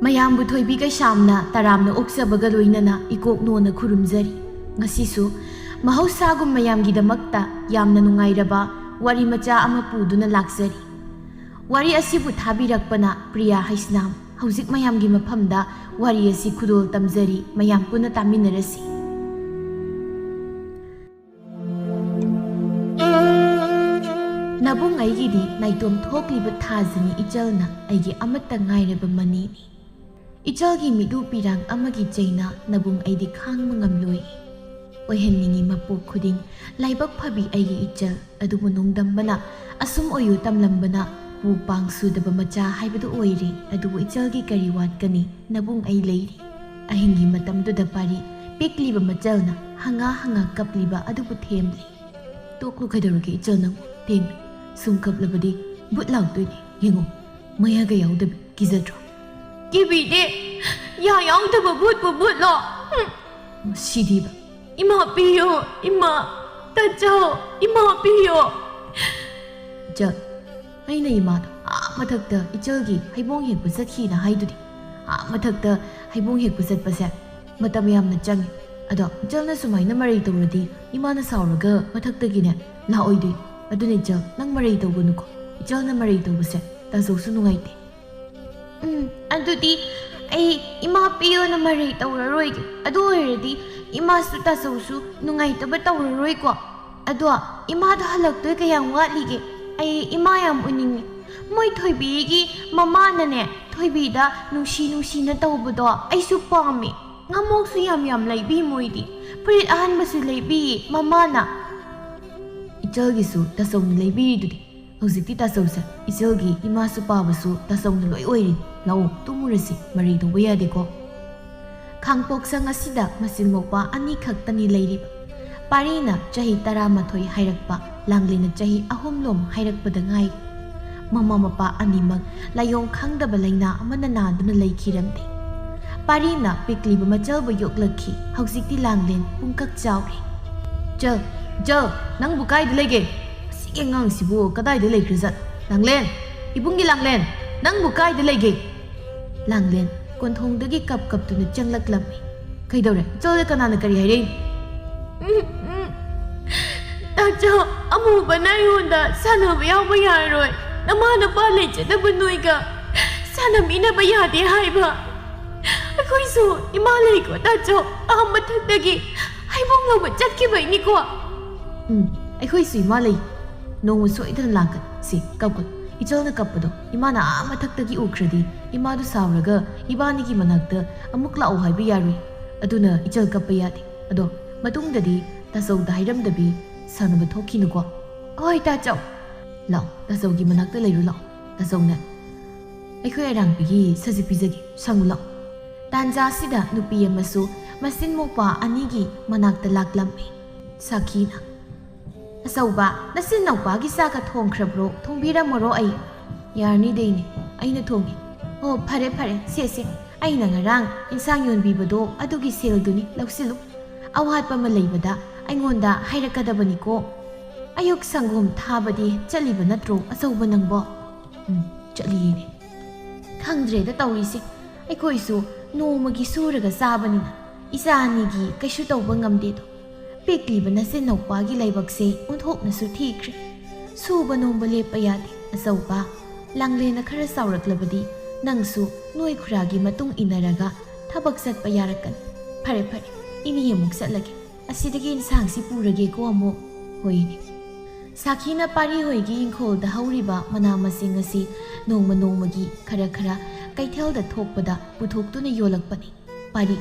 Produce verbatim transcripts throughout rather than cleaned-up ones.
ꯃꯌꯥꯝꯕꯨ ꯊꯣꯏꯕꯤ ꯀꯩꯁꯥꯝꯅ ꯇꯔꯥꯝꯅ ꯑꯣꯛꯆꯕꯒ ꯂꯣꯏꯅꯅ ꯏꯀꯣꯛ ꯅꯣꯟꯅ ꯈꯨꯔꯨꯝꯖꯔꯤ꯫ ꯉꯁꯤꯁꯨ ꯃꯍꯧꯁꯥꯒꯨꯝ ꯃꯌꯥꯝꯒꯤꯗꯃꯛꯇ ꯌꯥꯝꯅ ꯅꯨꯡꯉꯥꯏꯔꯕ ꯋꯥꯔꯤ ꯃꯆꯥ ꯑꯃ ꯄꯨꯗꯨꯅ ꯂꯥꯛꯆꯔꯤ꯫ ꯋꯥꯔꯤ ꯑꯁꯤꯕꯨ ꯊꯥꯕꯤꯔꯛꯄꯅ ꯄ꯭ꯔꯤꯌꯥ ꯍꯩꯁꯅꯥꯝ꯫ ꯍꯧꯖꯤꯛ ꯃꯌꯥꯝꯒꯤ ꯃꯐꯝꯗ ꯋꯥꯔꯤ ꯑꯁꯤ ꯈꯨꯗꯣꯜ ꯇꯝꯖꯔꯤ, ꯃꯌꯥꯝ ꯄꯨꯟꯅ ꯇꯥꯃꯤꯟꯅꯔꯁꯤ꯫ ꯅꯕꯨꯡ ꯑꯩꯒꯤꯗꯤ ꯅꯥꯏꯇꯣꯝ ꯊꯣꯛꯂꯤꯕ ꯊꯥꯖꯅꯤ ꯏꯆꯜꯅ, ꯑꯩꯒꯤ ꯑꯃꯠꯇ ꯉꯥꯏꯔꯕ ꯃꯅꯤꯅꯤ꯫ ꯏꯆꯜꯒꯤ ꯃꯤꯠꯂꯨ ꯄꯤꯔꯥꯡ ꯑꯃꯒꯤ ꯆꯩꯅ ꯅꯕꯨꯡ ꯑꯩꯗꯤ ꯈꯥꯡꯕ ꯉꯝꯂꯣꯏ꯫ ꯑꯣꯏꯍꯟꯅꯤꯡꯉꯤ ꯃꯄꯣꯛ ꯈꯨꯗꯤꯡ ꯂꯥꯏꯕꯛ ꯐꯕꯤ ꯑꯩꯒꯤ ꯏꯆꯜ, ꯑꯗꯨꯕꯨ ꯅꯣꯡꯗꯝꯕꯅ ꯑꯁꯨꯝ ꯑꯣꯏꯌꯨ ꯇꯝꯂꯝꯕꯅ ꯄꯨ ꯄꯥꯡ ꯁꯨꯗꯕ ꯃꯆꯥ ꯍꯥꯏꯕꯗꯨ ꯑꯣꯏꯔꯦ꯫ ꯑꯗꯨꯕꯨ ꯏꯆꯜꯒꯤ ꯀꯔꯤ ꯋꯥꯠꯀꯅꯤ? ꯅꯕꯨꯡ ꯑꯩ ꯂꯩꯔꯤ꯫ ꯑꯍꯤꯡꯒꯤ ꯃꯇꯝꯗꯨꯗ ꯄꯥꯔꯤ ꯄꯤꯛꯂꯤꯕ ꯃꯆꯜꯅ ꯍꯪꯉꯥ ꯍꯪꯉꯥ ꯀꯞꯂꯤꯕ ꯑꯗꯨꯕꯨ ꯊꯦꯝꯂꯤ꯫ ꯇꯣꯛꯂꯨ, ꯀꯩꯗꯧꯔꯒꯦ ꯏꯆꯜ ꯅꯪ? ꯊꯦꯝꯃꯤ꯫ ꯁꯨꯝ ꯀꯞꯂꯕꯗꯤ ꯕꯨꯠ ꯂꯥꯛꯇꯣꯏꯅꯦ꯫ ꯌꯦꯡꯉꯨ, ꯃꯌꯥꯒ ꯌꯥꯎꯗꯕꯤ꯫ ꯀꯤꯖꯗ꯭ꯔꯣ? ꯀꯤꯕꯤꯗꯦ꯫ ꯌꯥ ꯌꯥꯎꯗꯕ ꯕꯨꯠꯄꯨ ꯕꯨꯠꯂꯣ? ꯍꯨꯝ꯫ ꯃꯁꯤꯗꯤꯕ꯫ ꯏꯃꯥ ꯄꯤꯌꯣ, ꯏꯃꯥ꯫ ꯇꯥꯆꯧ, ꯏꯃꯥ ꯄꯤꯌꯣ꯫ ꯏꯆꯜ, ꯑꯩꯅ ꯏꯃꯥꯗꯣ ꯑꯥ ꯃꯊꯛꯇ ꯏꯆꯜꯒꯤ ꯍꯩꯕꯣꯡ ꯍꯦꯛꯄ ꯆꯠꯈꯤꯅ ꯍꯥꯏꯗꯨꯗꯤ꯫ ꯑꯥ ꯃꯊꯛꯇ ꯍꯩꯕꯣꯡ ꯍꯦꯛꯄ ꯆꯠꯄꯁꯦ ꯃꯇꯝ ꯌꯥꯝꯅ ꯆꯪꯉꯤ꯫ ꯑꯗꯣ ꯏꯆꯜꯅ ꯁꯨꯃꯥꯏꯅ ꯃꯔꯩ ꯇꯧꯔꯗꯤ ꯏꯃꯥꯅ ꯁꯥꯎꯔꯒ ꯃꯊꯛꯇꯒꯤꯅꯦ ꯂꯥꯛꯑꯣꯏꯗꯣꯏꯅꯤ꯫ ꯑꯗꯨꯅ ꯏꯆꯜ, ꯅꯪ ꯃꯔꯩ ꯇꯧꯒꯅꯨꯀꯣ꯫ ꯏꯆꯜꯅ ꯃꯔꯩ ꯇꯧꯕꯁꯦ ꯇꯥꯆꯧꯁꯨ ꯅꯨꯡꯉꯥꯏꯇꯦ꯫ ꯎꯝ, ꯑꯗꯨꯗꯤ ꯑꯩ ꯏꯃꯥ ꯄꯤꯌꯣꯅ ꯃꯔꯩ ꯇꯧꯔꯔꯣꯏꯒꯦ꯫ ꯑꯗꯨ ꯑꯣꯏꯔꯗꯤ ꯏꯃꯥꯁꯨ ꯇꯥꯆꯧꯁꯨ ꯅꯨꯡꯉꯥꯏꯇꯕ ꯇꯧꯔꯔꯣꯏꯀꯣ꯫ ꯑꯗꯣ ꯏꯃꯥꯗꯣ ꯍꯜꯂꯛꯇꯣꯏ ꯀꯌꯥꯝ ꯋꯥꯠꯂꯤꯒꯦ? ꯑꯩ ꯏꯃꯥ ꯌꯥꯝ ꯎꯅꯤꯡꯉꯤ꯫ ꯃꯣꯏ ꯊꯣꯏꯕꯤꯒꯤ ꯃꯃꯥꯅꯅꯦ, ꯊꯣꯏꯕꯤꯗ ꯅꯨꯡꯁꯤ ꯅꯨꯡꯁꯤꯅ ꯇꯧꯕꯗꯣ ꯑꯩꯁꯨ ꯄꯥꯝꯃꯤ꯫ ꯉꯥꯃꯣꯛꯁꯨ ꯌꯥꯝ ꯌꯥꯝ ꯂꯩꯕꯤ ꯃꯣꯏꯗꯤ꯫ ꯐꯨꯔꯤꯠ ꯑꯍꯟꯕꯁꯨ ꯂꯩꯕꯤꯌꯦ ꯃꯃꯥꯅ꯫ ꯏꯆꯜꯒꯤꯁꯨ ꯇꯥꯆꯧꯅ ꯂꯩꯕꯤꯔꯤꯗꯨꯗꯤ꯫ ꯍꯧꯖꯤꯛꯇꯤ ꯇꯥꯆꯧꯁꯦ ꯏꯆꯜꯒꯤ ꯏꯃꯥꯁꯨ ꯄꯥꯕꯁꯨ ꯇꯥꯆꯧꯅ ꯂꯣꯏ ꯑꯣꯏꯔꯤꯅꯤ꯫ ꯂꯥꯛꯑꯣ, ꯇꯨꯝꯃꯨꯔꯁꯤ, ꯃꯔꯩ ꯇꯧꯕ ꯌꯥꯗꯦꯀꯣ꯫ ꯈꯥꯡꯄꯣꯛꯁꯪ ꯑꯁꯤꯗ ꯃꯆꯤꯟ ꯃꯧꯄ꯭ꯋꯥ ꯑꯅꯤꯈꯛꯇꯅꯤ ꯂꯩꯔꯤꯕ꯫ ꯄꯥꯔꯤꯅ ꯆꯍꯤ ꯇꯔꯥꯃꯥꯊꯣꯏ ꯍꯥꯏꯔꯛꯄ, ꯂꯥꯡꯂꯦꯟꯅ ꯆꯍꯤ ꯑꯍꯨꯝꯂꯣꯝ ꯍꯥꯏꯔꯛꯄꯗ ꯉꯥꯏꯔꯤ꯫ ꯃꯃꯥ ꯃꯄꯥ ꯑꯅꯤꯃꯛ ꯂꯥꯏꯑꯣꯡ ꯈꯪꯗꯕ ꯂꯥꯏꯅꯥ ꯑꯃꯅ ꯅꯥꯗꯨꯅ ꯂꯩꯈꯤꯔꯝꯗꯦ꯫ ꯄꯥꯔꯤꯅ ꯄꯤꯛꯂꯤꯕ ꯃꯆꯜꯕꯨ ꯌꯣꯛꯂꯛꯈꯤ꯫ ꯍꯧꯖꯤꯛꯇꯤ ꯂꯥꯡꯂꯦꯟ ꯄꯨꯡꯀꯛ ꯆꯥꯎꯔꯦ꯫ ꯏꯆꯜ, ꯏꯆꯜ, ꯅꯪꯕꯨ ꯀꯥꯏꯗ ꯂꯩꯒꯦ? ꯑꯁꯤꯒꯤ ꯑꯉꯥꯡꯁꯤꯕꯨ ꯀꯗꯥꯏꯗ ꯂꯩꯈ꯭ꯔꯖꯥꯠ? ꯂꯥꯡꯂꯦꯟ, ꯏꯕꯨꯡꯒꯤ ꯂꯥꯡꯂꯦꯟ, ꯅꯪꯕꯨ ꯀꯥꯏꯗ ꯂꯩꯒꯦ? ꯂꯥꯡꯂꯦꯟ ꯀꯣꯟꯊꯣꯡꯗꯒꯤ ꯀꯞ ꯀꯞꯇꯨꯅ ꯆꯪꯂꯛꯂꯝꯃꯤ꯫ ꯀꯩꯗꯧꯔꯦ? ꯏꯆꯜꯗ ꯀꯅꯥꯅ ꯀꯔꯤ ꯍꯥꯏꯔꯛꯏ? ꯎꯝ, ꯎꯝ꯫ ꯇꯥꯆꯧ, ꯑꯃꯨꯕꯅ ꯑꯩꯉꯣꯟꯗ ꯁꯥꯟꯅꯕ ꯌꯥꯎꯕ ꯌꯥꯔꯣꯏ, ꯅꯃꯥ ꯅꯄꯥ ꯂꯩꯖꯗꯕ ꯅꯣꯏꯒ ꯁꯥꯟꯅꯃꯤꯟꯅꯕ ꯌꯥꯗꯦ ꯍꯥꯏꯕ꯫ ꯑꯩꯈꯣꯏꯁꯨ ꯏꯃꯥ ꯂꯩꯀꯣ ꯇꯥꯆꯧ, ꯑꯥ ꯃꯊꯛꯇꯒꯤ ꯍꯩꯕꯣꯡ ꯂꯧꯕ ꯆꯠꯈꯤꯕꯩꯅꯤꯀꯣ꯫ ꯎꯝ, ꯑꯩꯈꯣꯏꯁꯨ ꯏꯃꯥ ꯂꯩ꯫ ꯅꯣꯡꯃ ꯁꯣꯏꯗꯅ ꯂꯥꯛꯀꯅꯤ꯫ ꯁꯤ, ꯀꯞꯀꯅꯨ꯫ ꯏꯆꯜꯅ ꯀꯞꯄꯗꯣ ꯏꯃꯥꯅ ꯑꯥ ꯃꯊꯛꯇꯒꯤ ꯎꯈ꯭ꯔꯗꯤ ꯏꯃꯥꯗꯨ ꯁꯥꯎꯔꯒ ꯏꯕꯥꯅꯤꯒꯤ ꯃꯅꯥꯛꯇ ꯑꯃꯨꯛ ꯂꯥꯛꯑꯣ ꯍꯥꯏꯕ ꯌꯥꯔꯣꯏ꯫ ꯑꯗꯨꯅ ꯏꯆꯜ ꯀꯞꯄ ꯌꯥꯗꯦ꯫ ꯑꯗꯣ ꯃꯇꯨꯡꯗꯗꯤ ꯇꯥꯆꯧꯗ ꯍꯥꯏꯔꯝꯗꯕꯤ ꯁꯥꯟꯅꯕ ꯊꯣꯛꯈꯤꯅꯨꯀꯣ꯫ ꯍꯣꯏ ꯇꯥꯆꯧ꯫ ꯂꯥꯛꯑꯣ, ꯇꯥꯆꯧꯒꯤ ꯃꯅꯥꯛꯇ ꯂꯩꯔꯨ ꯂꯥꯛꯑꯣ꯫ ꯇꯥꯆꯧꯅꯦ, ꯑꯩꯈꯣꯏ ꯑꯔꯥꯡꯕꯤꯒꯤ ꯁꯖꯤꯛ ꯄꯤꯖꯒꯦ, ꯁꯪꯉꯨ ꯂꯥꯛꯑꯣ꯫ ꯇꯥꯟꯖꯥꯁꯤꯗ ꯅꯨꯄꯤ ꯑꯃꯁꯨ ꯃꯆꯤꯟ ꯃꯧꯄ꯭ꯋꯥ ꯑꯅꯤꯒꯤ ꯃꯅꯥꯛꯇ ꯂꯥꯛꯂꯝꯃꯤ꯫ ꯁꯥꯈꯤꯅ, "ꯑꯆꯧꯕ, ꯅꯆꯤꯟ ꯅꯧꯄꯥꯒꯤ ꯆꯥꯛꯀ ꯊꯣꯡꯈ꯭ꯔꯕ꯭ꯔꯣ? ꯊꯣꯡꯕꯤꯔꯝꯃꯔꯣ ꯑꯩ?" "ꯌꯥꯔꯅꯤꯗ ꯏꯅꯦ, ꯑꯩꯅ ꯊꯣꯡꯉꯦ꯫" "ꯑꯣ, ꯐꯔꯦ ꯐꯔꯦ, ꯁꯦ ꯁꯦ, ꯑꯩꯅ ꯉꯔꯥꯡ ꯏꯟꯁꯥꯡ ꯌꯣꯟꯕꯤꯕꯗꯣ ꯑꯗꯨꯒꯤ ꯁꯦꯜꯗꯨꯅꯤ, ꯂꯧꯁꯤꯜꯂꯨ꯫ ꯑꯋꯥꯠꯄ ꯑꯃ ꯂꯩꯕꯗ ꯑꯩꯉꯣꯟꯗ ꯍꯥꯏꯔꯛꯀꯗꯕꯅꯤꯀꯣ꯫ ꯑꯌꯨꯛ ꯁꯪꯒꯣꯝ ꯊꯥꯕꯗꯤ ꯆꯠꯂꯤꯕ ꯅꯠꯇ꯭ꯔꯣ, ꯑꯆꯧꯕ ꯅꯪꯕꯣ?" "ꯎꯝ, ꯆꯠꯂꯤꯅꯦ꯫" "ꯈꯪꯗ꯭ꯔꯦꯗ ꯇꯧꯔꯤꯁꯦ, ꯑꯩꯈꯣꯏꯁꯨ ꯅꯣꯡꯃꯒꯤ ꯁꯨꯔꯒ ꯆꯥꯕꯅꯤꯅ ꯏꯆꯥ ꯑꯅꯤꯒꯤ ꯀꯩꯁꯨ ꯇꯧꯕ ꯉꯝꯗꯦꯗꯣ꯫ ꯄꯤꯛꯂꯤꯕ ꯅꯆꯤꯟ ꯅꯧꯄꯥꯒꯤ ꯂꯥꯏꯕꯛꯁꯦ ꯑꯣꯟꯊꯣꯛꯅꯁꯨ ꯊꯤꯈ꯭ꯔꯦ꯫ ꯁꯨꯕ ꯅꯣꯝꯕ ꯂꯦꯞꯄ ꯌꯥꯗꯦ, ꯑꯆꯧꯕ꯫ ꯂꯥꯡꯂꯦꯟꯅ ꯈꯔ ꯆꯥꯎꯔꯛꯂꯕꯗꯤ ꯅꯪꯁꯨ ꯅꯣꯏ ꯈꯨꯔꯥꯒꯤ ꯃꯇꯨꯡ ꯏꯟꯅꯔꯒ ꯊꯕꯛ ꯆꯠꯄ ꯌꯥꯔꯛꯀꯅꯤ꯫ ꯐꯔꯦ ꯐꯔꯦ, ꯏꯅꯦ ꯑꯃꯨꯛ ꯆꯠꯂꯒꯦ꯫ ꯑꯁꯤꯗꯒꯤ ꯏꯟꯁꯥꯡꯁꯤ ꯄꯨꯔꯒꯦꯀꯣ ꯑꯃꯨꯛ꯫" "ꯍꯣꯏꯅꯦ꯫" ꯁꯥꯈꯤꯅ ꯄꯥꯔꯤ ꯍꯣꯏꯒꯤ ꯏꯪꯈꯣꯜꯗ ꯍꯧꯔꯤꯕ ꯃꯅꯥ ꯃꯁꯤꯡ ꯑꯁꯤ ꯅꯣꯡꯃ ꯅꯣꯡꯃꯒꯤ ꯈꯔ ꯈꯔ ꯀꯩꯊꯦꯜꯗ ꯊꯣꯛꯄꯗ ꯄꯨꯊꯣꯛꯇꯨꯅ ꯌꯣꯜꯂꯛꯄꯅꯤ꯫ ꯄꯥꯔꯤ,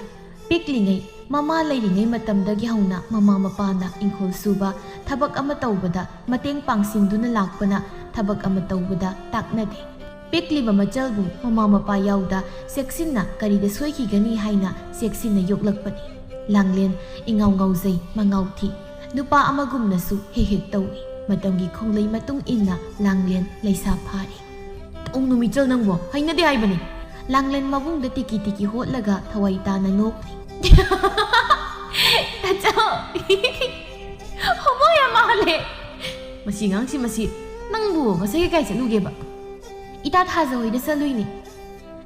ꯄꯤꯛꯂꯤꯉꯩ, ꯃꯃꯥ ꯂꯩꯔꯤꯉꯩ ꯃꯇꯝꯗꯒꯤ ꯍꯧꯅ ꯃꯃꯥ ꯃꯄꯥꯅ ꯏꯪꯈꯣꯜ ꯁꯨꯕ, ꯊꯕꯛ ꯑꯃ ꯇꯧꯕꯗ ꯃꯇꯦꯡ ꯄꯥꯡꯁꯤꯟꯗꯨꯅ ꯂꯥꯛꯄꯅ ꯊꯕꯛ ꯑꯃ ꯇꯧꯕꯗ ꯇꯥꯛꯅꯗꯦ꯫ ꯄꯤꯛꯂꯤꯕ ꯃꯆꯜꯕꯨ ꯃꯃꯥ ꯃꯄꯥ ꯌꯥꯎꯗ ꯆꯦꯛꯁꯤꯟꯅ ꯀꯔꯤꯗ ꯁꯣꯏꯈꯤꯒꯅꯤ ꯍꯥꯏꯅ ꯆꯦꯛꯁꯤꯟꯅ ꯌꯣꯛꯂꯛꯄꯅꯤ꯫ ꯂꯥꯡꯂꯦꯟ ꯏꯉꯥꯎ ꯉꯥꯎꯖꯩ, ꯃꯉꯥꯎ ꯊꯤ꯫ ꯅꯨꯄꯥ ꯑꯃꯒꯨꯝꯅꯁꯨ ꯍꯦꯛ ꯍꯦꯛ ꯇꯧꯏ꯫ ꯃꯇꯝꯒꯤ ꯈꯣꯡꯂꯩ ꯃꯇꯨꯡ ꯏꯟꯅ ꯂꯥꯡꯂꯦꯟ ꯂꯩꯁꯥ ꯐꯥꯔꯤ꯫ "ꯇꯧꯅꯨ ꯃꯤꯆꯜ ꯅꯪꯕꯣ, ꯍꯩꯅꯗꯦ ꯍꯥꯏꯕꯅꯤ꯫" ꯂꯥꯡꯂꯦꯟ ꯃꯕꯨꯡꯗ ꯇꯤꯀꯤ ꯇꯤꯀꯤ ꯍꯣꯠꯂꯒ ꯊꯋꯥꯏ ꯇꯥꯅ ꯅꯣꯛꯂꯤ꯫ "ꯇꯥꯆꯧ, ꯃꯥꯜꯂꯦ꯫ ꯃꯁꯤ ꯑꯉꯥꯡꯁꯤ, ꯃꯁꯤ꯫ ꯅꯪꯕꯨ ꯉꯁꯥꯏꯒꯤ ꯀꯥꯏ ꯆꯠꯂꯨꯒꯦꯕ? ꯏꯇꯥ ꯊꯥꯖ ꯍꯣꯏꯗ ꯆꯠꯂꯨꯏꯅꯦ꯫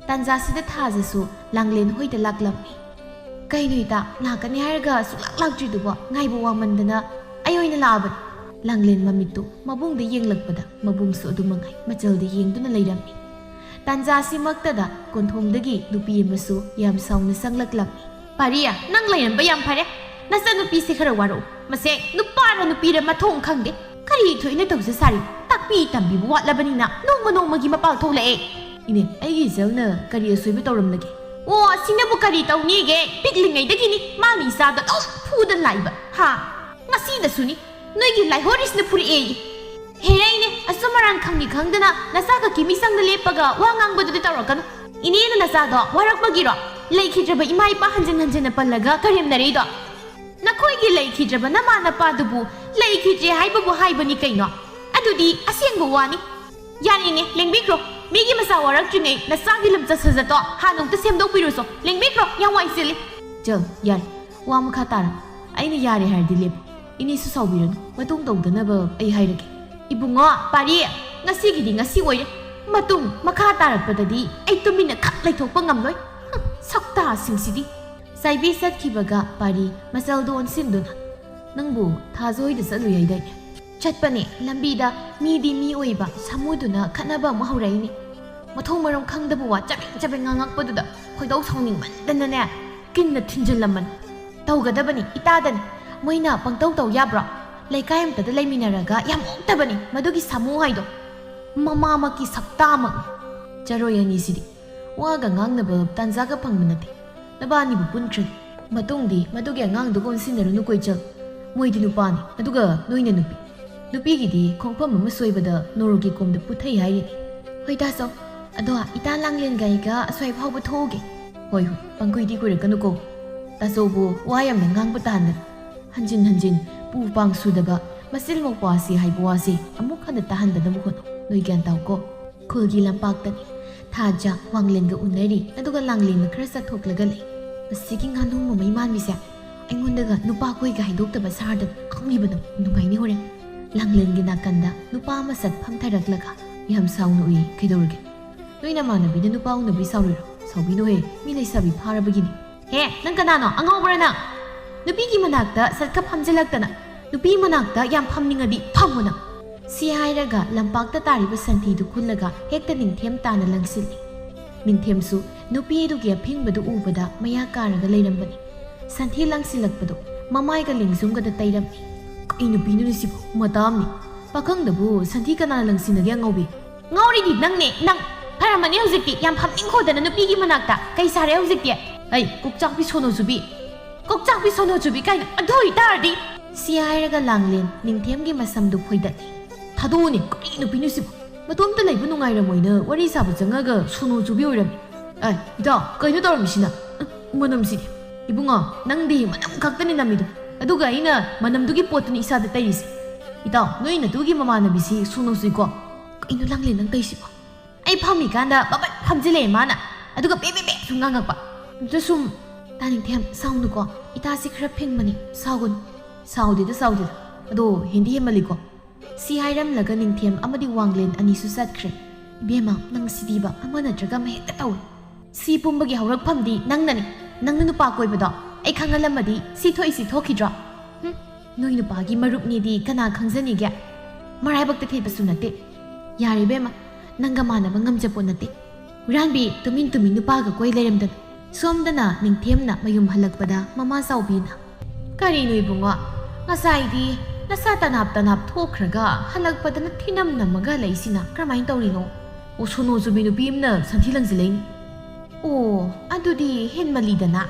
ꯇꯥꯟꯖꯥꯁꯤꯗ ꯊꯥꯖꯁꯨ ꯂꯥꯡꯂꯦꯟ ꯍꯣꯏꯗ ꯂꯥꯛꯂꯝꯃꯤ꯫ "ꯀꯩꯅꯣ ꯏꯇꯥ, ꯂꯥꯛꯀꯅꯤ ꯍꯥꯏꯔꯒ ꯁꯨꯡꯂꯥꯛ ꯂꯥꯛꯇ꯭ꯔꯤꯗꯨꯕꯣ? ꯉꯥꯏꯕ ꯋꯥꯃꯟꯗꯅ ꯑꯩ ꯑꯣꯏꯅ ꯂꯥꯛꯑꯕꯅꯤ꯫" ꯂꯥꯡꯂꯦꯟ ꯃꯃꯤꯠꯇꯨ ꯃꯕꯨꯡꯗ ꯌꯦꯡꯂꯛꯄꯗ ꯃꯕꯨꯡꯁꯨ ꯑꯗꯨ ꯃꯉꯥꯏ ꯃꯆꯜꯗ ꯌꯦꯡꯗꯨꯅ ꯂꯩꯔꯝꯃꯤ꯫ ꯇꯥꯟꯖꯥꯁꯤꯃꯛꯇꯗ ꯀꯣꯟꯊꯣꯡꯗꯒꯤ ꯅꯨꯄꯤ ꯑꯃꯁꯨ ꯌꯥꯝ ꯁꯥꯎꯅ ꯆꯪꯂꯛꯂꯝꯃꯤ꯫ "ꯄꯥꯔꯤ, ꯅꯪ ꯂꯩꯔꯝꯕ ꯌꯥꯝ ꯐꯔꯦ꯫ ꯅꯆꯟꯅꯨꯄꯤꯁꯦ ꯈꯔ ꯋꯥꯔꯛꯎ꯫ ꯃꯁꯦ ꯅꯨꯄꯥꯔ ꯅꯨꯄꯤꯔ ꯃꯊꯣꯡ ꯈꯪꯗꯦ꯫ ꯀꯔꯤ ꯊꯣꯛꯏꯅ ꯇꯧꯖ ꯁꯥꯔꯤ? ꯇꯥꯛꯄꯤ ꯇꯝꯕꯤꯕ ꯋꯥꯠꯂꯕꯅꯤꯅ ꯅꯣꯡꯃ ꯅꯣꯡꯃꯒꯤ ꯃꯄꯥꯜ ꯊꯣꯛꯂꯛꯑꯦ꯫" "ꯏꯅꯦ, ꯑꯩꯒꯤ ꯏꯆꯜꯅ ꯀꯔꯤ ꯑꯁꯣꯏꯕ ꯇꯧꯔꯝꯂꯒꯦ?" "ꯑꯣ, ꯑꯁꯤꯅꯕꯨ ꯀꯔꯤ ꯇꯧꯅꯤꯒꯦ? ꯄꯤꯛꯂꯤꯉꯩꯗꯒꯤꯅꯤ ꯃꯥꯅ ꯏꯆꯥꯗ ꯑꯗꯨꯝ ꯐꯨꯗꯅ ꯂꯥꯛꯏꯕ꯫ ꯍꯥ? ꯉꯁꯤꯗꯁꯨꯅꯤ ꯅꯣꯏꯒꯤ ꯂꯥꯏꯍꯣꯔꯤꯁꯤꯅ ꯐꯨꯔꯛꯑꯦ꯫" "ꯍꯦꯔꯩꯅꯦ, ꯑꯆꯨꯝ ꯑꯔꯥꯟ ꯈꯪꯉꯤ ꯈꯪꯗꯅ ꯅꯆꯥꯒ ꯀꯤꯃꯤ ꯁꯪꯗ ꯂꯦꯞꯄꯒ ꯋꯥ ꯉꯥꯡꯕꯗꯨꯗꯤ ꯇꯧꯔꯛꯀꯅꯨ꯫ ꯏꯅꯦꯅ ꯅꯆꯥꯗꯣ ꯋꯥꯔꯛꯄꯒꯤꯔꯣ ꯂꯩꯈꯤꯗ꯭ꯔꯕ ꯏꯃꯥ ꯏꯄꯥ ꯍꯟꯖꯤꯟ ꯍꯟꯖꯤꯟꯅ ꯄꯜꯂꯒ ꯀꯔꯦꯝꯅꯔꯤꯗꯣ? ꯅꯈꯣꯏꯒꯤ ꯂꯩꯈꯤꯗ꯭ꯔꯕ ꯅꯃꯥ ꯅꯄꯥꯗꯨꯕꯨ ꯂꯩꯈꯤꯗ꯭ꯔꯦ ꯍꯥꯏꯕꯕꯨ ꯍꯥꯏꯕꯅꯤ ꯀꯩꯅꯣ? ꯑꯗꯨꯗꯤ ꯑꯁꯦꯡꯕ ꯋꯥꯅꯤ꯫" "ꯌꯥꯔꯦꯅꯦ, ꯂꯦꯡꯕꯤꯈ꯭ꯔꯣ꯫ ꯃꯤꯒꯤ ꯃꯆꯥ ꯋꯥꯔꯛꯇ꯭ꯔꯤꯉꯩ ꯅꯆꯥꯒꯤ ꯂꯝꯆꯠ ꯁꯥꯖꯠꯇꯣ ꯍꯥꯟꯅ ꯑꯃꯨꯛꯇ ꯁꯦꯝꯗꯣꯛꯄꯤꯔꯨꯁꯣ꯫ ꯂꯦꯡꯕꯤꯈ꯭ꯔꯣ, ꯌꯥꯝ ꯋꯥꯏ ꯆꯤꯜꯂꯤ꯫" "ꯆꯜ, ꯌꯥꯔꯦ꯫ ꯋꯥ ꯃꯈꯥ ꯇꯥꯔꯣ꯫ ꯑꯩꯅ ꯌꯥꯔꯦ ꯍꯥꯏꯔꯗꯤ ꯂꯦꯞꯄꯨ꯫ ꯏꯅꯦꯁꯨ ꯁꯥꯎꯕꯤꯔꯅꯨ꯫ ꯃꯇꯨꯡ ꯇꯧꯗꯅꯕ ꯑꯩ ꯍꯥꯏꯔꯒꯦ꯫" "ꯏꯕꯨꯡꯉꯣ, ꯄꯥꯔꯤ, ꯉꯁꯤꯒꯤꯗꯤ ꯉꯁꯤ ꯑꯣꯏꯔꯦ꯫ ꯃꯇꯨꯡ ꯃꯈꯥ ꯇꯥꯔꯛꯄꯗꯗꯤ ꯑꯩ ꯇꯨꯃꯤꯟꯅ ꯈꯛ ꯂꯩꯊꯣꯛꯄ ꯉꯝꯂꯣꯏ꯫ ꯍꯨꯝ, ꯁꯛꯇꯥꯁꯤꯡꯁꯤꯗꯤ꯫" ꯆꯥꯏꯕꯤ ꯆꯠꯈꯤꯕꯒ ꯄꯥꯔꯤ ꯃꯆꯜꯗꯣ ꯑꯣꯟꯁꯤꯟꯗꯨꯅ, "ꯅꯪꯕꯨ ꯊꯥꯖ ꯍꯣꯏꯗ ꯆꯠꯂꯨꯏ ꯍꯥꯏꯗꯥꯏꯅꯦ?" "ꯆꯠꯄꯅꯦ꯫ ꯂꯝꯕꯤꯗ ꯃꯤꯗꯤ ꯃꯤ ꯑꯣꯏꯕ ꯁꯥꯃꯨꯗꯨꯅ ꯈꯠꯅꯕ ꯑꯃ ꯍꯧꯔꯛꯏꯅꯦ꯫ ꯃꯊꯣꯡ ꯃꯔꯝ ꯈꯪꯗꯕ ꯋꯥ ꯆꯕꯦꯡ ꯆꯕꯦꯡ ꯉꯥꯡꯉꯛꯄꯗꯨꯗ ꯈꯣꯏꯗꯧ ꯁꯥꯎꯅꯤꯡꯃꯟꯗꯅꯅꯦ, ꯀꯤꯟꯅ ꯊꯤꯟꯖꯤꯜꯂꯝꯕꯅꯤ꯫" "ꯇꯧꯒꯗꯕꯅꯤ, ꯏꯇꯥꯗꯅꯤ꯫ ꯃꯣꯏꯅ ꯄꯪꯇꯧ ꯇꯧ ꯌꯥꯕ꯭ꯔꯣ? ꯂꯩꯀꯥꯏ ꯑꯃꯇꯗ ꯂꯩꯃꯤꯟꯅꯔꯒ ꯌꯥꯝ ꯑꯣꯛꯇꯕꯅꯤ ꯃꯗꯨꯒꯤ ꯁꯥꯃꯨ ꯍꯥꯏꯗꯣ꯫ ꯃꯃꯥꯃꯛꯀꯤ ꯁꯛꯇꯥꯃꯛꯅꯤ꯫" "ꯆꯔꯣꯏ ꯑꯅꯤꯁꯤꯗꯤ ꯋꯥꯒ ꯉꯥꯡꯅꯕ ꯇꯥꯟꯖꯥꯒ ꯐꯪꯕ ꯅꯠꯇꯦ꯫ ꯅꯕꯥꯅꯤꯕꯨ ꯄꯨꯟꯈ꯭ꯔꯦ꯫ ꯃꯇꯨꯡꯗꯤ ꯃꯗꯨꯒꯤ ꯑꯉꯥꯡꯗꯨꯒ ꯑꯣꯟꯁꯤꯟꯅꯔꯨꯅꯨ ꯀꯣꯏꯆꯜ꯫ ꯃꯣꯏꯗꯤ ꯅꯨꯄꯥꯅꯤ, ꯑꯗꯨꯒ ꯅꯣꯏꯅ ꯅꯨꯄꯤ꯫ ꯅꯨꯄꯤꯒꯤꯗꯤ ꯈꯣꯡꯐꯝ ꯑꯃ ꯁꯣꯏꯕꯗ ꯅꯣꯔꯣꯛꯀꯤ ꯀꯣꯝꯗ ꯄꯨꯊꯩ ꯍꯥꯏꯔꯤꯅꯤ꯫" "ꯍꯣꯏ ꯇꯥꯆꯧ, ꯑꯗꯣ ꯏꯇꯥ ꯂꯥꯡꯂꯦꯟꯒ ꯑꯩꯒ ꯑꯁ꯭ꯋꯥꯏ ꯐꯥꯎꯕ ꯊꯣꯛꯎꯒꯦ꯫" "ꯍꯣꯏ ꯍꯣꯏ, ꯄꯪꯀꯨꯏꯗꯤ ꯀꯨꯏꯔꯛꯀꯅꯨꯀꯣ꯫ ꯇꯥꯆꯧꯕꯨ ꯋꯥ ꯌꯥꯝꯅ ꯉꯥꯡꯕ ꯇꯥꯍꯟꯗꯅ꯫ ꯍꯟꯖꯤꯟ ꯍꯟꯖꯤꯟ ꯄꯨ ꯄꯥꯡ ꯁꯨꯗꯕ ꯃꯆꯤꯜ ꯃꯧꯄ꯭ꯋꯥꯁꯤ ꯍꯥꯏꯕ ꯋꯥꯁꯤ ꯑꯃꯨꯛ ꯍꯟꯅ ꯇꯥꯍꯟꯗꯅꯕ ꯍꯣꯠꯅꯧ꯫ ꯅꯣꯏ ꯒ꯭ꯌꯥꯟ ꯇꯥꯎꯀꯣ꯫" ꯈꯨꯜꯒꯤ ꯂꯝꯄꯥꯛꯇꯅꯤ꯫ ꯊꯥꯖ ꯋꯥꯡꯂꯦꯟꯒ ꯎꯅꯔꯤ, ꯑꯗꯨꯒ ꯂꯥꯡꯂꯦꯟꯅ ꯈꯔ ꯆꯠꯊꯣꯛꯂꯒ ꯂꯩ꯫ "ꯃꯁꯤꯒꯤ ꯉꯥꯅꯨ ꯃꯃꯩ ꯃꯥꯟꯕꯤꯁꯦ ꯑꯩꯉꯣꯟꯗꯒ ꯅꯨꯄꯥ ꯀꯣꯏꯒ ꯍꯥꯏꯗꯣꯛꯇꯕ ꯁꯥꯔꯗꯅ ꯈꯪꯕꯤꯕꯗꯣ ꯅꯨꯡꯉꯥꯏꯅꯤ ꯍꯣꯔꯦꯟ꯫ ꯂꯥꯡꯂꯦꯟꯒꯤ ꯅꯥꯀꯟꯗ ꯅꯨꯄꯥ ꯑꯃ ꯁꯠ ꯐꯝꯊꯔꯛꯂꯒ ꯌꯥꯝ ꯁꯥꯎꯅ ꯎꯏ꯫ "ꯀꯩꯗꯧꯔꯒꯦ? ꯅꯣꯏ ꯅꯃꯥꯟꯅꯕꯤꯅ ꯅꯨꯄꯥ ꯎꯅꯕꯤ ꯁꯥꯎꯔꯤꯔꯣ? ꯁꯥꯎꯕꯤꯅꯨꯍꯦ, ꯃꯤ ꯂꯩꯁꯥꯕꯤ ꯐꯥꯔꯕꯒꯤꯅꯤ"꯫ "ꯍꯦ, ꯅꯪ ꯀꯅꯥꯅꯣ? ꯑꯉꯥꯎꯕꯔ ꯅꯪ? ꯅꯨꯄꯤꯒꯤ ꯃꯅꯥꯛꯇ ꯁꯠꯀ ꯐꯝꯖꯤꯜꯂꯛꯇꯅ, ꯅꯨꯄꯤ ꯃꯅꯥꯛꯇ ꯌꯥꯝ ꯐꯝꯅꯤꯡꯉꯗꯤ ꯐꯝꯃꯨ ꯅꯪ"꯫ ꯁꯤ ꯍꯥꯏꯔꯒ ꯂꯝꯄꯥꯛꯇ ꯇꯥꯔꯤꯕ ꯁꯟꯊꯤꯗꯨ ꯈꯨꯜꯂꯒ ꯍꯦꯛꯇ ꯅꯤꯡꯊꯦꯝ ꯇꯥꯅ ꯂꯪꯁꯤꯜꯂꯤ꯫ ꯅꯤꯡꯊꯦꯝꯁꯨ ꯅꯨꯄꯤ ꯑꯗꯨꯒꯤ ꯑꯐꯤꯡꯕꯗꯨ ꯎꯕꯗ ꯃꯌꯥ ꯀꯥꯔꯒ ꯂꯩꯔꯝꯕꯅꯤ꯫ ꯁꯟꯊꯤ ꯂꯪꯁꯤꯜꯂꯛꯄꯗꯣ ꯃꯃꯥꯏꯒ ꯂꯦꯡꯖꯨꯝꯒꯗ ꯇꯩꯔꯝꯃꯤ꯫ "ꯀꯩ ꯅꯨꯄꯤꯅꯣꯅꯦ ꯁꯤꯕꯨ? ꯃꯇꯥ ꯑꯃꯅꯤ꯫ ꯄꯥꯈꯪꯗꯕꯨ ꯁꯟꯊꯤ ꯀꯅꯥꯅ ꯂꯪꯁꯤꯟꯅꯒꯦ ꯑꯉꯥꯎꯕꯤ?" "ꯉꯥꯎꯔꯤꯗꯤ ꯅꯪꯅꯦ, ꯅꯪ! ꯐꯔꯝꯃꯅꯤ ꯍꯧꯖꯤꯛꯇꯤ, ꯌꯥꯝ ꯐꯝꯅꯤꯡꯈꯣꯗꯅ ꯅꯨꯄꯤꯒꯤ ꯃꯅꯥꯛꯇ꯫ ꯀꯩ ꯁꯥꯔꯦ ꯍꯧꯖꯤꯛꯇꯤ?" "ꯑꯩ ꯀꯣꯛꯆꯥꯛꯄꯤ ꯁꯣꯅꯣ ꯆꯨꯕꯤ, ꯀꯣꯛꯆꯥꯛꯄꯤ ꯁꯣꯅꯣ ꯆꯨꯕꯤ ꯀꯥꯏꯅ ꯑꯗꯨ ꯑꯣꯏꯇꯥꯔꯗꯤ!" ꯁꯤ ꯍꯥꯏꯔꯒ ꯂꯥꯡꯂꯦꯟ ꯅꯤꯡꯊꯦꯝꯒꯤ ꯃꯁꯝꯗꯨ ꯐꯣꯏꯗꯠꯂꯤ꯫ "ꯊꯥꯗꯣꯛꯎꯅꯦ, ꯀꯔꯤ ꯅꯨꯄꯤꯅꯣ ꯁꯤꯕꯨ? ꯃꯇꯣꯝꯇ ꯂꯩꯕ ꯅꯨꯡꯉꯥꯏꯔꯝꯃꯣꯏꯅ ꯋꯥꯔꯤ ꯁꯥꯕ ꯆꯪꯉꯒ ꯁꯣꯅꯣ ꯆꯨꯕꯤ ꯑꯣꯏꯔꯝꯃꯤ꯫ ꯑꯦ, ꯏꯇꯥꯎ, ꯀꯩꯅꯣ ꯇꯧꯔꯝꯃꯤꯁꯤꯅ? ꯎꯝ, ꯃꯅꯝꯁꯤꯗꯤ꯫ ꯏꯕꯨꯡꯉꯣ, ꯅꯪꯗꯤ ꯃꯅꯝ ꯈꯛꯇꯅꯤ ꯅꯝꯃꯤꯗꯣ꯫ ꯑꯗꯨꯒ ꯑꯩꯅ ꯃꯅꯝꯗꯨꯒꯤ ꯄꯣꯠꯇꯨꯅꯤ ꯏꯁꯥꯗ ꯇꯩꯔꯤꯁꯦ꯫ ꯏꯇꯥꯎ, ꯅꯣꯏ ꯅꯇꯨꯒꯤ ꯃꯃꯥꯟꯅꯕꯤꯁꯤ ꯁꯣꯅꯣ ꯆꯨꯏꯀꯣ?" "ꯀꯩꯅꯣ ꯂꯥꯡꯂꯦꯟ ꯅꯪ ꯇꯩꯁꯤꯕꯣ?" ꯑꯩ ꯐꯝꯃꯤꯀꯥꯟꯗ ꯕꯕꯠ ꯐꯝꯖꯤꯜꯂꯛꯑꯦ ꯃꯥꯅ꯫ ꯑꯗꯨꯒ ꯕꯦ ꯕꯦ ꯕꯦ ꯁꯨꯝ ꯉꯥꯡꯉꯛꯄ꯫ ꯑꯗꯨ ꯁꯨꯝ, "ꯇꯥ ꯅꯤꯡꯊꯦꯝ, ꯁꯥꯎꯅꯨꯀꯣ꯫ ꯏꯇꯥꯁꯤ ꯈꯔ ꯐꯤꯡꯕꯅꯤ꯫ ꯁꯥꯎꯒꯅꯨ꯫" "ꯁꯥꯎꯗꯦꯗ, ꯁꯥꯎꯗꯦꯗ꯫ ꯑꯗꯣ ꯍꯦꯟꯗꯤ ꯍꯦꯟꯃꯜꯂꯤꯀꯣ?" ꯁꯤ ꯍꯥꯏꯔꯝꯂꯒ ꯅꯤꯡꯊꯦꯝ ꯑꯃꯗꯤ ꯋꯥꯡꯂꯦꯟ ꯑꯅꯤꯁꯨ ꯆꯠꯈ꯭ꯔꯦ꯫ "ꯏꯕꯦꯝꯃ, ꯅꯪ ꯁꯤꯗꯤꯕ ꯑꯃ ꯅꯠꯇ꯭ꯔꯒ ꯑꯃ ꯍꯦꯛꯇ ꯇꯧꯏ꯫ ꯁꯤ ꯄꯨꯝꯕꯒꯤ ꯍꯧꯔꯛꯐꯝꯗꯤ ꯅꯪꯅꯅꯤ꯫ ꯅꯪꯅ ꯅꯨꯄꯥ ꯀꯣꯏꯕꯗꯣ ꯑꯩ ꯈꯪꯍꯜꯂꯝꯃꯗꯤ ꯁꯤ ꯊꯣꯛꯏꯁꯤ ꯊꯣꯛꯈꯤꯗ꯭ꯔꯣ? ꯍꯨꯝ, ꯅꯣꯏ ꯅꯨꯄꯥꯒꯤ ꯃꯔꯨꯞꯅꯦꯗꯤ ꯀꯅꯥ ꯈꯪꯖꯅꯤꯒꯦ? ꯃꯔꯥꯏꯕꯛꯇ ꯊꯦꯠꯄꯁꯨ ꯅꯠꯇꯦ꯫ ꯌꯥꯔꯦ ꯏꯕꯦꯝꯃ, ꯅꯪꯒ ꯃꯥꯟꯅꯕ ꯉꯝꯖꯄꯣꯠ ꯅꯠꯇꯦ꯫ ꯍꯨꯔꯥꯟꯕꯤ, ꯇꯨꯃꯤꯟ ꯇꯨꯃꯤꯟ ꯅꯨꯄꯥꯒ ꯀꯣꯏ ꯂꯩꯔꯝꯗꯅ꯫" ꯁꯣꯝꯗꯅ ꯅꯤꯡꯊꯦꯝꯅ ꯃꯌꯨꯝ ꯍꯜꯂꯛꯄꯗ ꯃꯃꯥ ꯆꯥꯎꯕꯤꯅ, "ꯀꯔꯤꯅꯣ ꯏꯕꯨꯡꯉꯣ, ꯉꯁꯥꯏꯗꯤ ꯅꯁꯥ ꯇꯅꯥꯞ ꯇꯅꯥꯞ ꯊꯣꯛꯈ꯭ꯔꯒ ꯍꯜꯂꯛꯄꯗꯅ ꯊꯤꯅꯝ ꯅꯝꯃꯒ ꯂꯩꯁꯤꯅ ꯀꯔꯝꯍꯥꯏꯅ ꯇꯧꯔꯤꯅꯣ?" "ꯑꯣ, ꯁꯣꯅꯣ ꯆꯨꯕꯤ ꯅꯨꯄꯤ ꯑꯃꯅ ꯁꯟꯊꯤ ꯂꯪꯁꯤꯜꯂꯛꯏꯅꯤ꯫" "ꯑꯣ, ꯑꯗꯨꯗꯤ ꯍꯦꯟꯃꯜꯂꯤꯗꯅ꯫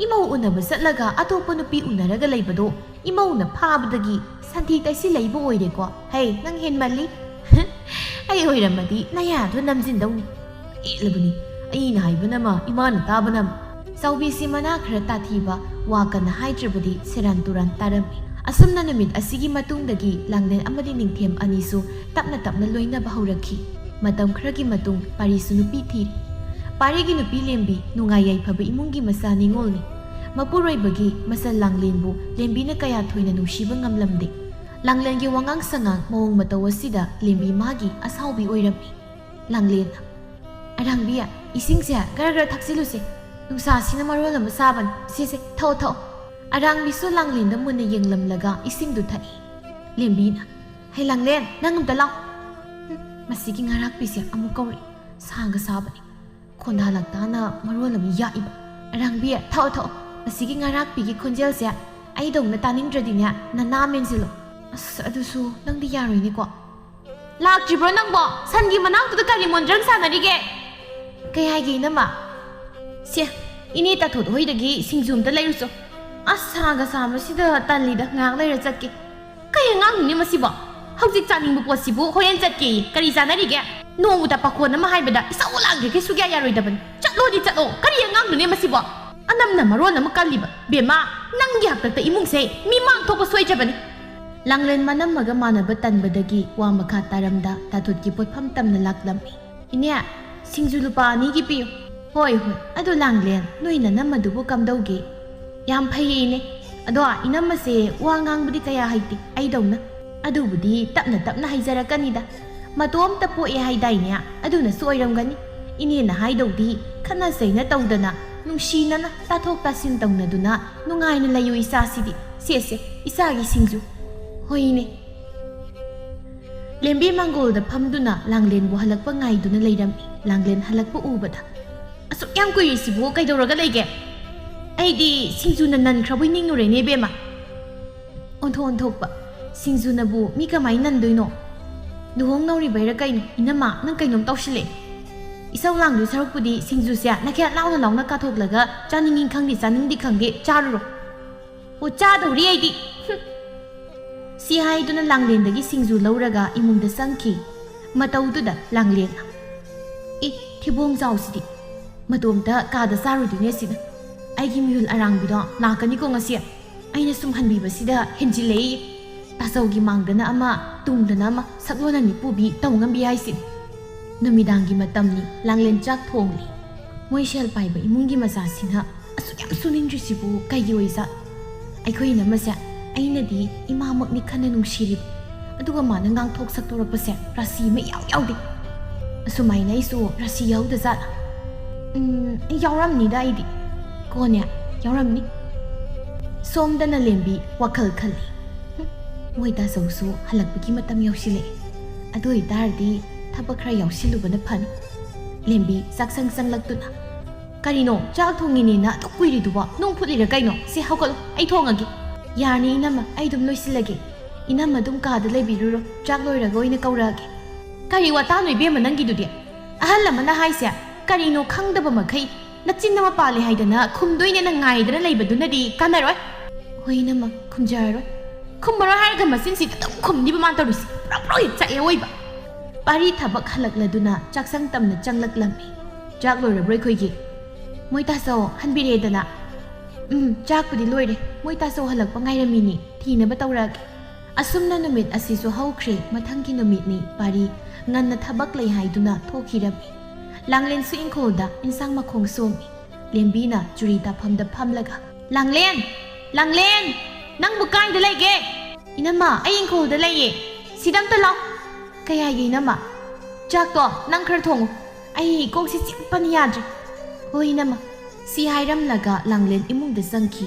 ꯏꯃꯧ ꯎꯅꯕ ꯆꯠꯂꯒ ꯑꯇꯣꯞꯄ ꯅꯨꯄꯤ ꯎꯅꯔꯒ ꯂꯩꯕꯗꯣ ꯏꯃꯧꯅ ꯐꯥꯕꯗꯒꯤ ꯁꯟꯊꯤ ꯇꯩꯁꯤꯜꯂꯛꯏꯕ ꯑꯣꯏꯔꯦꯀꯣ꯫ ꯍꯩ, ꯅꯪ ꯍꯦꯟꯃꯜꯂꯤ꯫ ꯑꯩ ꯑꯣꯏꯔꯝꯃꯗꯤ ꯅꯌꯥꯗꯣ ꯅꯝꯖꯤꯟꯗꯧꯅꯤ꯫ ꯄꯦꯜꯂꯕꯅꯤ꯫ ꯑꯩꯅ ꯍꯥꯏꯕꯅ ꯑꯃ, ꯏꯃꯥꯅ ꯇꯥꯕꯅ ꯑꯃ꯫" ꯆꯥꯎꯕꯤꯁꯤ ꯃꯅꯥ ꯈꯔ ꯇꯥꯊꯤꯕ ꯋꯥ ꯀꯟꯅ ꯍꯥꯏꯗ꯭ꯔꯕꯗꯤ ꯁꯦꯔꯥꯟ ꯇꯨꯔꯥꯟ ꯇꯥꯔꯝꯃꯤ꯫ ꯑꯁꯨꯝꯅ ꯅꯨꯃꯤꯠ ꯑꯁꯤꯒꯤ ꯃꯇꯨꯡꯗꯒꯤ ꯂꯥꯡꯂꯦꯟ ꯑꯃꯗꯤ ꯅꯤꯡꯊꯦꯝ ꯑꯅꯤꯁꯨ ꯇꯞꯅ ꯇꯞꯅ ꯂꯣꯏꯅꯕ ꯍꯧꯔꯛꯈꯤ꯫ ꯃꯇꯝ ꯈꯔꯒꯤ ꯃꯇꯨꯡ ꯄꯥꯔꯤꯁꯨ ꯅꯨꯄꯤ ꯊꯤꯔꯦ꯫ ꯄꯥꯔꯤꯒꯤ ꯅꯨꯄꯤ ꯂꯦꯝꯕꯤ ꯅꯨꯡꯉꯥꯏ ꯌꯥꯏꯐꯕ ꯏꯃꯨꯡꯒꯤ ꯃꯆꯥ ꯅꯤꯉꯣꯜꯅꯤ꯫ ꯃꯄꯨꯔꯣꯏꯕꯒꯤ ꯃꯆꯜ ꯂꯥꯡꯂꯦꯟꯕꯨ ꯂꯦꯝꯕꯤꯅ ꯀꯌꯥ ꯊꯣꯏꯅ ꯅꯨꯡꯁꯤꯕ ꯉꯝꯂꯝꯗꯦ꯫ ꯂꯥꯡꯂꯦꯟꯒꯤ ꯋꯥꯉꯥꯡ ꯁꯉꯥꯡ ꯃꯑꯣꯡ ꯃꯇꯧ ꯑꯁꯤꯗ ꯂꯦꯝꯕꯤ ꯃꯥꯒꯤ ꯑꯁꯥꯎꯕꯤ ꯑꯣꯏꯔꯝꯃꯤ꯫ ꯂꯥꯡꯂꯦꯟꯅ, "ꯑꯔꯥꯡꯕꯤ, ꯏꯁꯤꯡꯁꯦ ꯈꯔ ꯈꯔ ꯊꯛꯆꯤꯜꯂꯨꯁꯦ꯫ ꯅꯨꯡꯁꯥꯁꯤꯅ ꯃꯔꯣꯜ ꯑꯃ ꯁꯥꯕꯅꯤ꯫ ꯁꯦ ꯁꯦ, ꯊꯛꯑꯣ ꯊꯛꯑꯣ꯫" ꯑꯔꯥꯡꯕꯤꯁꯨ ꯂꯥꯡꯂꯦꯟꯗ ꯃꯨꯟꯅ ꯌꯦꯡꯂꯝꯂꯒ ꯏꯁꯤꯡꯗꯨ ꯊꯛꯏ꯫ ꯂꯦꯝꯕꯤꯅ, "ꯍꯩ ꯂꯥꯡꯂꯦꯟ, ꯅꯪ ꯑꯝꯇ ꯂꯥꯎ꯫ ꯍꯨꯝ, ꯃꯁꯤꯒꯤ ꯉꯥꯔꯥꯛꯄꯤꯁꯦ ꯑꯃꯨꯛ ꯀꯧꯔꯛꯏ꯫ ꯁꯥꯒ ꯁꯥꯕꯅꯤ꯫ ꯈꯣꯟꯗꯥ ꯂꯛꯇꯥꯅ ꯃꯔꯣꯜ ꯑꯃ ꯌꯥꯛꯏꯕ꯫ ꯑꯔꯥꯡꯕꯤ, ꯊꯛꯑꯣ ꯊꯛꯑꯣ꯫ ꯃꯁꯤꯒꯤ ꯉꯥꯔꯥꯛꯄꯤꯒꯤ ꯈꯣꯟꯖꯦꯜꯁꯦ ꯑꯩꯗꯧꯅ ꯇꯥꯅꯤꯡꯗ꯭ꯔꯗꯤꯅꯦ, ꯅꯅꯥ ꯃꯦꯟꯁꯤꯜꯂꯣ꯫" "ꯑꯁ, ꯑꯗꯨꯁꯨ ꯅꯪꯗꯤ ꯌꯥꯔꯣꯏꯅꯦꯀꯣ꯫" "ꯂꯥꯛꯇ꯭ꯔꯤꯕ꯭ꯔꯣ ꯅꯪꯕꯣ? ꯁꯟꯒꯤ ꯃꯅꯥꯛꯇꯨꯗ ꯀꯔꯤ ꯃꯣꯟꯗ꯭ꯔꯪ ꯁꯥꯟꯅꯔꯤꯒꯦ?" "ꯀꯩ ꯍꯥꯏꯒꯦ, ꯏꯅꯝꯃ?" "ꯁꯦ, ꯏꯅꯦ ꯇꯥꯊꯣꯠ ꯍꯣꯏꯗꯒꯤ ꯁꯤꯡꯖꯨ ꯑꯝꯇ ꯂꯩꯔꯨꯆꯣ꯫" "ꯑꯁ, ꯁꯥꯒ ꯁꯥꯕꯁꯤꯗ ꯇꯜꯂꯤꯗ, ꯉꯥꯏꯍꯥꯛ ꯂꯩꯔ ꯆꯠꯀꯦ꯫" "ꯀꯩ ꯑꯉꯥꯡꯅꯣꯅꯦ ꯃꯁꯤꯕꯣ? ꯍꯧꯖꯤꯛ ꯆꯥꯅꯤꯡꯕ ꯄꯣꯠꯁꯤꯕꯨ ꯍꯣꯔꯦꯟ ꯆꯠꯀꯦꯌꯦ꯫ ꯀꯔꯤ ꯆꯥꯅꯔꯤꯒꯦ? ꯅꯣꯡꯃꯇ ꯄꯥꯈꯣꯟ ꯑꯃ ꯍꯥꯏꯕꯗ ꯏꯁꯧ ꯂꯥꯡꯗ꯭ꯔꯤꯈꯩ ꯁꯨꯛꯌꯥ ꯌꯥꯔꯣꯏꯗꯕꯅꯤ꯫ ꯆꯠꯂꯣꯗꯤ ꯆꯠꯂꯣ꯫ ꯀꯔꯤ ꯑꯉꯥꯡꯅꯣꯅꯦ ꯃꯁꯤꯕꯣ? ꯑꯅꯝꯅ ꯃꯔꯣꯟ ꯑꯃ ꯀꯜꯂꯤꯕ꯫ ꯕꯦꯝꯃ, ꯅꯪꯒꯤ ꯍꯥꯛꯇꯛꯇ ꯏꯃꯨꯡꯁꯦ ꯃꯤꯃꯥꯡ ꯊꯣꯛꯄ ꯁꯣꯏꯗ꯭ꯔꯕꯅꯤ꯫" ꯂꯥꯡꯂꯦꯟ ꯃꯅꯝꯃꯒ ꯃꯥꯟꯅꯕ ꯇꯟꯕꯗꯒꯤ ꯋꯥ ꯃꯈꯥ ꯇꯥꯔꯝꯗ ꯇꯥꯊꯣꯠꯀꯤ ꯄꯣꯠꯐꯝ ꯇꯝꯅ ꯂꯥꯛꯂꯝꯃꯤ꯫ "ꯏꯅꯦ, ꯁꯤꯡꯖꯨ ꯂꯨꯄꯥ ꯑꯅꯤꯒꯤ ꯄꯤꯌꯨ꯫" "ꯍꯣꯏ, ꯍꯣꯏ, ꯑꯗꯨ ꯂꯥꯡꯂꯦꯟ, ꯅꯣꯏ ꯅꯅꯝꯃꯗꯨꯕꯨ ꯀꯝꯗꯧꯒꯦ?" "ꯌꯥꯝ ꯐꯩꯌꯦ, ꯏꯅꯦ꯫ ꯑꯗꯣ ꯏꯅꯝꯃꯁꯦ ꯋꯥ ꯉꯥꯡꯕꯗꯤ ꯀꯌꯥ ꯍꯩꯇꯦ, ꯑꯩꯗꯧꯅ꯫ ꯑꯗꯨꯕꯨꯗꯤ ꯇꯞꯅ ꯇꯞꯅ ꯍꯩꯖꯔꯛꯀꯅꯤꯗ꯫ ꯃꯇꯣꯝꯇ ꯄꯣꯛꯑꯦ ꯍꯥꯏꯗꯥꯏꯅꯦ? ꯑꯗꯨꯅꯁꯨ ꯑꯣꯏꯔꯝꯒꯅꯤ꯫ ꯏꯅꯦꯅ ꯍꯥꯏꯗꯧꯗꯤ ꯈꯠꯅ ꯆꯩꯅ ꯇꯧꯗꯅ, ꯅꯨꯡꯁꯤꯅꯅ ꯇꯥꯊꯣꯛ ꯇꯥꯁꯤꯟ ꯇꯧꯅꯗꯨꯅ ꯅꯨꯡꯉꯥꯏꯅ ꯂꯩꯌꯨ ꯏꯆꯥꯁꯤꯗꯤ꯫ ꯁꯦ, ꯁꯦ, ꯏꯆꯥꯒꯤ ꯁꯤꯡꯖꯨ꯫" "ꯍꯣꯏ, ꯏꯅꯦ꯫" ꯂꯦꯝꯕꯤ ꯃꯥꯡꯒꯣꯜꯗ ꯐꯝꯗꯨꯅ ꯂꯥꯡꯂꯦꯟꯕꯨ ꯍꯜꯂꯛꯄ ꯉꯥꯏꯗꯨꯅ ꯂꯩꯔꯝꯃꯤ꯫ ꯂꯥꯡꯂꯦꯟ ꯍꯜꯂꯛꯄ ꯎꯕꯗ, "ꯑꯁꯨꯛ ꯌꯥꯝ ꯀꯨꯏꯔꯤꯁꯤꯕꯨ ꯀꯩꯗꯧꯔꯒ ꯂꯩꯒꯦ? ꯑꯩꯗꯤ ꯁꯤꯡꯖꯨꯅ ꯅꯟꯈ꯭ꯔꯕꯣꯏ ꯅꯤꯡꯉꯨꯔꯦꯅꯦ, ꯏꯕꯦꯝꯃ꯫" ꯑꯣꯟꯊꯣꯛ ꯑꯣꯟꯊꯣꯛꯄ, ꯁꯤꯡꯖꯨꯅꯕꯨ ꯃꯤ ꯀꯃꯥꯏ ꯅꯟꯗꯣꯏꯅꯣ? ꯂꯨꯍꯣꯡꯅꯧꯔꯤꯕꯩꯔ ꯀꯩꯅꯣ? ꯏꯅꯝꯃ, ꯅꯪ ꯀꯩꯅꯣꯝ ꯇꯧꯁꯤꯜꯂꯦ꯫ ꯏꯁꯧ ꯂꯥꯡꯗꯣꯏ ꯁꯔꯨꯛꯄꯨꯗꯤ ꯁꯤꯡꯖꯨꯁꯦ ꯅꯈꯌꯥꯠ ꯂꯥꯎꯅ ꯂꯥꯎꯅ ꯀꯥꯊꯣꯛꯂꯒ ꯆꯥꯅꯤꯡꯉꯤ ꯈꯪꯗꯦ, ꯆꯥꯅꯤꯡꯗꯦ ꯈꯪꯗꯦ, ꯆꯥꯔꯨꯔꯣ꯫ "ꯑꯣ, ꯆꯥꯗꯧꯔꯤ ꯑꯩꯗꯤ꯫ ꯍꯨꯝ꯫" ꯁꯤ ꯍꯥꯏꯗꯨꯅ ꯂꯥꯡꯂꯦꯟꯗꯒꯤ ꯁꯤꯡꯖꯨ ꯂꯧꯔꯒ ꯏꯃꯨꯡꯗ ꯆꯪꯈꯤ꯫ ꯃꯇꯧꯗꯨꯗ ꯂꯥꯡꯂꯦꯟꯅ, "ꯑꯦ, ꯊꯤꯕꯣꯡ ꯆꯥꯎꯁꯤꯗꯤ꯫ ꯃꯇꯣꯝꯇ ꯀꯥꯗ ꯆꯥꯔꯨꯗꯣꯏꯅꯦ ꯑꯁꯤꯅ꯫ ꯑꯩꯒꯤ ꯃꯤꯍꯨꯜ ꯑꯔꯥꯡꯕꯤꯗꯣ ꯂꯥꯛꯀꯅꯤꯀꯣ ꯉꯁꯤ꯫ ꯑꯩꯅ ꯁꯨꯝ ꯍꯟꯕꯤꯕꯁꯤꯗ ꯍꯦꯟꯖꯤꯜꯂꯛꯏ꯫ ꯇꯥꯆꯧꯒꯤ ꯃꯥꯡꯗꯅ ꯑꯃ, ꯇꯨꯡꯗꯅ ꯑꯃ, ꯁꯛꯂꯣꯟ ꯑꯅꯤ ꯄꯨꯕꯤ ꯇꯧ ꯉꯝꯕꯤ ꯍꯥꯏꯁꯤꯅꯤ꯫" ꯅꯨꯃꯤꯗꯥꯡꯒꯤ ꯃꯇꯝꯅꯤ꯫ ꯂꯥꯡꯂꯦꯟ ꯆꯥꯛ ꯊꯣꯡꯂꯤ꯫ ꯃꯣꯏ ꯁꯦꯜ ꯄꯥꯏꯕ ꯏꯃꯨꯡꯒꯤ ꯃꯆꯥꯁꯤꯅ ꯑꯁꯨꯛ ꯌꯥꯝ ꯁꯨꯅꯤꯡꯗ꯭ꯔꯤꯁꯤꯕꯨ ꯀꯩꯒꯤ ꯑꯣꯏꯖꯥꯠ? ꯑꯩꯈꯣꯏ ꯏꯅꯝꯃꯁꯦ ꯑꯩꯅꯗꯤ ꯏꯃꯥꯃꯛꯅꯤ ꯈꯟꯅ ꯅꯨꯡꯁꯤꯔꯤꯕ, ꯑꯗꯨꯒ ꯃꯥꯅ ꯉꯥꯡꯊꯣꯛ ꯁꯛꯇꯣꯔꯛꯄꯁꯦ ꯔꯥꯁꯤ ꯑꯃ ꯏꯌꯥꯎ ꯌꯥꯎꯗꯦ꯫ ꯑꯁꯨꯃꯥꯏꯅ ꯑꯩꯁꯨ ꯔꯥꯁꯤ ꯌꯥꯎꯗ ꯖꯥꯠꯂ? ꯎꯝ, ꯌꯥꯎꯔꯝꯅꯤꯗ ꯑꯩꯗꯤ꯫ ꯀꯣꯅꯦ, ꯌꯥꯎꯔꯝꯅꯤ꯫ ꯁꯣꯝꯗꯅ ꯂꯦꯝꯕꯤ ꯋꯥꯈꯜ ꯈꯜꯂꯤ꯫ "ꯍꯨꯝ, ꯃꯣꯏ ꯇꯥꯆꯧꯁꯨ ꯍꯜꯂꯛꯄꯒꯤ ꯃꯇꯝ ꯌꯧꯁꯤꯜꯂꯛꯑꯦ꯫ ꯑꯗꯨ ꯑꯣꯏꯇꯥꯔꯗꯤ ꯊꯕꯛ ꯈꯔ ꯌꯥꯎꯁꯤꯜꯂꯨꯕꯅ ꯐꯅꯤ꯫" ꯂꯦꯝꯕꯤ ꯆꯥꯛꯁꯪ ꯆꯪꯂꯛꯇꯨꯅ, "ꯀꯔꯤꯅꯣ, ꯆꯥꯛ ꯊꯣꯡꯉꯤꯅꯦꯅ ꯑꯗꯨꯛ ꯀꯨꯏꯔꯤꯗꯨꯕꯣ? ꯅꯨꯡ ꯐꯨꯠꯂꯤꯔ ꯀꯩꯅꯣ? ꯁꯦ, ꯍꯧꯒꯠꯂꯣ, ꯑꯩ ꯊꯣꯡꯉꯒꯦ꯫" "ꯌꯥꯔꯅꯤ ꯏꯅꯝꯃ, ꯑꯩ ꯑꯗꯨꯝ ꯂꯣꯏꯁꯤꯜꯂꯒꯦ꯫" "ꯏꯅꯝꯃ ꯑꯗꯨꯝ ꯀꯥꯗ ꯂꯩꯕꯤꯔꯨꯔꯣ, ꯆꯥꯛ ꯂꯣꯏꯔꯒ ꯑꯣꯏꯅ ꯀꯧꯔꯛꯑꯒꯦ꯫" "ꯀꯔꯤ ꯋꯥꯇꯥꯅꯣ ꯏꯕꯦꯝꯃ ꯅꯪꯒꯤꯗꯨꯗꯤ? ꯑꯍꯜ ꯑꯃꯅ ꯍꯥꯏꯁꯦ ꯀꯔꯤꯅꯣ ꯈꯪꯗꯕ ꯃꯈꯩ ꯅꯆꯤꯟ ꯑꯃ ꯄꯥꯜꯂꯦ ꯍꯥꯏꯗꯅ ꯈꯨꯝꯗꯣꯏꯅꯦꯅ ꯉꯥꯏꯗꯅ ꯂꯩꯕꯗꯨꯅꯗꯤ ꯀꯥꯟꯅꯔꯣꯏ꯫" "ꯍꯣꯏ ꯏꯅꯝꯃ, ꯈꯨꯝꯖꯔꯔꯣꯏ꯫" "ꯈꯨꯝꯃꯔꯣꯏ ꯍꯥꯏꯔꯒ ꯃꯆꯤꯟꯁꯤꯗ ꯑꯗꯨꯝ ꯈꯨꯝꯅꯤꯕ ꯃꯥ ꯇꯧꯔꯤꯁꯦ꯫ ꯄꯨꯔꯥ ꯄꯨꯔꯥ ꯍꯦꯛ ꯆꯥꯛꯑꯦ ꯑꯑꯣꯏꯕ꯫" ꯄꯥꯔꯤ ꯊꯕꯛ ꯍꯜꯂꯛꯂꯗꯨꯅ ꯆꯥꯛꯁꯪ ꯇꯝꯅ ꯆꯪꯂꯛꯂꯝꯃꯤ꯫ "ꯆꯥꯛ ꯂꯣꯏꯔꯕ꯭ꯔꯣ ꯑꯩꯈꯣꯏꯒꯤ?" "ꯃꯣꯏ ꯇꯥꯆꯧ ꯍꯟꯕꯤꯔꯦꯗꯅ꯫" "ꯎꯝ, ꯆꯥꯛꯄꯨꯗꯤ ꯂꯣꯏꯔꯦ꯫ ꯃꯣꯏ ꯇꯥꯆꯧ ꯍꯜꯂꯛꯄ ꯉꯥꯏꯔꯝꯃꯤꯅꯤ꯫ ꯊꯤꯅꯕ ꯇꯧꯔꯛꯑꯒꯦ꯫" ꯑꯁꯨꯝꯅ ꯅꯨꯃꯤꯠ ꯑꯁꯤꯁꯨ ꯍꯧꯈ꯭ꯔꯦ꯫ ꯃꯊꯪꯒꯤ ꯅꯨꯃꯤꯠꯅꯤ꯫ ꯄꯥꯔꯤ ꯉꯟꯅ ꯊꯕꯛ ꯂꯩ ꯍꯥꯏꯗꯨꯅ ꯊꯣꯛꯈꯤꯔꯝꯃꯤ꯫ ꯂꯥꯡꯂꯦꯟꯁꯨ ꯏꯪꯈꯣꯜꯗ ꯏꯟꯁꯥꯡ ꯃꯈꯣꯡ ꯁꯣꯝꯃꯤ꯫ ꯂꯦꯝꯕꯤꯅ ꯆꯨꯔꯤ ꯇꯥꯐꯝꯗ ꯐꯝꯂꯒ, "ꯂꯥꯡꯂꯦꯟ! ꯂꯥꯡꯂꯦꯟ! ꯅꯪꯕꯨ ꯀꯥꯏꯗ ꯂꯩꯒꯦ?" "ꯏꯅꯝꯃ, ꯑꯩ ꯏꯪꯈꯣꯜꯗ ꯂꯩꯌꯦ꯫ ꯁꯤꯗ ꯑꯝꯇ ꯂꯥꯎ꯫" "ꯀꯩ ꯍꯥꯏꯒꯦ ꯏꯅꯝꯃ?" "ꯆꯥꯛꯇꯣ ꯅꯪ ꯈꯔ ꯊꯣꯡꯉꯨ꯫ ꯑꯩ ꯀꯣꯛꯁꯤ ꯆꯤꯛꯄꯅ ꯌꯥꯗ꯭ꯔꯦ꯫" "ꯍꯣꯏ ꯏꯅꯝꯃ꯫" ꯁꯤ ꯍꯥꯏꯔꯝꯂꯒ ꯂꯥꯡꯂꯦꯟ ꯏꯃꯨꯡꯗ ꯆꯪꯈꯤ꯫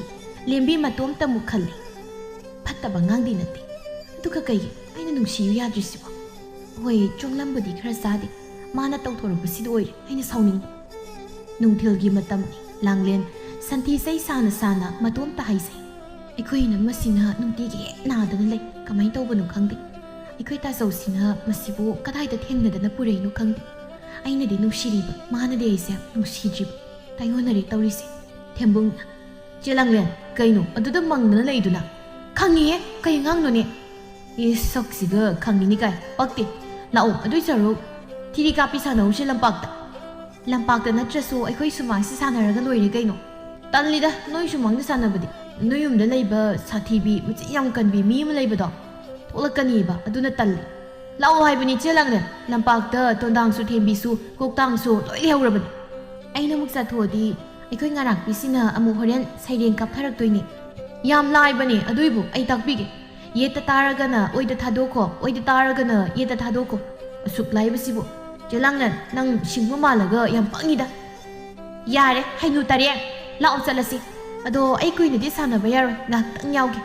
ꯂꯦꯝꯕꯤ ꯃꯇꯣꯝꯇ ꯑꯃꯨꯛ ꯈꯜꯂꯤ꯫ ꯐꯠꯇꯕ ꯑꯉꯥꯡꯗꯤ ꯅꯠꯇꯦ꯫ ꯑꯗꯨꯒ ꯀꯩꯒꯤ ꯑꯩꯅ ꯅꯨꯡꯁꯤꯌꯨ ꯌꯥꯗ꯭ꯔꯤꯁꯤꯕꯣ? ꯍꯣꯏ, ꯆꯣꯡꯂꯝꯕꯨꯗꯤ ꯈꯔ ꯆꯥꯗꯦ꯫ ꯃꯥꯅ ꯇꯧꯊꯣꯔꯛꯄꯁꯤꯗ ꯑꯣꯏꯔꯦ ꯑꯩꯅ ꯁꯥꯎꯅꯤꯡꯕ꯫ ꯅꯨꯡꯊꯤꯜꯒꯤ ꯃꯇꯝꯅꯤ꯫ ꯂꯥꯡꯂꯦꯟ ꯁꯟꯊꯤ ꯆꯩ ꯁꯥꯅ ꯁꯥꯅ ꯃꯇꯣꯝꯇ ꯍꯥꯏꯖꯩ꯫ "ꯑꯩꯈꯣꯏ ꯏꯅꯝꯃꯁꯤꯅ ꯅꯨꯡꯇꯤꯒꯤ ꯍꯦꯛ ꯅꯥꯗꯅ ꯂꯩ꯫ ꯀꯃꯥꯏꯅ ꯇꯧꯕꯅꯣ ꯈꯪꯗꯦ꯫ ꯑꯩꯈꯣꯏ ꯇꯥꯆꯧꯁꯤꯅ ꯃꯁꯤꯕꯨ ꯀꯗꯥꯏꯗ ꯊꯦꯡꯅꯗꯅ ꯄꯨꯔꯛꯏꯅꯣ ꯈꯪꯗꯦ꯫ ꯑꯩꯅꯗꯤ ꯅꯨꯡꯁꯤꯔꯤꯕ, ꯃꯥꯅꯗꯤ ꯑꯩꯁꯦ ꯅꯨꯡꯁꯤꯗ꯭ꯔꯤꯕ꯫ ꯇꯥꯏꯑꯣꯟꯅꯔꯦ ꯇꯧꯔꯤꯁꯦ꯫" ꯊꯦꯝꯕꯨꯡꯅ, "ꯆꯦ ꯂꯥꯡꯂꯦꯟ, ꯀꯩꯅꯣ ꯑꯗꯨꯗ ꯃꯪꯗꯅ ꯂꯩꯗꯨꯅ?" "ꯈꯪꯉꯤꯍꯦ, ꯀꯩ ꯑꯉꯥꯡꯅꯣꯅꯦ?" "ꯏꯁ, ꯁꯛꯁꯤꯒ ꯈꯪꯉꯤꯅꯤ ꯀꯥꯏ, ꯄꯛꯇꯦ꯫ ꯂꯥꯛꯑꯣ, ꯑꯗꯨꯏ ꯁꯔꯨꯛ ꯊꯤꯔꯤ ꯀꯥꯞꯄꯤ ꯁꯥꯟꯅꯧꯁꯦ ꯂꯝꯄꯥꯛꯇ꯫" "ꯂꯝꯄꯥꯛꯇ ꯅꯠꯇ꯭ꯔꯁꯨ ꯑꯩꯈꯣꯏ ꯁꯨꯃꯥꯡꯁꯤ ꯁꯥꯟꯅꯔꯒ ꯂꯣꯏꯔꯦ ꯀꯩꯅꯣ꯫" "ꯇꯜꯂꯤꯗ, ꯅꯣꯏ ꯁꯨꯃꯥꯡꯗ ꯁꯥꯟꯅꯕꯗꯤ꯫ ꯅꯣꯏ ꯌꯨꯝꯗ ꯂꯩꯕ ꯁꯥꯊꯤꯕꯤ, ꯃꯆꯤꯟ ꯌꯥꯝ ꯀꯟꯕꯤ ꯃꯤ ꯑꯃ ꯂꯩꯕꯗꯣ ꯊꯣꯛꯂꯛꯀꯅꯤꯕ, ꯑꯗꯨꯅ ꯇꯜꯂꯤ꯫" "ꯂꯥꯛꯑꯣ ꯍꯥꯏꯕꯅꯤ ꯆꯦ ꯂꯥꯡꯂꯦꯟ, ꯂꯝꯄꯥꯛꯇ ꯇꯣꯟꯗꯥꯡꯁꯨ, ꯊꯦꯝꯕꯤꯁꯨ, ꯀꯣꯛꯇꯥꯡꯁꯨ ꯂꯣꯏ ꯂꯩꯍꯧꯔꯕꯅꯤ꯫" "ꯑꯩꯅ ꯑꯃꯨꯛ ꯆꯠꯊꯣꯛꯑꯗꯤ ꯑꯩꯈꯣꯏ ꯉꯥꯔꯥꯛꯄꯤꯁꯤꯅ ꯑꯃꯨꯛ ꯍꯣꯔꯦꯟ ꯁꯩꯔꯦꯡ ꯀꯥꯞꯊꯔꯛꯇꯣꯏꯅꯦ꯫ ꯌꯥꯝ ꯂꯥꯏꯕꯅꯦ ꯑꯗꯨꯏꯕꯨ, ꯑꯩ ꯇꯥꯛꯄꯤꯒꯦ꯫ ꯌꯦꯠꯇ ꯇꯥꯔꯒꯅ ꯑꯣꯏꯗ ꯊꯥꯗꯣꯛꯈꯣ, ꯑꯣꯏꯗ ꯇꯥꯔꯒꯅ ꯌꯦꯠꯇ ꯊꯥꯗꯣꯛꯈꯣ꯫ ꯑꯁꯨꯛ ꯂꯥꯏꯕꯁꯤꯕꯨ꯫ ꯆꯦ ꯂꯥꯡꯂꯦꯟ, ꯅꯪ ꯁꯤꯡꯕ ꯃꯥꯜꯂꯒ ꯌꯥꯝ ꯄꯪꯉꯤꯗ꯫ ꯌꯥꯔꯦ, ꯍꯩꯅꯨ ꯇꯔꯦ, ꯂꯥꯛꯑꯣ ꯆꯠꯂꯁꯤ꯫ ꯑꯗꯣ ꯑꯩ ꯀꯨꯏꯅꯗꯤ ꯁꯥꯟꯅꯕ ꯌꯥꯔꯣꯏ, ꯉꯥꯏꯍꯥꯛꯇꯪ ꯌꯥꯎꯒꯦ꯫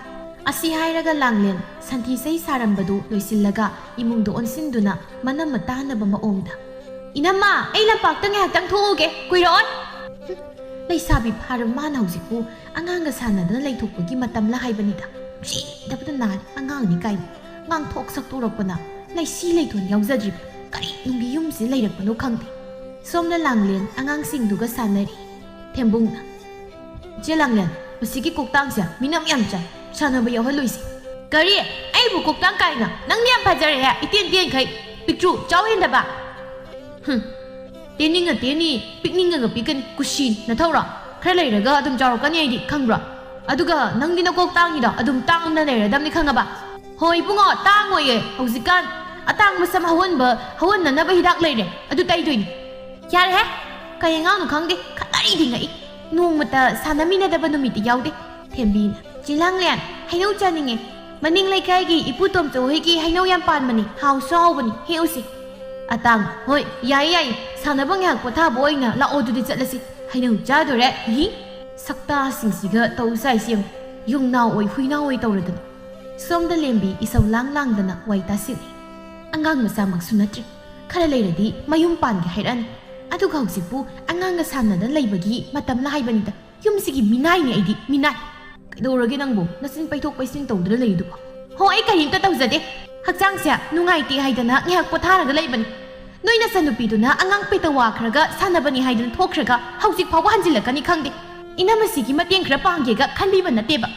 ꯑꯁꯤ ꯍꯥꯏꯔꯒ ꯂꯥꯡꯂꯦꯟ ꯁꯟꯊꯤ ꯆꯍꯤ ꯁꯥꯔꯝꯕꯗꯨ ꯂꯣꯏꯁꯤꯜꯂꯒ ꯏꯃꯨꯡꯗ ꯑꯣꯟꯁꯤꯟꯗꯨꯅ ꯃꯅꯝ ꯃꯇꯥꯅꯕ ꯃꯑꯣꯡꯗ, "ꯏꯅꯝꯃ, ꯑꯩ ꯂꯝꯄꯥꯛꯇ ꯉꯥꯏꯍꯥꯛꯇꯪ ꯊꯣꯛꯎꯒꯦ, ꯀꯨꯏꯔꯛꯑꯣꯏ꯫" ꯂꯩꯁꯥꯕꯤ ꯐꯥꯔꯕ ꯃꯥꯅ ꯍꯧꯖꯤꯛꯄꯨ ꯑꯉꯥꯡꯒ ꯁꯥꯟꯅꯗꯅ ꯂꯩꯊꯣꯛꯄꯒꯤ ꯃꯇꯝꯂ ꯍꯥꯏꯕꯅꯤꯗ꯫ ꯁꯤꯗꯕꯗ ꯅꯥꯔꯦ, ꯑꯉꯥꯡꯅꯤ ꯀꯥꯏꯅ ꯉꯥꯡꯊꯣꯛ ꯁꯛꯇꯣꯔꯛꯄꯅ ꯂꯩꯁꯤ ꯂꯩꯊꯣꯟ ꯌꯥꯎꯖꯗ꯭ꯔꯤꯕ ꯀꯔꯤ ꯅꯨꯡꯒꯤ ꯌꯨꯝꯁꯤ ꯂꯩꯔꯛꯄꯅꯣ ꯈꯪꯗꯦ꯫ ꯁꯣꯝꯗ ꯂꯥꯡꯂꯦꯟ ꯑꯉꯥꯡꯁꯤꯡꯗꯨꯒ ꯁꯥꯟꯅꯔꯤ꯫ ꯊꯦꯝꯕꯨꯡꯅ, "ꯏꯆꯦ ꯂꯥꯡꯂꯦꯟ, ꯃꯁꯤꯒꯤ ꯀꯣꯛꯇꯥꯡꯁꯦ ꯃꯤꯅꯝ ꯌꯥꯝ ꯆꯥꯏ, ꯁꯥꯟꯅꯕ ꯌꯥꯎꯍꯜꯂꯣꯏꯁꯤ꯫" "ꯀꯔꯤ? ꯑꯩꯕꯨ ꯀꯣꯛꯇꯥꯡ ꯀꯥꯏꯅ? ꯅꯪꯗꯤ ꯌꯥꯝ ꯐꯖꯔꯦꯍꯦ, ꯏꯇꯦꯟ ꯇꯦꯟꯈꯩ, ꯄꯤꯛꯇ꯭ꯔꯨ ꯆꯥꯎ ꯍꯦꯟꯗꯕ꯫" "ꯍꯨꯝ, ꯇꯦꯟꯅꯤꯡꯉ ꯇꯦꯟꯅꯤ, ꯄꯤꯛꯅꯤꯡꯉꯒ ꯄꯤꯛꯀꯅꯤ, ꯀꯨꯁꯤ ꯅꯊꯧꯔꯣ? ꯈꯔ ꯂꯩꯔꯒ ꯑꯗꯨꯝ ꯆꯥꯎꯔꯛꯀꯅꯤ ꯑꯩꯗꯤ, ꯈꯪꯕ꯭ꯔꯣ? ꯑꯗꯨꯒ ꯅꯪꯗꯤ ꯅꯀꯣꯛ ꯇꯥꯡꯉꯤꯗꯣ ꯑꯗꯨꯝ ꯇꯥꯡꯅ ꯂꯩꯔꯗꯝꯅꯤ, ꯈꯪꯉꯕ?" "ꯍꯣ ꯏꯕꯨꯡꯉꯣ, ꯇꯥꯡꯉꯣꯏꯌꯦ꯫ ꯍꯧꯖꯤꯛꯀꯥꯟ ꯑꯇꯥꯡꯕ ꯁꯝ ꯍꯧꯍꯟꯕ, ꯍꯧꯍꯟꯅꯅꯕ ꯍꯤꯗꯥꯛ ꯂꯩꯔꯦ, ꯑꯗꯨ ꯇꯩꯗꯣꯏꯅꯤ꯫" "ꯌꯥꯔꯦꯍꯦ, ꯀꯩ ꯑꯉꯥꯡꯅꯣ ꯈꯪꯗꯦ, ꯈꯠꯅꯔꯤꯗꯤ ꯉꯛꯏ꯫ ꯅꯣꯡꯃꯇ ꯁꯥꯟꯅꯃꯤꯟꯅꯗꯕ ꯅꯨꯃꯤꯠꯇꯤ ꯌꯥꯎꯗꯦ꯫" ꯊꯦꯝꯕꯤꯅ, "ꯆꯦ ꯂꯥꯡꯂꯦꯟ, ꯍꯩꯅꯧ ꯆꯥꯅꯤꯡꯉꯦ꯫ ꯃꯅꯤꯡ ꯂꯩꯀꯥꯏꯒꯤ ꯏꯄꯨ ꯇꯣꯝꯆꯧ ꯍꯣꯏꯒꯤ ꯍꯩꯅꯧ ꯌꯥꯝ ꯄꯥꯟꯕꯅꯤ, ꯍꯥꯎꯁꯨ ꯍꯥꯎꯕꯅꯤ, ꯍꯦꯛꯎꯁꯤ꯫" "ꯑꯇꯥꯡ, ꯍꯣꯏ, ꯌꯥꯏꯌꯦ, ꯌꯥꯏꯌꯦ, ꯁꯥꯟꯅꯕ ꯉꯥꯏꯍꯥꯛ ꯄꯣꯊꯥꯕ ꯑꯣꯏꯅ ꯂꯥꯛꯑꯣ, ꯑꯗꯨꯗꯤ ꯆꯠꯂꯁꯤ꯫ ꯍꯩꯅꯧ ꯆꯥꯗꯣꯔꯦ, ꯍꯤ꯫" ꯁꯛꯇꯥꯁꯤꯡꯁꯤꯒ ꯇꯧ ꯁꯥꯏꯁꯤ ꯌꯦꯡꯉꯨ, ꯌꯨꯝꯅꯥꯎ ꯑꯣꯏ ꯍꯨꯏꯅꯥꯎ ꯑꯣꯏ ꯇꯧꯔꯗꯅ꯫ ꯁꯣꯝꯗ ꯂꯦꯝꯕꯤ ꯏꯁꯧ ꯂꯥꯡ ꯂꯥꯡꯗꯅ ꯋꯥꯏ ꯇꯥꯁꯤꯜꯂꯤ꯫ ꯑꯉꯥꯡ ꯃꯆꯥꯃꯛꯁꯨ ꯅꯠꯇ꯭ꯔꯦ, ꯈꯔ ꯂꯩꯔꯗꯤ ꯃꯌꯨꯝ ꯄꯥꯟꯒꯦ ꯍꯥꯏꯔꯛꯑꯅꯤ꯫ ꯑꯗꯨꯒ ꯍꯧꯖꯤꯛꯄꯨ ꯑꯉꯥꯡꯒ ꯁꯥꯟꯅꯗꯅ ꯂꯩꯕꯒꯤ ꯃꯇꯝꯂ ꯍꯥꯏꯕꯅꯤꯗ꯫ ꯌꯨꯝꯁꯤꯒꯤ ꯃꯤꯅꯥꯏꯅꯦ ꯑꯩꯗꯤ, ꯃꯤꯅꯥꯏ꯫ "ꯀꯩꯗꯧꯔꯒꯦ ꯅꯪꯕꯨ? ꯅꯆꯤꯟ ꯄꯩꯊꯣꯛ ꯄꯩꯁꯤꯟ ꯇꯧꯗꯨꯅ ꯂꯩꯔꯤꯗꯨꯕꯣ?" "ꯍꯣ, ꯑꯩ ꯀꯔꯤꯝꯇ ꯇꯧꯖꯗꯦ꯫ ꯍꯛꯆꯥꯡꯁꯦ ꯅꯨꯡꯉꯥꯏꯇꯦ ꯍꯥꯏꯗꯅ ꯉꯥꯏꯍꯥꯛ ꯄꯣꯊꯥꯔꯒ ꯂꯩꯕꯅꯤ꯫ ꯅꯣꯏ ꯅꯆꯟꯅꯨꯄꯤꯗꯨꯅ ꯑꯉꯥꯡ ꯄꯦꯇꯋꯥ ꯈꯔꯒ ꯁꯥꯟꯅꯕꯅꯤ ꯍꯥꯏꯗꯅ ꯊꯣꯛꯈ꯭ꯔꯒ ꯍꯧꯖꯤꯛ ꯐꯥꯎꯕ ꯍꯟꯖꯤꯜꯂꯛꯀꯅꯤ ꯈꯪꯗꯦ꯫ ꯏꯅꯝꯃꯁꯤꯒꯤ ꯃꯇꯦꯡ ꯈꯔ ꯄꯥꯡꯒꯦꯒ ꯈꯟꯕꯤꯕ ꯅꯠꯇꯦꯕ꯫"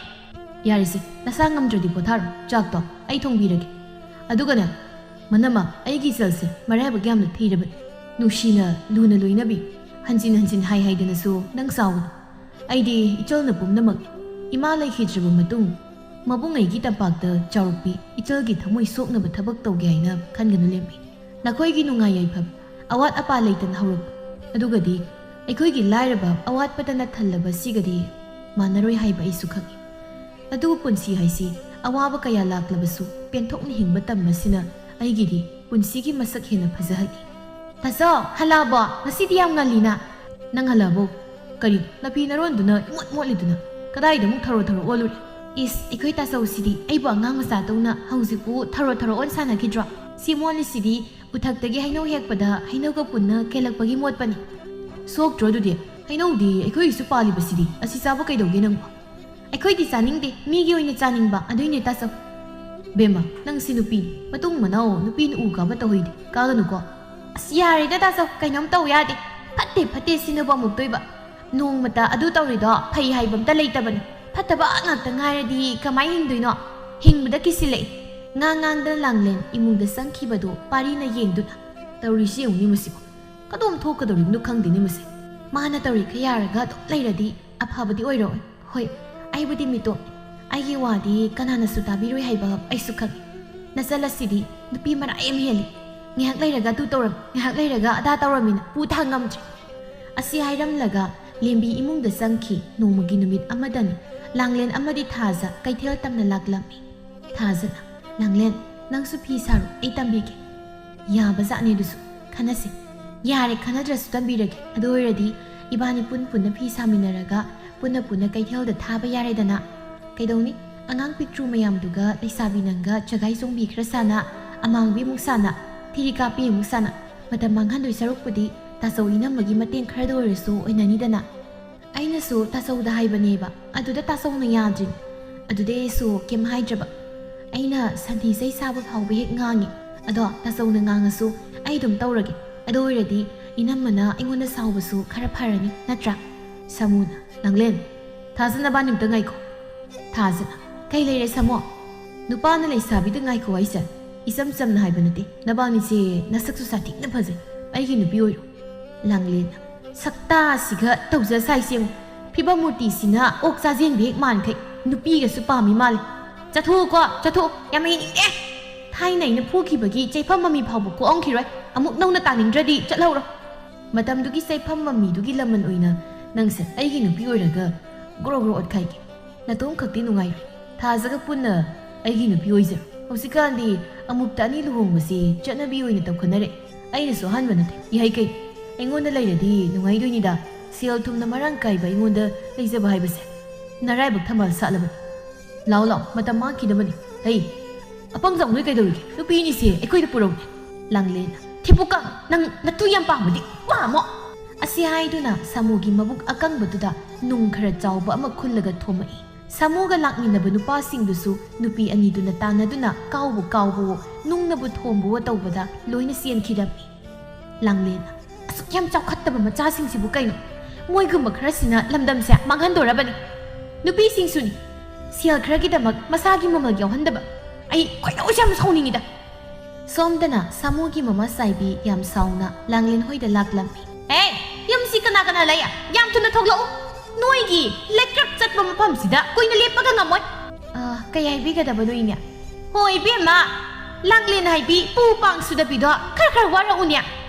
"ꯌꯥꯔꯦꯁꯦ, ꯅꯁꯥ ꯉꯝꯗ꯭ꯔꯗꯤ ꯄꯣꯊꯥꯔꯣ꯫ ꯆꯥꯛꯇꯣ ꯑꯩ ꯊꯣꯡꯕꯤꯔꯒꯦ꯫ ꯑꯗꯨꯒꯅꯦ, ꯃꯅꯝꯃ, ꯑꯩꯒꯤ ꯏꯆꯜꯁꯦ ꯃꯔꯥꯏꯕꯛ ꯌꯥꯝꯅ ꯊꯤꯔꯕꯅꯤ꯫ ꯅꯨꯡꯁꯤꯅ, ꯂꯨꯅ ꯂꯣꯏꯅꯕꯤ, ꯍꯟꯖꯤꯟ ꯍꯟꯖꯤꯟ ꯍꯥꯏ ꯍꯥꯏꯗꯅꯁꯨ ꯅꯪ ꯁꯥꯎꯒꯅꯨ꯫ ꯑꯩꯗꯤ ꯏꯆꯜꯅ ꯄꯨꯝꯅꯃꯛ꯫ ꯏꯃꯥ ꯂꯩꯈꯤꯗ꯭ꯔꯕ ꯃꯇꯨꯡ ꯃꯕꯨꯡꯉꯩꯒꯤ ꯇꯝꯄꯥꯛꯇ ꯆꯥꯎꯔꯛꯄꯤ ꯏꯆꯜꯒꯤ ꯊꯃꯣꯏ ꯁꯣꯛꯅꯕ ꯊꯕꯛ ꯇꯧꯒꯦ ꯍꯥꯏꯅ ꯈꯟꯒꯅꯨ ꯂꯦꯝꯕꯤ꯫ ꯅꯈꯣꯏꯒꯤ ꯅꯨꯡꯉꯥꯏ ꯌꯥꯏꯐꯕ, ꯑꯋꯥꯠ ꯑꯄꯥ ꯂꯩꯇꯅ ꯍꯧꯔꯛꯄ, ꯑꯗꯨꯒꯗꯤ ꯑꯩꯈꯣꯏꯒꯤ ꯂꯥꯏꯔꯕ ꯑꯋꯥꯠꯄꯇꯅ ꯊꯜꯂꯕ ꯁꯤꯒꯗꯤ ꯃꯥꯟꯅꯔꯣꯏ ꯍꯥꯏꯕ ꯑꯩꯁꯨ ꯈꯪꯏ꯫ ꯑꯗꯨꯕꯨ ꯄꯨꯟꯁꯤ ꯍꯥꯏꯁꯤ ꯑꯋꯥꯕ ꯀꯌꯥ ꯂꯥꯛꯂꯕꯁꯨ ꯄꯦꯟꯊꯣꯛꯅ ꯍꯤꯡꯕ ꯇꯝꯕꯁꯤꯅ ꯑꯩꯒꯤꯗꯤ ꯄꯨꯟꯁꯤꯒꯤ ꯃꯁꯛ ꯍꯦꯟꯅ ꯐꯖꯍꯜꯂꯤ꯫ ꯇꯥꯆꯧ, ꯍꯜꯂꯛꯑꯕꯣ? ꯉꯁꯤꯗꯤ ꯌꯥꯝ ꯉꯜꯂꯤꯅ꯫ ꯅꯪ ꯍꯜꯂꯛꯑꯕꯣ? ꯀꯔꯤ? ꯅꯐꯤ ꯅꯔꯣꯟꯗꯨꯅ ꯏꯃꯣꯠ ꯃꯣꯠꯂꯤꯗꯨꯅ? ꯀꯗꯥꯏꯗ ꯑꯃꯨꯛ ꯊꯔꯣ ꯊꯔꯣ ꯑꯣꯜꯂꯨꯔꯦ? ꯏꯁ, ꯑꯩꯈꯣꯏ ꯇꯥꯆꯧꯁꯤꯗꯤ ꯑꯩꯕꯨ ꯑꯉꯥꯡ ꯃꯆꯥꯗꯧꯅ ꯍꯧꯖꯤꯛꯄꯨ ꯊꯔꯣ ꯊꯔꯣ ꯑꯣꯟ ꯁꯥꯟꯅꯈꯤꯗ꯭ꯔꯣ? ꯁꯤ ꯃꯣꯠꯂꯤꯁꯤꯗꯤ ꯎꯊꯛꯇꯒꯤ ꯍꯩꯅꯧ ꯍꯦꯛꯄꯗ ꯍꯩꯅꯧꯒ ꯄꯨꯟꯅ ꯀꯦꯜꯂꯛꯄꯒꯤ ꯃꯣꯠꯄꯅꯤ꯫ ꯁꯣꯛꯇ꯭ꯔꯣ ꯑꯗꯨꯗꯤ? ꯍꯩꯅꯧꯗꯤ ꯑꯩꯈꯣꯏꯒꯤꯁꯨ ꯄꯥꯜꯂꯤꯕꯁꯤꯗꯤ꯫ ꯑꯁꯤ ꯆꯥꯕ ꯀꯩꯗꯧꯒꯦ ꯅꯪꯕꯣ? ꯑꯩꯈꯣꯏꯗꯤ ꯆꯥꯅꯤꯡꯗꯦ, ꯃꯤꯒꯤ ꯑꯣꯏꯅ ꯆꯥꯅꯤꯡꯕ, ꯑꯗꯨꯏꯅꯦ ꯇꯥꯆꯧ꯫ ꯕꯦꯝꯃ, ꯅꯪꯁꯤ ꯅꯨꯄꯤꯅꯤ, ꯃꯇꯨꯡ ꯃꯅꯥꯎ ꯅꯨꯄꯤꯅ ꯎ ꯀꯥꯕ ꯇꯧꯍꯩꯗꯦ, ꯀꯥꯒꯅꯨꯀꯣ꯫ ꯑꯁ, ꯌꯥꯔꯦꯗ ꯇꯥꯆꯧ, ꯀꯩꯅꯣꯝ ꯇꯧ ꯌꯥꯗꯦ꯫ ꯐꯠꯇꯦ ꯐꯠꯇꯦ ꯁꯤꯟꯅꯕ ꯑꯃꯨꯛꯇꯣꯏꯕ꯫ ꯅꯣꯡꯃꯇ ꯑꯗꯨ ꯇꯧꯔꯤꯗꯣ ꯐꯩ ꯍꯥꯏꯕ ꯑꯝꯇ ꯂꯩꯇꯕꯅꯤ꯫ ꯐꯠꯇꯕ ꯉꯥꯛꯇ ꯉꯥꯏꯔꯗꯤ ꯀꯃꯥꯏ ꯍꯤꯡꯗꯣꯏꯅꯣ? ꯍꯤꯡꯕꯗ ꯀꯤꯁꯤꯜꯂꯛꯏ꯫ ꯉꯥꯡ ꯉꯥꯡꯗꯅ ꯂꯥꯡꯂꯦꯟ ꯏꯃꯨꯡꯗ ꯆꯪꯈꯤꯕꯗꯣ ꯄꯥꯔꯤꯅ ꯌꯦꯡꯗꯨꯅ꯫ ꯇꯧꯔꯤꯁꯤ ꯌꯦꯡꯉꯨꯅꯦ ꯃꯁꯤꯕꯨ꯫ ꯀꯗꯣꯝ ꯊꯣꯛꯀꯗꯧꯔꯤꯕꯅꯣ ꯈꯪꯗꯦꯅꯦ ꯃꯁꯤ꯫ ꯃꯥꯅ ꯇꯧꯔꯤꯈꯩ ꯌꯥꯔꯒ ꯑꯗꯨꯝ ꯂꯩꯔꯗꯤ ꯑꯐꯕꯗꯤ ꯑꯣꯏꯔꯣꯏ꯫ ꯍꯣꯏ, ꯑꯩꯕꯨꯗꯤ ꯃꯤꯇꯣꯞꯅꯤ꯫ ꯑꯩꯒꯤ ꯋꯥꯗꯤ ꯀꯅꯥꯅꯁꯨ ꯇꯥꯕꯤꯔꯣꯏ ꯍꯥꯏꯕ ꯑꯩꯁꯨ ꯈꯪꯏ꯫ ꯅꯆꯜ ꯑꯁꯤꯗꯤ ꯅꯨꯄꯤ ꯃꯔꯥꯏ ꯑꯃ ꯍꯦꯜꯂꯤ꯫ ꯉꯥꯏꯍꯥꯛ ꯂꯩꯔꯒ ꯑꯗꯨ ꯇꯧꯔꯝꯃꯤ, ꯉꯥꯏꯍꯥꯛ ꯂꯩꯔꯒ ꯑꯗꯥ ꯇꯧꯔꯝꯃꯤꯅ ꯄꯨ ꯊꯥꯡ ꯉꯝꯗ꯭ꯔꯦ꯫ ꯑꯁꯤ ꯍꯥꯏꯔꯝꯂꯒ ꯂꯦꯝꯕꯤ ꯏꯃꯨꯡꯗ ꯆꯪꯈꯤ꯫ ꯅꯣꯡꯃꯒꯤ ꯅꯨꯃꯤꯠ ꯑꯃꯗꯅꯤ꯫ ꯂꯥꯡꯂꯦꯟ ꯑꯃꯗꯤ ꯊꯥꯖ ꯀꯩꯊꯦꯜ ꯇꯝꯅ ꯂꯥꯛꯂꯝꯃꯤ꯫ ꯊꯥꯖꯅ, "ꯂꯥꯡꯂꯦꯟ, ꯅꯪꯁꯨ ꯐꯤ ꯁꯥꯔꯣ, ꯑꯩ ꯇꯝꯕꯤꯒꯦ꯫" ꯌꯥꯕꯖꯥꯠꯅꯤ ꯑꯗꯨꯁꯨ꯫ ꯈꯟꯅꯁꯤ꯫ ꯌꯥꯔꯦ, ꯈꯟꯅꯗ꯭ꯔꯁꯨ ꯇꯝꯕꯤꯔꯒꯦ꯫ ꯑꯗꯨ ꯑꯣꯏꯔꯗꯤ ꯏꯕꯥꯅꯤ ꯄꯨꯟ ꯄꯨꯟꯅ ꯐꯤ ꯁꯥꯃꯤꯟꯅꯔꯒ ꯄꯨꯟꯅ ꯄꯨꯟꯅ ꯀꯩꯊꯦꯜꯗ ꯊꯥꯕ ꯌꯥꯔꯦꯗꯅ꯫ ꯀꯩꯗꯧꯅꯤ? ꯑꯉꯥꯡ ꯄꯤꯛꯇ꯭ꯔꯨ ꯃꯌꯥꯝꯗꯨꯒ ꯂꯩꯁꯥꯕꯤ ꯅꯪꯒ ꯆꯒꯥꯏ ꯆꯣꯡꯕꯤ ꯈꯔ ꯁꯥꯟꯅ, ꯑꯃꯥꯡꯕꯤ ꯑꯃꯨꯛ ꯁꯥꯟꯅ, ꯊꯤꯔꯤ ꯀꯥꯞꯄꯤ ꯑꯃꯨꯛ ꯁꯥꯟꯅ, ꯃꯇꯝ ꯃꯥꯡꯍꯟꯗꯣꯏ ꯁꯔꯨꯛꯄꯨꯗꯤ ꯇꯥꯆꯧ ꯏꯅꯝꯃꯒꯤ ꯃꯇꯦꯡ ꯈꯔꯗ ꯑꯣꯏꯔꯁꯨ ꯑꯣꯏꯅꯅꯤꯗꯅ꯫ ꯑꯩꯅꯁꯨ ꯇꯥꯆꯧꯗ ꯍꯥꯏꯕꯅꯦꯕ, ꯑꯗꯨꯗ ꯇꯥꯆꯧꯅ ꯌꯥꯗ꯭ꯔꯤꯅꯤ꯫ ꯑꯗꯨꯗꯩ ꯑꯩꯁꯨ ꯀꯩꯝ ꯍꯥꯏꯗ꯭ꯔꯕ꯫ ꯑꯩꯅ ꯁꯟꯊꯤ ꯆꯩ ꯁꯥꯕ ꯐꯥꯎꯕ ꯍꯦꯛ ꯉꯥꯡꯉꯤ꯫ ꯑꯗꯣ ꯇꯥꯆꯧꯅ ꯉꯥꯡꯉꯁꯨ ꯑꯩ ꯑꯗꯨꯝ ꯇꯧꯔꯒꯦ꯫ ꯑꯗꯨ ꯑꯣꯏꯔꯗꯤ ꯏꯅꯝꯃꯅ ꯑꯩꯉꯣꯟꯗ ꯁꯥꯎꯕꯁꯨ ꯈꯔ ꯐꯔꯅꯤ, ꯅꯠꯇ꯭ꯔꯥ? ꯁꯥꯃꯨꯅ, "ꯂꯥꯡꯂꯦꯟ, ꯊꯥꯖ ꯅꯕꯥꯅꯤ ꯑꯝꯇ ꯉꯥꯏꯈꯣ꯫" ꯊꯥꯖꯅ, "ꯀꯩ ꯂꯩꯔꯦ ꯁꯥꯃꯣ?" "ꯅꯨꯄꯥꯅ ꯂꯩꯁꯥꯕꯤꯗ ꯉꯥꯏꯈꯣ ꯍꯥꯏꯁꯦ ꯏꯆꯝ ꯆꯝꯅ ꯍꯥꯏꯕ ꯅꯠꯇꯦ꯫ ꯅꯕꯥꯅꯤꯁꯦ ꯅꯁꯛꯁꯨ ꯁꯥꯊꯤꯅ ꯐꯖꯩ꯫ ꯑꯩꯒꯤ ꯅꯨꯄꯤ ꯑꯣꯏꯔꯣ꯫" ꯂꯥꯡꯂꯦꯟꯅ, "ꯁꯛꯇꯥꯁꯤꯒ ꯇꯧꯖ ꯁꯥꯏꯁꯦ ꯌꯦꯡꯉꯨ꯫ ꯐꯤꯕꯝ ꯃꯨꯔꯇꯤꯁꯤꯅ ꯑꯣꯛ ꯆꯥꯖꯦꯟꯕꯤ ꯍꯦꯛ ꯃꯥꯟꯈꯩ꯫ ꯅꯨꯄꯤꯒꯁꯨ ꯄꯥꯝꯃꯤ ꯃꯥꯜꯂꯦ꯫ ꯆꯠꯊꯣꯛꯎꯀꯣ, ꯆꯠꯊꯣꯛꯎ꯫ ꯌꯥꯝ ꯍꯩꯅꯤꯡꯗꯦ꯫ ꯊꯥꯏꯅ ꯑꯩꯅ ꯐꯨꯈꯤꯕꯒꯤ ꯆꯩꯐꯝ ꯃꯃꯤ ꯐꯥꯎꯕ ꯀꯣꯛꯑꯝꯈꯤꯔꯣꯏ꯫ ꯑꯃꯨꯛ ꯅꯧꯅ ꯇꯥꯅꯤꯡꯗ꯭ꯔꯗꯤ ꯆꯠꯍꯧꯔꯣ꯫" ꯃꯇꯝꯗꯨꯒꯤ ꯆꯩꯐꯝ ꯃꯃꯤꯗꯨꯒꯤ ꯂꯃꯟ ꯑꯣꯏꯅ ꯅꯪꯁꯦ ꯑꯩꯒꯤ ꯅꯨꯄꯤ ꯑꯣꯏꯔꯒ ꯒ꯭ꯔꯣ ꯒ꯭ꯔꯣ ꯑꯣꯠꯈꯥꯏꯒꯦ꯫ ꯅꯇꯣꯝ ꯈꯛꯇꯤ ꯅꯨꯡꯉꯥꯏꯔꯣꯏ꯫ ꯊꯥꯖꯒ ꯄꯨꯟꯅ ꯑꯩꯒꯤ ꯅꯨꯄꯤ ꯑꯣꯏꯖꯔꯣ꯫ ꯍꯧꯖꯤꯛꯀꯥꯟꯗꯤ ꯑꯃꯨꯛꯇ ꯑꯅꯤ ꯂꯨꯍꯣꯡꯕꯁꯤ ꯆꯠꯅꯕꯤ ꯑꯣꯏꯅ ꯇꯧꯈꯠꯅꯔꯦ꯫ ꯑꯩꯅꯁꯨ ꯑꯍꯥꯟꯕ ꯅꯠꯇꯦ, ꯏꯍꯩ ꯀꯩ꯫ ꯑꯩꯉꯣꯟꯗ ꯂꯩꯔꯗꯤ ꯅꯨꯡꯉꯥꯏꯗꯣꯏꯅꯤꯗ꯫ ꯁꯦꯜ ꯊꯨꯝꯅ ꯃꯔꯥꯡ ꯀꯥꯏꯕ ꯑꯩꯉꯣꯟꯗ ꯂꯩꯖꯕ ꯍꯥꯏꯕꯁꯦ꯫ ꯅꯔꯥꯏꯕꯛ ꯊꯝꯕꯥꯜ ꯁꯥꯠꯂꯕꯅꯤ꯫ ꯂꯥꯎ ꯂꯥꯎ, ꯃꯇꯝ ꯃꯥꯡꯈꯤꯅꯕꯅꯤ꯫ ꯍꯩ, ꯑꯄꯪꯖꯥꯎ ꯅꯣꯏ ꯀꯩꯗꯧꯔꯤꯒꯦ? ꯅꯨꯄꯤ ꯑꯅꯤꯁꯦ ꯑꯩꯈꯣꯏꯗ ꯄꯨꯔꯧꯅꯦ꯫ ꯂꯥꯡꯂꯦꯟ, ꯊꯤꯕꯨꯀꯥꯡ, ꯅꯪ ꯅꯇꯨ ꯌꯥꯝ ꯄꯥꯝꯃꯗꯤ ꯋꯥ ꯑꯃꯨꯛ꯫ ꯑꯁꯤ ꯍꯥꯏꯗꯨꯅ ꯁꯥꯃꯨꯒꯤ ꯃꯕꯨꯛ ꯑꯀꯪꯕꯗꯨꯗ ꯅꯨꯡ ꯈꯔ ꯆꯥꯎꯕ ꯑꯃ ꯈꯨꯜꯂꯒ ꯊꯣꯝꯃꯛꯏ꯫ ꯁꯥꯃꯨꯒ ꯂꯥꯛꯃꯤꯟꯅꯕ ꯅꯨꯄꯥꯁꯤꯡꯗꯨꯁꯨ ꯅꯨꯄꯤ ꯑꯅꯤꯗꯨꯅ ꯇꯥꯟꯅꯗꯨꯅ ꯀꯥꯎꯕꯨ ꯀꯥꯎꯕꯋꯣ, ꯅꯨꯡꯅꯕꯨ ꯊꯣꯝꯕꯋꯣ ꯇꯧꯕꯗ ꯂꯣꯏꯅ ꯆꯦꯟꯈꯤꯔꯝꯃꯤ꯫ ꯂꯥꯡꯂꯦꯟ, ꯑꯁꯨꯛ ꯌꯥꯝ ꯆꯥꯎꯈꯠꯇꯕ ꯃꯆꯥꯁꯤꯡꯁꯤꯕꯨ ꯀꯩꯅꯣ? ꯃꯣꯏꯒꯨꯝꯕ ꯈꯔꯁꯤꯅ ꯂꯝꯗꯝꯁꯦ ꯃꯥꯡꯍꯟꯗꯣꯔꯕꯅꯤ꯫ ꯅꯨꯄꯤꯁꯤꯡꯁꯨꯅꯤ꯫ ꯁꯦꯜ ꯈꯔꯒꯤꯗꯃꯛ ꯃꯁꯥꯒꯤ ꯃꯃꯜ ꯌꯥꯎꯍꯟꯗꯕ꯫ ꯑꯩ ꯈꯣꯏꯗꯧꯁꯦ ꯌꯥꯝ ꯁꯥꯎꯅꯤꯡꯉꯤꯗ꯫ ꯁꯣꯝꯗꯅ ꯁꯥꯃꯨꯒꯤ ꯃꯃꯥ ꯁꯥꯏꯕꯤ ꯌꯥꯝ ꯁꯥꯎꯅ ꯂꯥꯡꯂꯦꯟ ꯍꯣꯏꯗ ꯂꯥꯛꯂꯝꯃꯤ꯫ "ꯍꯦ, ꯌꯨꯝꯁꯤ ꯀꯅꯥ ꯀꯅꯥ ꯂꯩ? ꯌꯥꯝ ꯊꯨꯅ ꯊꯣꯛꯂꯛꯎ꯫ ꯅꯣꯏꯒꯤ ꯂꯩꯀ꯭ꯔꯛ ꯆꯠꯄ ꯃꯐꯝꯁꯤꯗ ꯀꯨꯏꯅ ꯂꯦꯞꯄꯒ ꯉꯝꯃꯣꯏ꯫" "ꯑ, ꯀꯩ ꯍꯥꯏꯕꯤꯒꯗꯕꯅꯣ, ꯏꯅꯦ?" "ꯍꯣ, ꯏꯕꯦꯝꯃ, ꯂꯥꯡꯂꯦꯟ ꯍꯥꯏꯕꯤ ꯄꯨ ꯄꯥꯡ ꯁꯨꯗꯕꯤꯗꯣ ꯈꯔ ꯈꯔ ꯋꯥꯔꯛꯎꯅꯦ꯫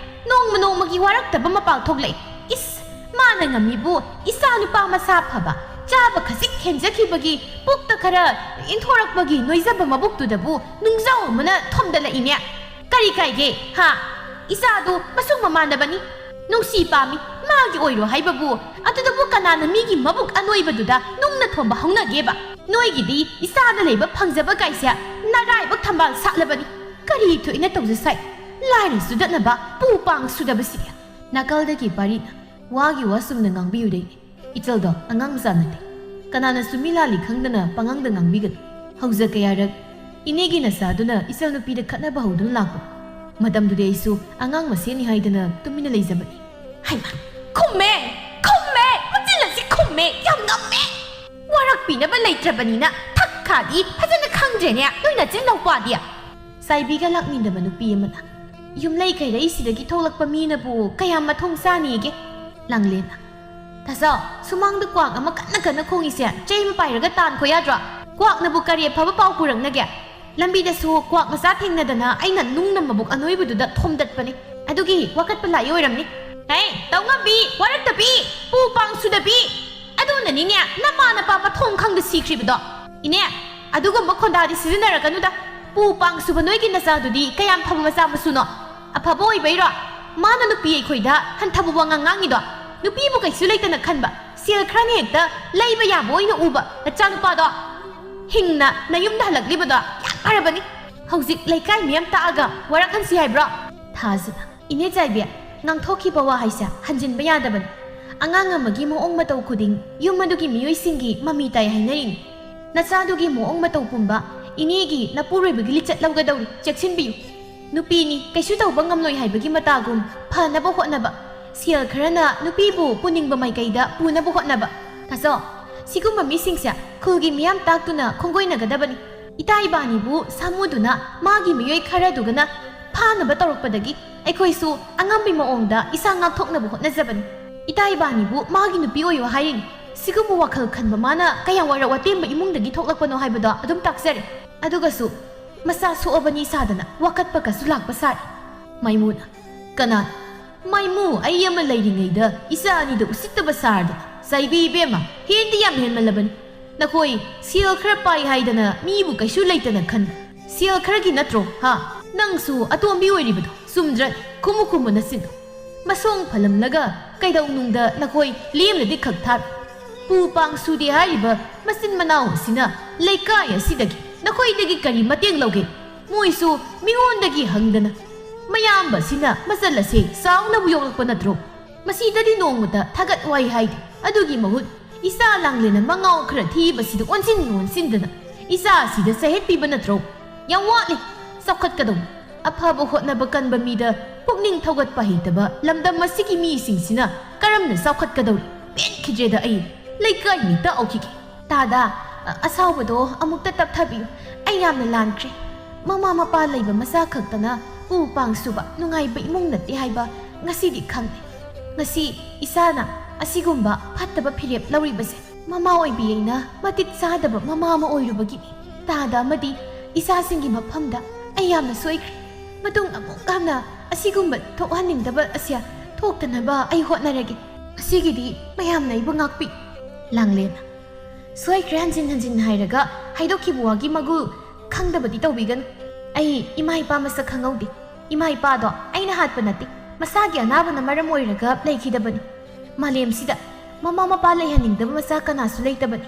ꯅꯣꯡꯃ ꯅꯣꯡꯃꯒꯤ ꯋꯥꯔꯛꯇꯕ ꯃꯄꯥ ꯊꯣꯛꯂꯛꯏ꯫ ꯏꯁ, ꯃꯥꯅ ꯉꯝꯃꯤꯕꯨ ꯏꯆꯥ ꯅꯨꯄꯥ ꯃꯁꯥ ꯐꯕ, ꯆꯥꯕ ꯈꯖꯤꯛ ꯍꯦꯟꯖꯈꯤꯕꯒꯤ, ꯄꯨꯛꯇ ꯈꯔ ꯏꯟꯊꯣꯔꯛꯄꯒꯤ ꯅꯣꯏꯖꯕ ꯃꯕꯨꯛꯇꯨꯗꯕꯨ ꯅꯨꯡꯖꯥꯎ ꯑꯃꯅ ꯊꯣꯝꯗꯠꯂꯛꯏꯅꯦ꯫ ꯀꯔꯤ ꯀꯥꯏꯒꯦ, ꯍꯥ? ꯏꯆꯥꯗꯨ ꯃꯁꯨꯡ ꯃꯃꯥꯟꯅꯕꯅꯤ꯫ ꯅꯨꯡꯁꯤ ꯄꯥꯝꯃꯤ, ꯃꯥꯒꯤ ꯑꯣꯏꯔꯣ ꯍꯥꯏꯕꯕꯨ, ꯑꯗꯨꯗꯕꯨ ꯀꯅꯥꯅ ꯃꯤꯒꯤ ꯃꯕꯨꯛ ꯑꯅꯣꯏꯕꯗꯨꯗ ꯅꯨꯡꯅ ꯊꯣꯝꯕ ꯍꯧꯅꯒꯦꯕ? ꯅꯣꯏꯒꯤꯗꯤ ꯏꯆꯥꯗ ꯂꯩꯕ ꯐꯪꯖꯕ ꯀꯥꯏꯁꯦ ꯅꯔꯥꯏꯕꯛ ꯊꯝꯕꯥꯜ ꯁꯥꯠꯂꯕꯅꯤ꯫ ꯀꯔꯤ ꯊꯣꯛꯏꯅ ꯇꯧꯖ ꯁꯥꯏ? ꯂꯥꯏꯔ ꯆꯨꯗꯠꯅꯕ ꯄꯨ ꯄꯥꯡ ꯁꯨꯗꯕꯁꯤꯗꯤ꯫" ꯅꯥꯀꯜꯗꯒꯤ ꯄꯥꯔꯤꯅ ꯋꯥꯒꯤ ꯋꯥ ꯆꯨꯝꯅ ꯉꯥꯡꯕꯤꯌꯨꯔꯦ꯫ "ꯏꯆꯜꯗꯣ ꯑꯉꯥꯡ ꯃꯆꯥ ꯅꯠꯇꯦ꯫ ꯀꯅꯥꯅꯁꯨ ꯃꯤ ꯂꯥꯜꯂꯤ ꯈꯪꯗꯅ ꯄꯉꯥꯡꯗ ꯉꯥꯡꯕꯤꯒꯅꯨ꯫ ꯍꯧꯖ ꯀꯌꯥꯔꯛ ꯏꯅꯦꯒꯤ ꯅꯆꯥꯗꯨꯅ ꯏꯆꯜ ꯅꯨꯄꯤꯗ ꯈꯠꯅꯕ ꯍꯧꯗꯨꯅ ꯂꯥꯛꯄ꯫ ꯃꯇꯝꯗꯨꯗꯤ ꯑꯩꯁꯨ ꯑꯉꯥꯡ ꯃꯁꯦꯟꯅꯤ ꯍꯥꯏꯗꯅ ꯇꯨꯃꯤꯟꯅ ꯂꯩꯖꯕꯅꯤ꯫" ꯍꯩꯃꯥ! ꯈꯨꯝꯃꯦ! ꯈꯨꯝꯃꯦ! ꯃꯆꯤꯟ ꯑꯁꯤ ꯈꯨꯝꯃꯦ! ꯌꯥꯝ ꯉꯝꯃꯦ! ꯋꯥꯔꯛꯄꯤꯅꯕ ꯂꯩꯇ꯭ꯔꯕꯅꯤꯅ ꯊꯛ ꯈꯥꯗꯤ ꯐꯖꯅ ꯈꯪꯗ꯭ꯔꯦꯅꯦ, ꯅꯣꯏ ꯅꯆꯤꯟ ꯅꯧꯄꯥꯗꯤ꯫ ꯁꯥꯏꯕꯤꯒ ꯂꯥꯛꯃꯤꯟꯅꯕ ꯅꯨꯄꯤ ꯑꯃꯅ, "ꯌꯨꯝꯂꯩ ꯀꯩꯔꯩꯁꯤꯗꯒꯤ ꯊꯣꯛꯂꯛꯄ ꯃꯤꯅꯕꯨ ꯀꯌꯥꯝ ꯃꯊꯣꯡ ꯆꯥꯅꯤꯒꯦ?" ꯂꯥꯡꯂꯦꯟꯅ, "ꯇꯥꯆꯧ, ꯁꯨꯃꯥꯡꯗ ꯀ꯭ꯋꯥꯛ ꯑꯃ ꯀꯟꯅ ꯀꯟꯅ ꯈꯣꯡꯉꯤꯁꯦ ꯆꯩ ꯑꯃ ꯄꯥꯏꯔꯒ ꯇꯥꯟꯈꯣ ꯌꯥꯗ꯭ꯔꯣ? ꯀ꯭ꯋꯥꯛꯅꯕꯨ ꯀꯔꯤ ꯑꯐꯕ ꯄꯥꯎ ꯄꯨꯔꯛꯅꯒꯦ? ꯂꯝꯕꯤꯗꯁꯨ ꯀ꯭ꯋꯥꯛ ꯃꯆꯥ ꯊꯦꯡꯅꯗꯅ ꯑꯩꯅ ꯅꯨꯡꯅ ꯃꯕꯨꯛ ꯑꯅꯣꯏꯕꯗꯨꯗ ꯊꯣꯝꯗꯠꯄꯅꯤ꯫ ꯑꯗꯨꯒꯤ ꯋꯥꯀꯠꯄ ꯂꯥꯛꯏ ꯑꯣꯏꯔꯝꯅꯤ꯫" ꯍꯦ, ꯇꯧꯉꯝꯕꯤ, ꯋꯥꯔꯛꯇꯕꯤ, ꯄꯨ ꯄꯥꯡ ꯁꯨꯗꯕꯤ, ꯑꯗꯨꯅꯅꯤꯅꯦ ꯅꯃꯥ ꯅꯄꯥ ꯃꯊꯣꯡ ꯈꯪꯗ ꯁꯤꯈ꯭ꯔꯤꯕꯗꯣ꯫ ꯏꯅꯦ, ꯑꯗꯨꯒꯨꯝꯕ ꯈꯣꯟꯗꯥꯗꯤ ꯁꯤꯖꯤꯟꯅꯔꯛꯀꯅꯨꯗ꯫ ꯄꯨ ꯄꯥꯡ ꯁꯨꯕ ꯅꯣꯏꯒꯤ ꯅꯆꯥꯗꯨꯗꯤ ꯀꯌꯥꯝ ꯐꯕ ꯃꯆꯥ ꯃꯁꯨꯅꯣ? ꯑꯐꯕ ꯑꯣꯏꯕꯩꯔꯣ? ꯃꯥꯅ ꯅꯨꯄꯤ ꯑꯩꯈꯣꯏꯗ ꯍꯟꯊꯕ ꯋꯥꯉꯥꯡ ꯉꯥꯡꯉꯤꯗꯣ? ꯅꯨꯄꯤꯕꯨ ꯀꯩꯁꯨ ꯂꯩꯇꯅ ꯈꯟꯕ, ꯁꯦꯜ ꯈꯔꯅ ꯍꯦꯛꯇ ꯂꯩꯕ ꯌꯥꯕ ꯑꯣꯏꯅ ꯎꯕ ꯅꯆꯥꯅꯨꯄꯥꯗꯣ ꯍꯤꯡꯅ ꯅꯌꯨꯝꯗ ꯍꯜꯂꯛꯂꯤꯕꯗꯣ ꯌꯥꯝ ꯐꯔꯕꯅꯤ꯫ ꯍꯧꯖꯤꯛ ꯂꯩꯀꯥꯏ ꯃꯤꯌꯥꯝ ꯇꯥꯛꯑꯒ ꯋꯥꯔꯛꯍꯟꯁꯤ ꯍꯥꯏꯕ꯭ꯔꯣ? ꯊꯥꯖꯅ꯫ ꯏꯅꯦ ꯆꯥꯏꯕꯤ, ꯉꯥꯡꯊꯣꯛꯈꯤꯕ ꯋꯥꯍꯩꯁꯦ ꯍꯟꯖꯤꯟꯕ ꯌꯥꯗꯕꯅꯤ꯫ ꯑꯉꯥꯡ ꯑꯃꯒꯤ ꯃꯑꯣꯡ ꯃꯇꯧ ꯈꯨꯗꯤꯡ ꯌꯨꯝ ꯑꯗꯨꯒꯤ ꯃꯤꯑꯣꯏꯁꯤꯡꯒꯤ ꯃꯃꯤ ꯇꯥꯏ ꯍꯥꯏꯅꯔꯤꯅꯤ꯫ ꯅꯆꯥꯗꯨꯒꯤ ꯃꯑꯣꯡ ꯃꯇꯧ ꯄꯨꯝꯕ ꯏꯅꯦꯒꯤ ꯅꯄꯨꯔꯣꯏꯕꯒꯤ ꯂꯤꯆꯠ ꯂꯧꯒꯗꯧꯔꯤ, ꯆꯦꯛꯁꯤꯟꯕꯤꯌꯨ꯫ ꯅꯨꯄꯤꯅꯤ, ꯀꯩꯁꯨ ꯇꯧꯕ ꯉꯝꯂꯣꯏ ꯍꯥꯏꯕꯒꯤ ꯃꯇꯥꯒꯨꯝ ꯐꯅꯕ ꯍꯣꯠꯅꯕ, ꯁꯦꯜ ꯈꯔꯅ ꯅꯨꯄꯤꯕꯨ ꯄꯨꯅꯤꯡꯕ ꯃꯥꯏꯀꯩꯗ ꯄꯨꯅꯕ ꯍꯣꯠꯅꯕ꯫ ꯇꯥꯆꯧ, ꯁꯤꯒꯨꯝꯕ ꯃꯤꯁꯤꯡꯁꯦ ꯈꯨꯜꯒꯤ ꯃꯤꯌꯥꯝ ꯇꯥꯛꯇꯨꯅ ꯈꯣꯡꯒꯣꯏꯅꯒꯗꯕꯅꯤ꯫ ꯏꯇꯥ ꯏꯕꯥꯅꯤꯕꯨ ꯁꯥꯃꯨꯗꯨꯅ ꯃꯥꯒꯤ ꯃꯤꯑꯣꯏ ꯈꯔꯗꯨꯒꯅ ꯐꯥꯅꯕ ꯇꯧꯔꯛꯄꯗꯒꯤ ꯑꯩꯈꯣꯏꯁꯨ ꯑꯉꯝꯕꯤ ꯃꯑꯣꯡꯗ ꯏꯁꯥ ꯉꯥꯛꯊꯣꯛꯅꯕ ꯍꯣꯠꯅꯖꯕꯅꯤ꯫ ꯏꯇꯥ ꯏꯕꯥꯅꯤꯕꯨ ꯃꯥꯒꯤ ꯅꯨꯄꯤ ꯑꯣꯏꯌꯣ ꯍꯥꯏꯔꯤꯅꯤ꯫ ꯁꯤꯒꯨꯝꯕ ꯋꯥꯈꯜ ꯈꯟꯕ ꯃꯥꯅ ꯀꯌꯥꯝ ꯋꯥꯔꯛ ꯋꯥꯇꯦꯝꯕ ꯏꯃꯨꯡꯗꯒꯤ ꯊꯣꯛꯂꯛꯄꯅꯣ ꯍꯥꯏꯕꯗꯣ ꯑꯗꯨꯝ ꯇꯥꯛꯆꯔꯦ꯫ ꯑꯗꯨꯒꯁꯨ ꯃꯆꯥ ꯁꯣꯛꯑꯕꯅꯤ ꯁꯥꯗꯅ ꯋꯥꯀꯠꯄꯒꯁꯨ ꯂꯥꯛꯄ ꯁꯥꯔꯦ꯫ ꯃꯥꯏꯃꯨꯅ, ꯀꯅꯥ? ꯃꯥꯏꯃꯨ, ꯑꯩ ꯑꯃ ꯂꯩꯔꯤꯉꯩꯗ ꯏꯆꯥ ꯑꯅꯤꯗ ꯎꯁꯤꯠꯇꯕ ꯁꯥꯔꯗꯅ꯫ ꯆꯥꯏꯕꯤ ꯏꯕꯦꯝꯃ, ꯍꯦꯟꯗꯤ ꯌꯥꯝ ꯍꯦꯟꯃꯜꯂꯕꯅꯤ꯫ ꯅꯈꯣꯏ ꯁꯦꯜ ꯈꯔ ꯄꯥꯏ ꯍꯥꯏꯗꯅ ꯃꯤꯕꯨ ꯀꯩꯁꯨ ꯂꯩꯇꯅ ꯈꯟꯕ꯫ ꯁꯦꯜ ꯈꯔꯒꯤ ꯅꯠꯇ꯭ꯔꯣ, ꯍꯥ? ꯅꯪꯁꯨ ꯑꯇꯣꯝꯕꯤ ꯑꯣꯏꯔꯤꯕꯗꯣ, ꯆꯨꯝꯗ꯭ꯔꯅꯦ? ꯈꯨꯝꯃꯨ ꯈꯨꯝꯃꯨ ꯅꯆꯤꯟꯗꯣ꯫ ꯃꯁꯣꯡ ꯐꯜꯂꯝꯂꯒ ꯀꯩꯗꯧꯅꯨꯡꯗ ꯅꯈꯣꯏ ꯂꯦꯝꯅꯗꯤ ꯈꯛ ꯊꯥꯔꯣꯏ꯫ ꯄꯨ ꯄꯥꯡ ꯁꯨꯗꯦ ꯍꯥꯏꯔꯤꯕ ꯃꯆꯤꯟ ꯃꯅꯥꯎ ꯑꯁꯤꯅ ꯂꯩꯀꯥꯏ ꯑꯁꯤꯗꯒꯤ ꯅꯈꯣꯏꯗꯒꯤ ꯀꯔꯤ ꯃꯇꯦꯡ ꯂꯧꯒꯦ? ꯃꯣꯏꯁꯨ ꯃꯤꯉꯣꯟꯗꯒꯤ ꯍꯪꯗꯅ꯫ ꯃꯌꯥꯝꯕꯁꯤꯅ ꯃꯆꯜ ꯑꯁꯦ ꯆꯥꯎꯅꯕꯨ ꯌꯣꯛꯂꯛꯄ ꯅꯠꯇ꯭ꯔꯣ? ꯃꯁꯤꯗꯗꯤ ꯅꯣꯡꯃꯇ ꯊꯥꯒꯠ ꯋꯥꯍꯩ ꯍꯥꯏꯗꯦ꯫ ꯑꯗꯨꯒꯤ ꯃꯍꯨꯠ ꯏꯆꯥ ꯂꯥꯡꯂꯦꯅ ꯃꯉꯥꯎ ꯈꯔ ꯊꯤꯕꯁꯤꯗ ꯑꯣꯟꯁꯤꯟ ꯑꯣꯟꯁꯤꯟꯗꯅ ꯏꯆꯥꯁꯤꯗ ꯆꯍꯦꯠꯄꯤꯕ ꯅꯠꯇ꯭ꯔꯣ? ꯌꯥꯝ ꯋꯥꯠꯂꯤ ꯆꯥꯎꯈꯠꯀꯗꯧꯕ꯫ ꯑꯐꯕ ꯍꯣꯠꯅꯕ ꯀꯟꯕ ꯃꯤꯗ ꯄꯨꯛꯅꯤꯡ ꯊꯧꯒꯠꯄ ꯍꯩꯇꯕ ꯂꯝꯗꯝ ꯑꯁꯤꯒꯤ ꯃꯤꯁꯤꯡꯁꯤꯅ ꯀꯔꯝꯅ ꯆꯥꯎꯈꯠꯀꯗꯧꯔꯤ? ꯄꯦꯟꯈꯤꯗ꯭ꯔꯦꯗ ꯑꯩ꯫ ꯂꯩꯀꯥꯏ ꯃꯤ ꯇꯥꯛꯍꯧꯈꯤꯒꯦ꯫ ꯇꯥꯗ, ꯑ-, ꯑꯁꯥꯎꯕꯗꯣ ꯑꯃꯨꯛꯇ ꯇꯞꯊꯕꯤꯌꯨ꯫ ꯑꯩ ꯌꯥꯝꯅ ꯂꯥꯟꯈ꯭ꯔꯦ꯫ ꯃꯃꯥ ꯃꯄꯥ ꯂꯩꯕ ꯃꯆꯥ ꯈꯛꯇꯅ ꯄꯨ ꯄꯥꯡ ꯁꯨꯕ ꯅꯨꯡꯉꯥꯏꯕ ꯏꯃꯨꯡ ꯅꯠꯇꯦ ꯍꯥꯏꯕ ꯉꯁꯤꯗꯤ ꯈꯪꯂꯦ꯫ ꯉꯁꯤ ꯏꯁꯥꯅ ꯑꯁꯤꯒꯨꯝꯕ ꯐꯠꯇꯕ ꯐꯤꯔꯦꯞ ꯂꯧꯔꯤꯕꯁꯦ ꯃꯃꯥ ꯑꯣꯏꯕꯤ ꯑꯩꯅ ꯃꯇꯤꯛ ꯆꯥꯗꯕ ꯃꯃꯥ ꯑꯃ ꯑꯣꯏꯔꯨꯕꯒꯤꯅꯤ꯫ ꯇꯥꯗ ꯑꯃꯗꯤ ꯏꯆꯥꯁꯤꯡꯒꯤ ꯃꯐꯝꯗ ꯑꯩ ꯌꯥꯝꯅ ꯁꯣꯏꯈ꯭ꯔꯦ꯫ ꯃꯇꯨꯡ ꯑꯃꯨꯛ ꯍꯟꯅ ꯑꯁꯤꯒꯨꯝꯕ ꯊꯣꯛꯍꯟꯅꯤꯡꯗꯕ ꯑꯁꯤ ꯊꯣꯛꯇꯅꯕ ꯑꯩ ꯍꯣꯠꯅꯔꯒꯦ꯫ ꯉꯁꯤꯒꯤꯗꯤ ꯃꯌꯥꯝꯅ ꯑꯩꯕꯨ ꯉꯥꯛꯄꯤ꯫ ꯂꯥꯡꯂꯦꯟ, ꯁꯣꯏꯈ꯭ꯔꯦ, ꯍꯟꯖꯤꯟ ꯍꯟꯖꯤꯟ ꯍꯥꯏꯔꯒ ꯍꯥꯏꯗꯣꯛꯈꯤꯕ ꯋꯥꯒꯤ ꯃꯒꯨꯜ ꯈꯪꯗꯕꯗꯤ ꯇꯧꯕꯤꯒꯅꯨ꯫ ꯑꯩ ꯏꯃꯥ ꯏꯄꯥ ꯃꯁꯛ ꯈꯪꯍꯧꯗꯦ꯫ ꯏꯃꯥ ꯏꯄꯥꯗꯣ ꯑꯩꯅ ꯍꯥꯠꯄ ꯅꯠꯇꯦ, ꯃꯁꯥꯒꯤ ꯑꯅꯥꯕꯅ ꯃꯔꯝ ꯑꯣꯏꯔꯒ ꯂꯩꯈꯤꯗꯕꯅꯤ꯫ ꯃꯥꯂꯦꯝꯁꯤꯗ ꯃꯃꯥ ꯃꯄꯥ ꯂꯩꯍꯟꯅꯤꯡꯗꯕ ꯃꯆꯥ ꯀꯅꯥꯁꯨ ꯂꯩꯇꯕꯅꯤ꯫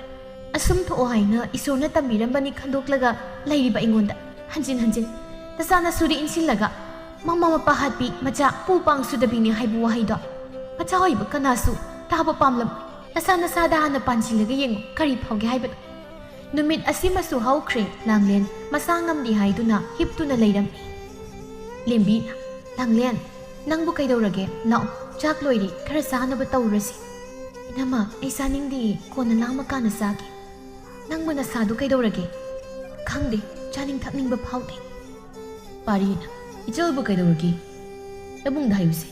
ꯑꯁꯨꯝ ꯊꯣꯛꯑꯣ ꯍꯥꯏꯅ ꯏꯁꯣꯔꯅ ꯇꯝꯕꯤꯔꯝꯕꯅꯤ ꯈꯟꯗꯣꯛꯂꯒ ꯂꯩꯔꯤꯕ ꯑꯩꯉꯣꯟꯗ ꯍꯟꯖꯤꯟ ꯍꯟꯖꯤꯟ ꯅꯆꯥ ꯅꯁꯨꯗꯤ ꯏꯟꯁꯤꯜꯂꯒ ꯃꯃꯥ ꯃꯄꯥ ꯍꯥꯠꯄꯤ, ꯃꯆꯥ ꯄꯨ ꯄꯥꯡ ꯁꯨꯗꯕꯤꯅꯤ ꯍꯥꯏꯕ ꯋꯥꯍꯩꯗꯣ ꯃꯆꯥ ꯑꯣꯏꯕ ꯀꯅꯥꯁꯨ ꯇꯥꯕ ꯄꯥꯝꯂꯝꯃꯣꯏ꯫ ꯅꯁꯥ ꯅꯁꯥꯗ ꯍꯥꯟꯅ ꯄꯥꯟꯁꯤꯜꯂꯒ ꯌꯦꯡꯉꯨ, ꯀꯔꯤ ꯐꯥꯎꯒꯦ ꯍꯥꯏꯕꯗꯣ꯫ ꯅꯨꯃꯤꯠ ꯑꯁꯤꯃꯁꯨ ꯍꯧꯈ꯭ꯔꯦ꯫ ꯂꯥꯡꯂꯦꯟ ꯃꯁꯥ ꯉꯝꯗꯦ ꯍꯥꯏꯗꯨꯅ ꯍꯤꯞꯇꯨꯅ ꯂꯩꯔꯝꯃꯤ꯫ ꯂꯦꯝꯕꯤꯅ, "ꯂꯥꯡꯂꯦꯟ, ꯅꯪꯕꯨ ꯀꯩꯗꯧꯔꯒꯦ? ꯂꯥꯛꯑꯣ, ꯆꯥꯛ ꯂꯣꯏꯔꯦ, ꯈꯔ ꯆꯥꯅꯕ ꯇꯧꯔꯨꯔꯁꯤ꯫" "ꯏꯅꯝꯃ, ꯑꯩ ꯆꯥꯅꯤꯡꯗꯤꯌꯦ, ꯀꯣꯟꯅ ꯂꯥꯝꯃꯀꯥꯟꯗ ꯆꯥꯒꯦ꯫" "ꯅꯪꯕꯨ ꯅꯁꯥꯗꯨ ꯀꯩꯗꯧꯔꯒꯦ?" "ꯈꯪꯗꯦ, ꯆꯥꯅꯤꯡ ꯊꯛꯅꯤꯡꯕ ꯐꯥꯎꯗꯦ꯫" ꯄꯥꯔꯤꯅ, "ꯏꯆꯜꯕꯨ ꯀꯩꯗꯧꯔꯒꯦ? ꯂꯕꯨꯡꯗ ꯍꯥꯏꯌꯨꯁꯦ꯫"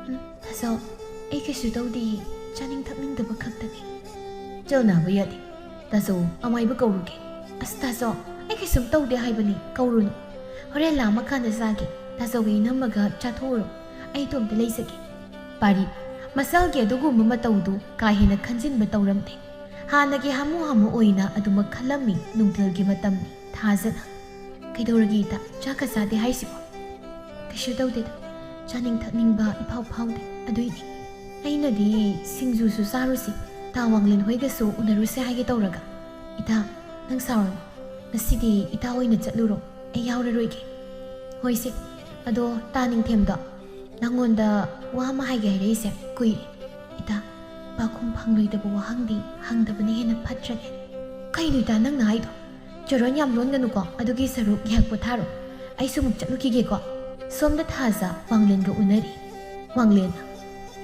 "ꯎꯝ, ꯇꯥꯖꯧ, ꯑꯩ ꯀꯩꯁꯨ ꯇꯧꯗꯤꯌꯦ, ꯆꯥꯅꯤꯡ ꯊꯛꯅꯤꯡꯗꯕ ꯈꯛꯇꯅꯤ꯫" "ꯏꯆꯜ ꯅꯥꯕ ꯌꯥꯗꯦ꯫ ꯇꯥꯖꯧ, ꯑꯃꯥꯏꯕ ꯀꯧꯔꯨꯒꯦ꯫" "ꯑꯁ ꯇꯥꯖꯧ, ꯑꯩ ꯀꯩꯁꯨꯝ ꯇꯧꯗꯦ ꯍꯥꯏꯕꯅꯤ, ꯀꯧꯔꯨꯅꯨ꯫ ꯍꯣꯔꯦꯟ ꯂꯥꯝꯃꯀꯥꯟꯗ ꯆꯥꯒꯦ꯫ ꯇꯥꯖꯧꯒ ꯏꯅꯝꯃꯒ ꯆꯥꯊꯣꯛꯎꯔꯣ, ꯑꯩ ꯏꯇꯣꯝꯇ ꯂꯩꯖꯒꯦ꯫" ꯄꯥꯔꯤ, ꯃꯁꯥꯒꯤ ꯑꯗꯨꯒꯨꯝꯕ ꯃꯇꯧꯗꯨ ꯀꯥ ꯍꯦꯟꯅ ꯈꯟꯖꯤꯟꯕ ꯇꯧꯔꯝꯗꯦ꯫ ꯍꯥꯟꯅꯒꯤ ꯍꯥꯃꯨ ꯍꯥꯃꯨ ꯑꯣꯏꯅ ꯑꯗꯨꯃꯛ ꯈꯜꯂꯝꯃꯤ꯫ ꯅꯨꯡꯊꯤꯜꯒꯤ ꯃꯇꯝꯅꯤ꯫ ꯊꯥꯖꯅ, "ꯀꯩꯗꯧꯔꯒꯦ ꯏꯇꯥ? ꯆꯥꯛꯀ ꯆꯥꯗꯦ ꯍꯥꯏꯁꯤꯕꯣ?" "ꯀꯩꯁꯨ ꯇꯧꯗꯦꯗ, ꯆꯥꯅꯤꯡ ꯊꯛꯅꯤꯡꯕ ꯏꯐꯥꯎ ꯐꯥꯎꯗꯦ, ꯑꯗꯨꯏꯅꯤ꯫ ꯑꯩꯅꯗꯤ ꯁꯤꯡꯖꯨꯁꯨ ꯆꯥꯔꯨꯁꯤ, ꯇꯥ ꯋꯥꯡꯂꯦꯟ ꯍꯣꯏꯒꯁꯨ ꯎꯅꯔꯨꯁꯦ ꯍꯥꯏꯒꯦ ꯇꯧꯔꯒ꯫" "ꯏꯇꯥ, ꯅꯪ ꯁꯥꯎꯔꯅꯨ, ꯉꯁꯤꯗꯤ ꯏꯇꯥ ꯑꯣꯏꯅ ꯆꯠꯂꯨꯔꯣ, ꯑꯩ ꯌꯥꯎꯔꯔꯣꯏꯒꯦ꯫" "ꯍꯣꯏꯁꯦ, ꯑꯗꯣ ꯇꯥ ꯅꯤꯡꯊꯦꯝꯗꯣ, ꯅꯪꯉꯣꯟꯗ ꯋꯥ ꯑꯃ ꯍꯥꯏꯒꯦ ꯍꯥꯏꯔꯛꯏꯁꯦ ꯀꯨꯏꯔꯦ꯫ ꯏꯇꯥ, ꯄꯥꯈꯨꯝ ꯐꯪꯂꯣꯏꯗꯕ ꯋꯥꯍꯪꯗꯤ ꯍꯪꯗꯕꯅ ꯍꯦꯟꯅ ꯐꯠꯇ꯭ꯔꯅꯦ꯫" "ꯀꯩꯅꯣ ꯏꯇꯥ ꯅꯪꯅ ꯍꯥꯏꯗꯣ? ꯆꯣꯔꯣꯟ ꯌꯥꯝ ꯂꯣꯟꯒꯅꯨꯀꯣ, ꯑꯗꯨꯒꯤ ꯁꯔꯨꯛ ꯉꯥꯏꯍꯥꯛ ꯄꯣꯊꯥꯔꯣ꯫ ꯑꯩꯁꯨ ꯑꯃꯨꯛ ꯆꯠꯂꯨꯈꯤꯒꯦꯀꯣ꯫" ꯁꯣꯝꯗ ꯊꯥꯖ ꯋꯥꯡꯂꯦꯟꯒ ꯎꯅꯔꯤ꯫ ꯋꯥꯡꯂꯦꯟꯅ,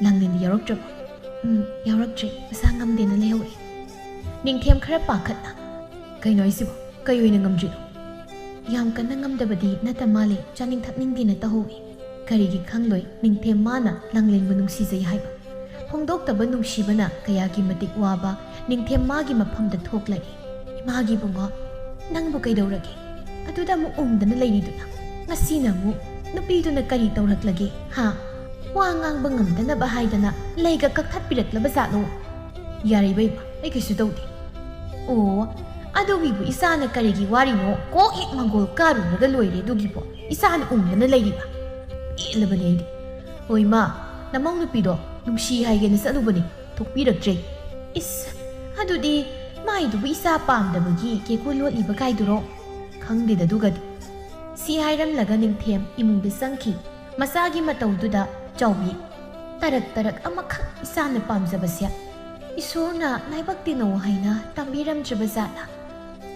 "ꯂꯥꯡꯂꯦꯟꯗꯤ ꯌꯥꯎꯔꯛꯇ꯭ꯔꯕꯣ?" "ꯎꯝ, ꯌꯥꯎꯔꯛꯇ꯭ꯔꯦ, ꯃꯁꯥ ꯉꯝꯗꯦꯅ ꯂꯩꯍꯧꯔꯦ꯫" ꯅꯤꯡꯊꯦꯝ ꯈꯔ ꯄꯥꯈꯠꯅ, "ꯀꯩꯅꯣ ꯍꯥꯏꯁꯤꯕꯣ? ꯀꯩ ꯑꯣꯏꯅ ꯉꯝꯗ꯭ꯔꯤꯅꯣ?" "ꯌꯥꯝ ꯀꯟꯅ ꯉꯝꯗꯕꯗꯤ ꯅꯠꯇ ꯃꯥꯜꯂꯦ, ꯆꯥꯅꯤꯡ ꯊꯛꯅꯤꯡꯗꯦꯅ ꯇꯧꯍꯧꯏ꯫" ꯀꯔꯤꯒꯤ ꯈꯪꯂꯣꯏ ꯅꯤꯡꯊꯦꯝ ꯃꯥꯅ ꯂꯥꯡꯂꯦꯟꯕꯨ ꯅꯨꯡꯁꯤꯖꯩ ꯍꯥꯏꯕ? ꯐꯣꯡꯗꯣꯛꯇꯕ ꯅꯨꯡꯁꯤꯕꯅ ꯀꯌꯥꯒꯤ ꯃꯇꯤꯛ ꯋꯥꯕ ꯅꯤꯡꯊꯦꯝ ꯃꯥꯒꯤ ꯃꯐꯝꯗ ꯊꯣꯛꯂꯛꯏ꯫ "ꯏꯃꯥꯒꯤ ꯏꯕꯨꯡꯉꯣ, ꯅꯪꯕꯨ ꯀꯩꯗꯧꯔꯒꯦ? ꯑꯗꯨꯗ ꯑꯃꯨꯛ ꯎꯝꯗꯅ ꯂꯩꯔꯤꯗꯨꯅ? ꯉꯁꯤꯅ ꯑꯃꯨꯛ ꯅꯨꯄꯤꯗꯨꯅ ꯀꯔꯤ ꯇꯧꯔꯛꯂꯒꯦ, ꯍꯥ?" ꯋꯥ ꯉꯥꯡꯕ ꯉꯝꯗꯅꯕ ꯍꯥꯏꯗꯅ ꯂꯩꯒ ꯀꯛꯊꯠꯄꯤꯔꯛꯂꯕ ꯖꯥꯠꯂꯣ? ꯌꯥꯔꯦ ꯏꯕꯦꯝꯃ, ꯑꯩ ꯀꯩꯁꯨ ꯇꯧꯗꯦ꯫ ꯑꯣ, ꯑꯗꯨꯒꯤꯕꯨ ꯏꯆꯥꯅ ꯀꯔꯤꯒꯤ ꯋꯥꯔꯤꯅꯣ? ꯀꯣꯛ ꯍꯦꯛ ꯃꯪꯒꯣꯜ ꯀꯥꯔꯨꯔꯒ ꯂꯣꯏꯔꯦ ꯑꯗꯨꯒꯤꯕꯨ꯫ ꯏꯆꯥꯅ ꯎꯪꯗꯅ ꯂꯩꯔꯤꯕ꯫ ꯄꯦꯜꯂꯕꯅꯦ ꯑꯩꯗꯤ꯫ ꯍꯣꯏ ꯃꯥ, ꯅꯃꯧ ꯅꯨꯄꯤꯗꯣ ꯅꯨꯡꯁꯤ ꯍꯥꯏꯒꯦꯅ ꯆꯠꯂꯨꯕꯅꯦ, ꯊꯣꯛꯄꯤꯔꯛꯇ꯭ꯔꯦ꯫ ꯏꯁ, ꯑꯗꯨꯗꯤ ꯃꯥꯏꯗꯨꯕꯨ ꯏꯆꯥ ꯄꯥꯝꯗꯕꯒꯤ ꯀꯦꯀꯨ ꯂꯣꯠꯂꯤꯕ ꯀꯥꯏꯗꯨꯔꯣ? ꯈꯪꯗꯦꯗ ꯑꯗꯨꯒꯗꯤ꯫ ꯁꯤ ꯍꯥꯏꯔꯝꯂꯒ ꯅꯤꯡꯊꯦꯝ ꯏꯃꯨꯡꯗ ꯆꯪꯈꯤ꯫ ꯃꯆꯥꯒꯤ ꯃꯇꯧꯗꯨꯗ ꯆꯥꯎꯕꯤ, "ꯇꯔꯛ ꯇꯔꯛ ꯑꯃꯈꯛ ꯏꯆꯥꯅ ꯄꯥꯝꯖꯕꯁꯦ ꯏꯁꯣꯔꯅ ꯂꯥꯏꯕꯛ ꯇꯤꯟꯅꯧ ꯍꯥꯏꯅ ꯇꯝꯕꯤꯔꯝꯗ꯭ꯔꯕ ꯖꯥꯠꯂꯥ?"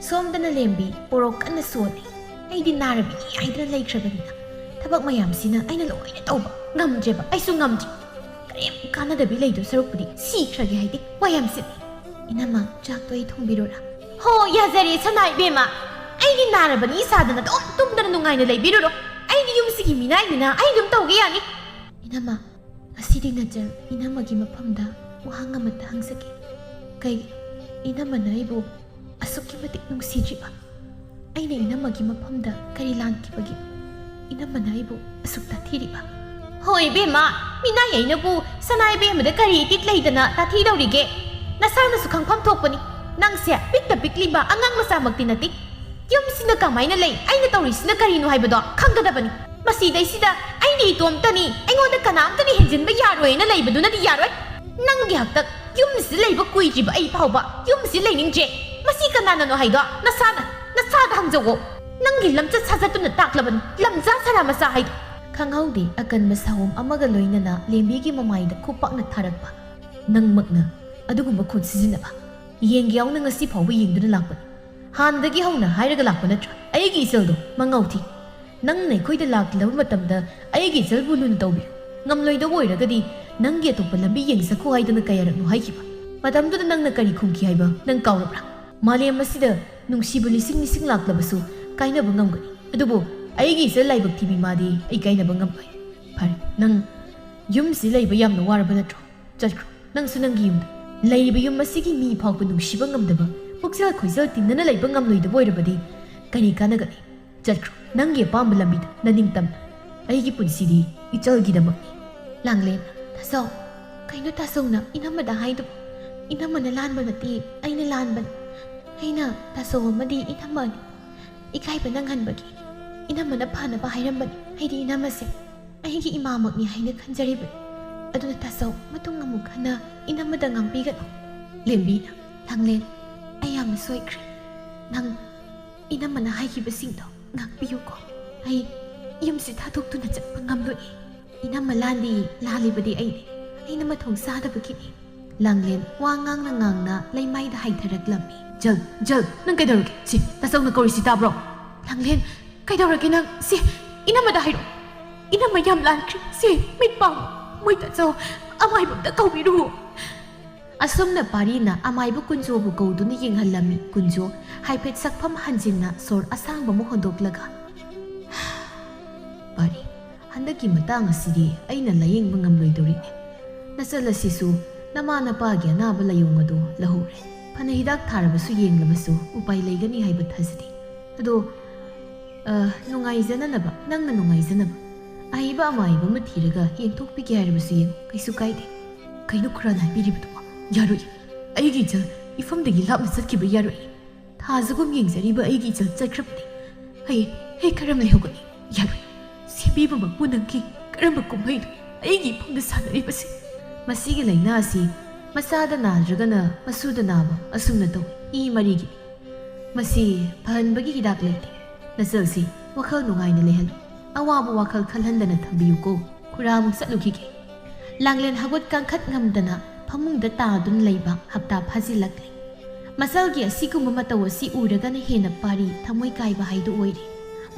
ꯁꯣꯝꯗꯅ ꯂꯦꯝꯕꯤ ꯄꯣꯔꯣꯛ ꯀꯟꯅ ꯁꯣꯜꯂꯤ꯫ "ꯑꯩꯗꯤ ꯅꯥꯔꯕꯤꯅꯤ ꯍꯥꯏꯗꯅ ꯂꯩꯈ꯭ꯔꯕꯅꯤꯅ ꯊꯕꯛ ꯃꯌꯥꯝꯁꯤꯅ ꯑꯩꯅ ꯂꯣꯏꯅ ꯇꯧꯕ ꯉꯝꯗ꯭ꯔꯦꯕ, ꯑꯩꯁꯨ ꯉꯝꯗ꯭ꯔꯦ꯫ ꯀꯔꯤꯝ ꯀꯥꯟꯅꯗꯕꯤ ꯂꯩꯗꯧ ꯁꯔꯨꯛꯄꯨꯗꯤ ꯁꯤꯈ꯭ꯔꯒꯦ ꯍꯥꯏꯗꯤ ꯋꯥ ꯌꯥꯝ ꯆꯤꯜꯂꯤ꯫ ꯏꯅꯝꯃ, ꯆꯥꯛꯇꯣ ꯑꯩ ꯊꯣꯡꯕꯤꯔꯨꯔꯥ?" "ꯍꯣ, ꯌꯥꯖꯔꯦ ꯁꯅꯥ ꯏꯕꯦꯝꯃ꯫ ꯑꯩꯗꯤ ꯅꯥꯔꯕꯅꯤ ꯏꯁꯥꯗꯅ ꯑꯗꯨꯝ ꯇꯨꯝꯗꯅ ꯅꯨꯡꯉꯥꯏꯅ ꯂꯩꯕꯤꯔꯨꯔꯣ꯫ ꯑꯩꯗꯤ ꯌꯨꯝꯁꯤꯒꯤ ꯃꯤꯅꯥꯏꯅꯤꯅ ꯑꯩ ꯑꯗꯨꯝ ꯇꯧꯒꯦ ꯌꯥꯅꯤ꯫" "ꯏꯅꯝꯃ, ꯉꯁꯤꯗꯤ ꯅꯆꯜ ꯏꯅꯝꯃꯒꯤ ꯃꯐꯝꯗ ꯋꯥꯍꯪ ꯑꯃꯠꯇ ꯍꯪꯖꯒꯦ꯫ ꯀꯩꯒꯤꯅꯣ ꯏꯅꯝꯃꯅ ꯑꯩꯕꯨ ꯑꯁꯨꯛꯀꯤ ꯃꯇꯤꯛ ꯅꯨꯡꯁꯤꯗ꯭ꯔꯤꯕ? ꯑꯩꯅ ꯏꯅꯝꯃꯒꯤ ꯃꯐꯝꯗ ꯀꯔꯤ ꯂꯥꯟꯈꯤꯕꯒꯤ ꯏꯅꯝꯃꯅ ꯑꯩꯕꯨ ꯑꯁꯨꯛ ꯇꯥꯊꯤꯔꯤꯕ?" "ꯍꯣꯏ ꯏꯕꯦꯝꯃ, ꯃꯤꯅꯥꯏ ꯑꯩꯅꯕꯨ ꯁꯅꯥ ꯏꯕꯦꯝꯃꯗ ꯀꯔꯤ ꯏꯇꯤꯛ ꯂꯩꯗꯅ ꯇꯥꯊꯤꯗꯧꯔꯤꯒꯦ? ꯅꯁꯥꯅꯁꯨ ꯈꯪꯐꯝ ꯊꯣꯛꯄꯅꯤ꯫ ꯅꯪꯁꯦ ꯄꯤꯛꯇ ꯄꯤꯛꯂꯤꯕ ꯑꯉꯥꯡ ꯃꯆꯥꯃꯛꯇꯤ ꯅꯠꯇꯦ꯫ ꯌꯨꯝꯁꯤꯅ ꯀꯃꯥꯏꯅ ꯂꯩ, ꯑꯩꯅ ꯇꯧꯔꯤꯁꯤꯅ ꯀꯔꯤꯅꯣ ꯍꯥꯏꯕꯗꯣ ꯈꯪꯒꯗꯕꯅꯤ꯫ ꯃꯁꯤꯗꯩꯁꯤꯗ ꯑꯩꯅ ꯏꯇꯣꯝꯇꯅꯤ, ꯑꯩꯉꯣꯟꯗ ꯀꯅꯥꯝꯇꯅ ꯍꯦꯟꯖꯤꯟꯕ ꯌꯥꯔꯣꯏꯅ ꯂꯩꯕꯗꯨꯅꯗꯤ ꯌꯥꯔꯣꯏ꯫ ꯅꯪꯒꯤ ꯍꯥꯛꯇꯛ ꯌꯨꯝꯁꯤꯗ ꯂꯩꯕ ꯀꯨꯏꯗ꯭ꯔꯤꯕ ꯑꯩ ꯐꯥꯎꯕ ꯌꯨꯝꯁꯤꯗ ꯂꯩꯅꯤꯡꯗ꯭ꯔꯦ꯫ ꯃꯁꯤ ꯀꯅꯥꯅꯅꯣ ꯍꯥꯏꯗꯣ ꯅꯁꯥꯅ, ꯅꯁꯥꯗ ꯍꯪꯖꯧꯑꯣ꯫ ꯅꯪꯒꯤ ꯂꯝꯆꯠ ꯁꯥꯖꯠꯇꯨꯅ ꯇꯥꯛꯂꯕꯅꯤ, ꯂꯝꯖꯥ ꯁꯔꯥ ꯃꯆꯥ ꯍꯥꯏꯗꯣ꯫" ꯈꯪꯍꯧꯗꯦ ꯑꯀꯟꯕ ꯁꯥꯑꯣꯝ ꯑꯃꯒ ꯂꯣꯏꯅꯅ ꯂꯦꯝꯕꯤꯒꯤ ꯃꯃꯥꯏꯗ ꯈꯨꯄꯥꯛꯅ ꯊꯥꯔꯛꯄ꯫ "ꯅꯪꯃꯛꯅ ꯑꯗꯨꯒꯨꯝꯕ ꯈꯨꯠ ꯁꯤꯖꯤꯟꯅꯕ? ꯌꯦꯡꯒꯦ ꯌꯥꯎꯅ ꯉꯁꯤ ꯐꯥꯎꯕ ꯌꯦꯡꯗꯨꯅ ꯂꯥꯛꯄꯅꯤ꯫ ꯍꯥꯟꯅꯗꯒꯤ ꯍꯧꯅ ꯍꯥꯏꯔꯒ ꯂꯥꯛꯄ ꯅꯠꯇ꯭ꯔꯥ? ꯑꯩꯒꯤ ꯏꯆꯜꯗꯣ ꯃꯉꯥꯎ ꯊꯤ꯫ ꯅꯪꯅ ꯑꯩꯈꯣꯏꯗ ꯂꯥꯛꯂꯕ ꯃꯇꯝꯗ ꯑꯩꯒꯤ ꯏꯆꯜꯕꯨ ꯂꯨꯅ ꯇꯧꯕꯤꯌꯨ꯫ ꯉꯝꯂꯣꯏꯗꯕ ꯑꯣꯏꯔꯒꯗꯤ ꯅꯪꯒꯤ ꯑꯇꯣꯞꯄ ꯂꯝꯕꯤ ꯌꯦꯡꯖꯈꯣ ꯍꯥꯏꯗꯅ ꯀꯌꯥꯔꯛꯅꯣ ꯍꯥꯏꯈꯤꯕ? ꯃꯇꯝꯗꯨꯗ ꯅꯪꯅ ꯀꯔꯤ ꯈꯨꯝꯈꯤ ꯍꯥꯏꯕ ꯅꯪ ꯀꯥꯎꯔꯕ꯭ꯔꯥ? ꯃꯥꯂꯦꯝ ꯑꯁꯤꯗ ꯅꯨꯡꯁꯤꯕ ꯂꯤꯁꯤꯡ ꯂꯤꯁꯤꯡ ꯂꯥꯛꯂꯕꯁꯨ ꯀꯥꯏꯅꯕ ꯉꯝꯒꯅꯤ꯫ ꯑꯗꯨꯕꯨ ꯑꯩꯒꯤ ꯏꯆꯜ ꯂꯥꯏꯕꯛ ꯊꯤꯕꯤ ꯃꯥꯗꯤ ꯑꯩ ꯀꯥꯏꯅꯕ ꯉꯝꯂꯣꯏ꯫ ꯐꯔꯦ, ꯅꯪ ꯌꯨꯝꯁꯤ ꯂꯩꯕ ꯌꯥꯝꯅ ꯋꯥꯔꯕ ꯅꯠꯇ꯭ꯔꯣ? ꯆꯠꯈ꯭ꯔꯣ, ꯅꯪꯁꯨ ꯅꯪꯒꯤ ꯌꯨꯝꯗ꯫ ꯂꯩꯔꯤꯕ ꯌꯨꯝ ꯑꯁꯤꯒꯤ ꯃꯤ ꯐꯥꯎꯕ ꯅꯨꯡꯁꯤꯕ ꯉꯝꯗꯕ, ꯄꯨꯛꯆꯦꯜ ꯈꯣꯏꯖꯦꯜ ꯇꯤꯟꯅꯅ ꯂꯩꯕ ꯉꯝꯂꯣꯏꯗꯕ ꯑꯣꯏꯔꯕꯗꯤ ꯀꯔꯤ ꯀꯥꯟꯅꯒꯅꯤ? ꯆꯠꯈ꯭ꯔꯣ, ꯅꯪꯒꯤ ꯑꯄꯥꯝꯕ ꯂꯝꯕꯤꯗ ꯅꯅꯤꯡꯇꯝꯅ꯫ ꯑꯩꯒꯤ ꯄꯨꯟꯁꯤꯗꯤ ꯏꯆꯜꯒꯤꯗꯃꯛꯅꯤ꯫ ꯂꯥꯡꯂꯦꯟ, ꯇꯥꯆꯧ, ꯀꯩꯅꯣ ꯇꯥꯆꯧꯅ ꯏꯅꯝꯃꯗ ꯍꯥꯏꯗꯨꯕꯨ? ꯏꯅꯝꯃꯅ ꯂꯥꯟꯕ ꯅꯠꯇꯦ, ꯑꯩꯅ ꯂꯥꯟꯕꯅꯤ꯫ ꯑꯩꯅ ꯇꯥꯆꯧ ꯑꯃꯗꯤ ꯏꯅꯝꯃ ꯑꯅꯤ ꯏꯀꯥꯏꯕ ꯅꯪꯍꯟꯕꯒꯤ ꯏꯅꯝꯃꯅ ꯐꯅꯕ ꯍꯥꯏꯔꯝꯕꯅꯤ꯫ ꯑꯩꯗꯤ ꯏꯅꯝꯃꯁꯦ ꯑꯩꯒꯤ ꯏꯃꯥꯃꯛꯅꯤ ꯍꯥꯏꯅ ꯈꯟꯖꯔꯤꯕꯅꯤ꯫ ꯑꯗꯨꯅ ꯇꯥꯆꯧ, ꯃꯇꯨꯡ ꯑꯃꯨꯛ ꯍꯟꯅ ꯏꯅꯝꯃꯗ ꯉꯥꯡꯕꯤꯒꯅꯨ꯫ ꯂꯦꯝꯕꯤꯅ, ꯂꯥꯡꯂꯦꯟ, ꯑꯩ ꯌꯥꯝꯅ ꯁꯣꯏꯈ꯭ꯔꯦ꯫ ꯅꯪ ꯏꯅꯝꯃꯅ ꯍꯥꯏꯈꯤꯕꯁꯤꯡꯗꯣ ꯉꯥꯛꯄꯤꯌꯨꯀꯣ꯫ ꯑꯩ ꯌꯨꯝꯁꯤ ꯊꯥꯗꯣꯛꯇꯨꯅ ꯆꯠꯄ ꯉꯝꯂꯣꯏ꯫ ꯏꯅꯝꯃ ꯂꯥꯟꯗꯤ, ꯂꯥꯜꯂꯤꯕꯗꯤ ꯑꯩꯅꯤ꯫ ꯑꯩꯅ ꯃꯊꯣꯡ ꯆꯥꯗꯕꯒꯤꯅꯤ꯫ ꯂꯥꯡꯂꯦꯟ ꯋꯥ ꯉꯥꯡꯅ ꯉꯥꯡꯅ ꯂꯩꯃꯥꯏꯗ ꯍꯥꯏꯊꯔꯛꯂꯝꯃꯤ꯫ ꯖꯜ, ꯖꯜ, ꯅꯪ ꯀꯩꯗꯧꯔꯒꯦ? ꯁꯤ ꯇꯥꯆꯧꯅ ꯀꯧꯔꯤꯁꯤ ꯇꯥꯕ꯭ꯔꯣ? ꯂꯥꯡꯂꯦꯟ, ꯀꯩꯗꯧꯔꯒꯦ ꯅꯪ? ꯁꯤ ꯏꯅꯝꯃꯗ ꯍꯥꯏꯔꯣ꯫ ꯏꯅꯝꯃ ꯌꯥꯝ ꯂꯥꯟꯈ꯭ꯔꯦ꯫ ꯁꯤ ꯃꯤꯠ ꯄꯥꯡꯉꯣ꯫ ꯃꯣꯏ ꯇꯥꯆꯧ ꯑꯃꯥꯏꯕꯝꯗ ꯀꯧꯕꯤꯔꯨ꯫ ꯑꯁꯨꯝꯅ ꯄꯥꯔꯤꯅ ꯑꯃꯥꯏꯕ ꯀꯨꯟꯖꯣꯕꯨ ꯀꯧꯗꯨꯅ ꯌꯦꯡꯍꯜꯂꯝꯃꯤ꯫ ꯀꯨꯟꯖꯣ ꯍꯥꯏꯐꯦꯠ ꯁꯛꯐꯝ ꯍꯟꯖꯤꯟꯅ ꯁꯣꯔ ꯑꯁꯥꯡꯕ ꯑꯃ ꯍꯣꯟꯗꯣꯛꯂꯒ, ꯄꯥꯔꯤ, ꯍꯟꯗꯛꯀꯤ ꯃꯇꯥꯡ ꯑꯁꯤꯗꯤ ꯑꯩꯅ ꯂꯥꯌꯦꯡꯕ ꯉꯝꯂꯣꯏꯗꯧꯔꯤꯅꯦ꯫ ꯅꯆꯜ ꯑꯁꯤꯁꯨ ꯅꯃꯥ ꯅꯄꯥꯒꯤ ꯑꯅꯥꯕ ꯂꯥꯏꯑꯣꯡ ꯑꯗꯨ ꯂꯧꯍꯧꯔꯦ꯫ ꯐꯅ ꯍꯤꯗꯥꯛ ꯊꯥꯔꯕꯁꯨ ꯌꯦꯡꯂꯕꯁꯨ ꯎꯄꯥꯏ ꯂꯩꯒꯅꯤ ꯍꯥꯏꯕ ꯊꯥꯖꯗꯦ꯫ ꯑꯗꯣ, ꯑ, ꯅꯨꯡꯉꯥꯏꯖꯅꯅꯕ, ꯅꯪꯅ ꯅꯨꯡꯉꯥꯏꯖꯅꯕ ꯑꯍꯩꯕ ꯑꯃꯥꯏꯕ ꯑꯃ ꯊꯤꯔꯒ ꯌꯦꯡꯊꯣꯛꯄꯤꯒꯦ ꯍꯥꯏꯔꯕꯁꯨ ꯌꯦꯡꯉꯨ, ꯀꯩꯁꯨ ꯀꯥꯏꯗꯦ꯫ ꯀꯩꯅꯣ ꯈꯨꯔꯥꯟ ꯍꯥꯏꯕꯤꯔꯤꯕꯗꯨꯕꯣ? ꯌꯥꯔꯣꯏ꯫ ꯑꯩꯒꯤ ꯏꯆꯜ ꯏꯐꯝꯗꯒꯤ ꯂꯥꯞꯅ ꯆꯠꯈꯤꯕ ꯌꯥꯔꯣꯏ꯫ ꯊꯥꯖꯒꯨꯝ ꯌꯦꯡꯖꯔꯤꯕ ꯑꯩꯒꯤ ꯏꯆꯜ ꯆꯠꯈ꯭ꯔꯕꯗꯤ ꯑꯩ, ꯑꯩ ꯀꯔꯝ ꯂꯩꯍꯧꯒꯅꯤ? ꯌꯥꯔꯣꯏ꯫ ꯁꯦꯝꯕꯤꯕꯃꯛꯄꯨ ꯅꯪꯒꯤ ꯀꯔꯝꯕ ꯀꯨꯝꯍꯩꯅꯣ ꯑꯩꯒꯤ ꯏꯐꯝꯗ ꯁꯥꯟꯅꯔꯤꯕꯁꯦ? ꯃꯁꯤꯒꯤ ꯂꯥꯏꯅꯥ ꯑꯁꯤ ꯃꯆꯥꯗ ꯅꯥꯗ꯭ꯔꯒꯅ ꯃꯁꯨꯗ ꯅꯥꯕ ꯑꯁꯨꯝꯅ ꯇꯧꯏ꯫ ꯏ ꯃꯔꯤꯒꯤꯅꯤ꯫ ꯃꯁꯤ ꯐꯍꯟꯕꯒꯤ ꯍꯤꯗꯥꯛ ꯂꯩꯇꯦ꯫ ꯅꯆꯜꯁꯤ ꯋꯥꯈꯜ ꯅꯨꯡꯉꯥꯏꯅ ꯂꯩꯍꯜꯂꯨ꯫ ꯑꯋꯥꯕ ꯋꯥꯈꯜ ꯈꯜꯍꯟꯗꯅ ꯊꯝꯕꯤꯌꯨꯀꯣ꯫ ꯈꯨꯔꯥ ꯑꯃꯨꯛ ꯆꯠꯂꯨꯈꯤꯒꯦ꯫ ꯂꯥꯡꯂꯦꯟ ꯍꯧꯒꯠ ꯀꯥꯡꯈꯠ ꯉꯝꯗꯅ ꯐꯃꯨꯡꯗ ꯇꯥꯗꯨꯅ ꯂꯩꯕ ꯍꯞꯇꯥ ꯐꯥꯖꯤꯜꯂꯛꯂꯦ꯫ ꯃꯆꯜꯒꯤ ꯑꯁꯤꯒꯨꯝꯕ ꯃꯇꯧ ꯑꯁꯤ ꯎꯔꯒꯅ ꯍꯦꯟꯅ ꯄꯥꯔꯤ ꯊꯃꯣꯏ ꯀꯥꯏꯕ ꯍꯥꯏꯗꯨ ꯑꯣꯏꯔꯦ꯫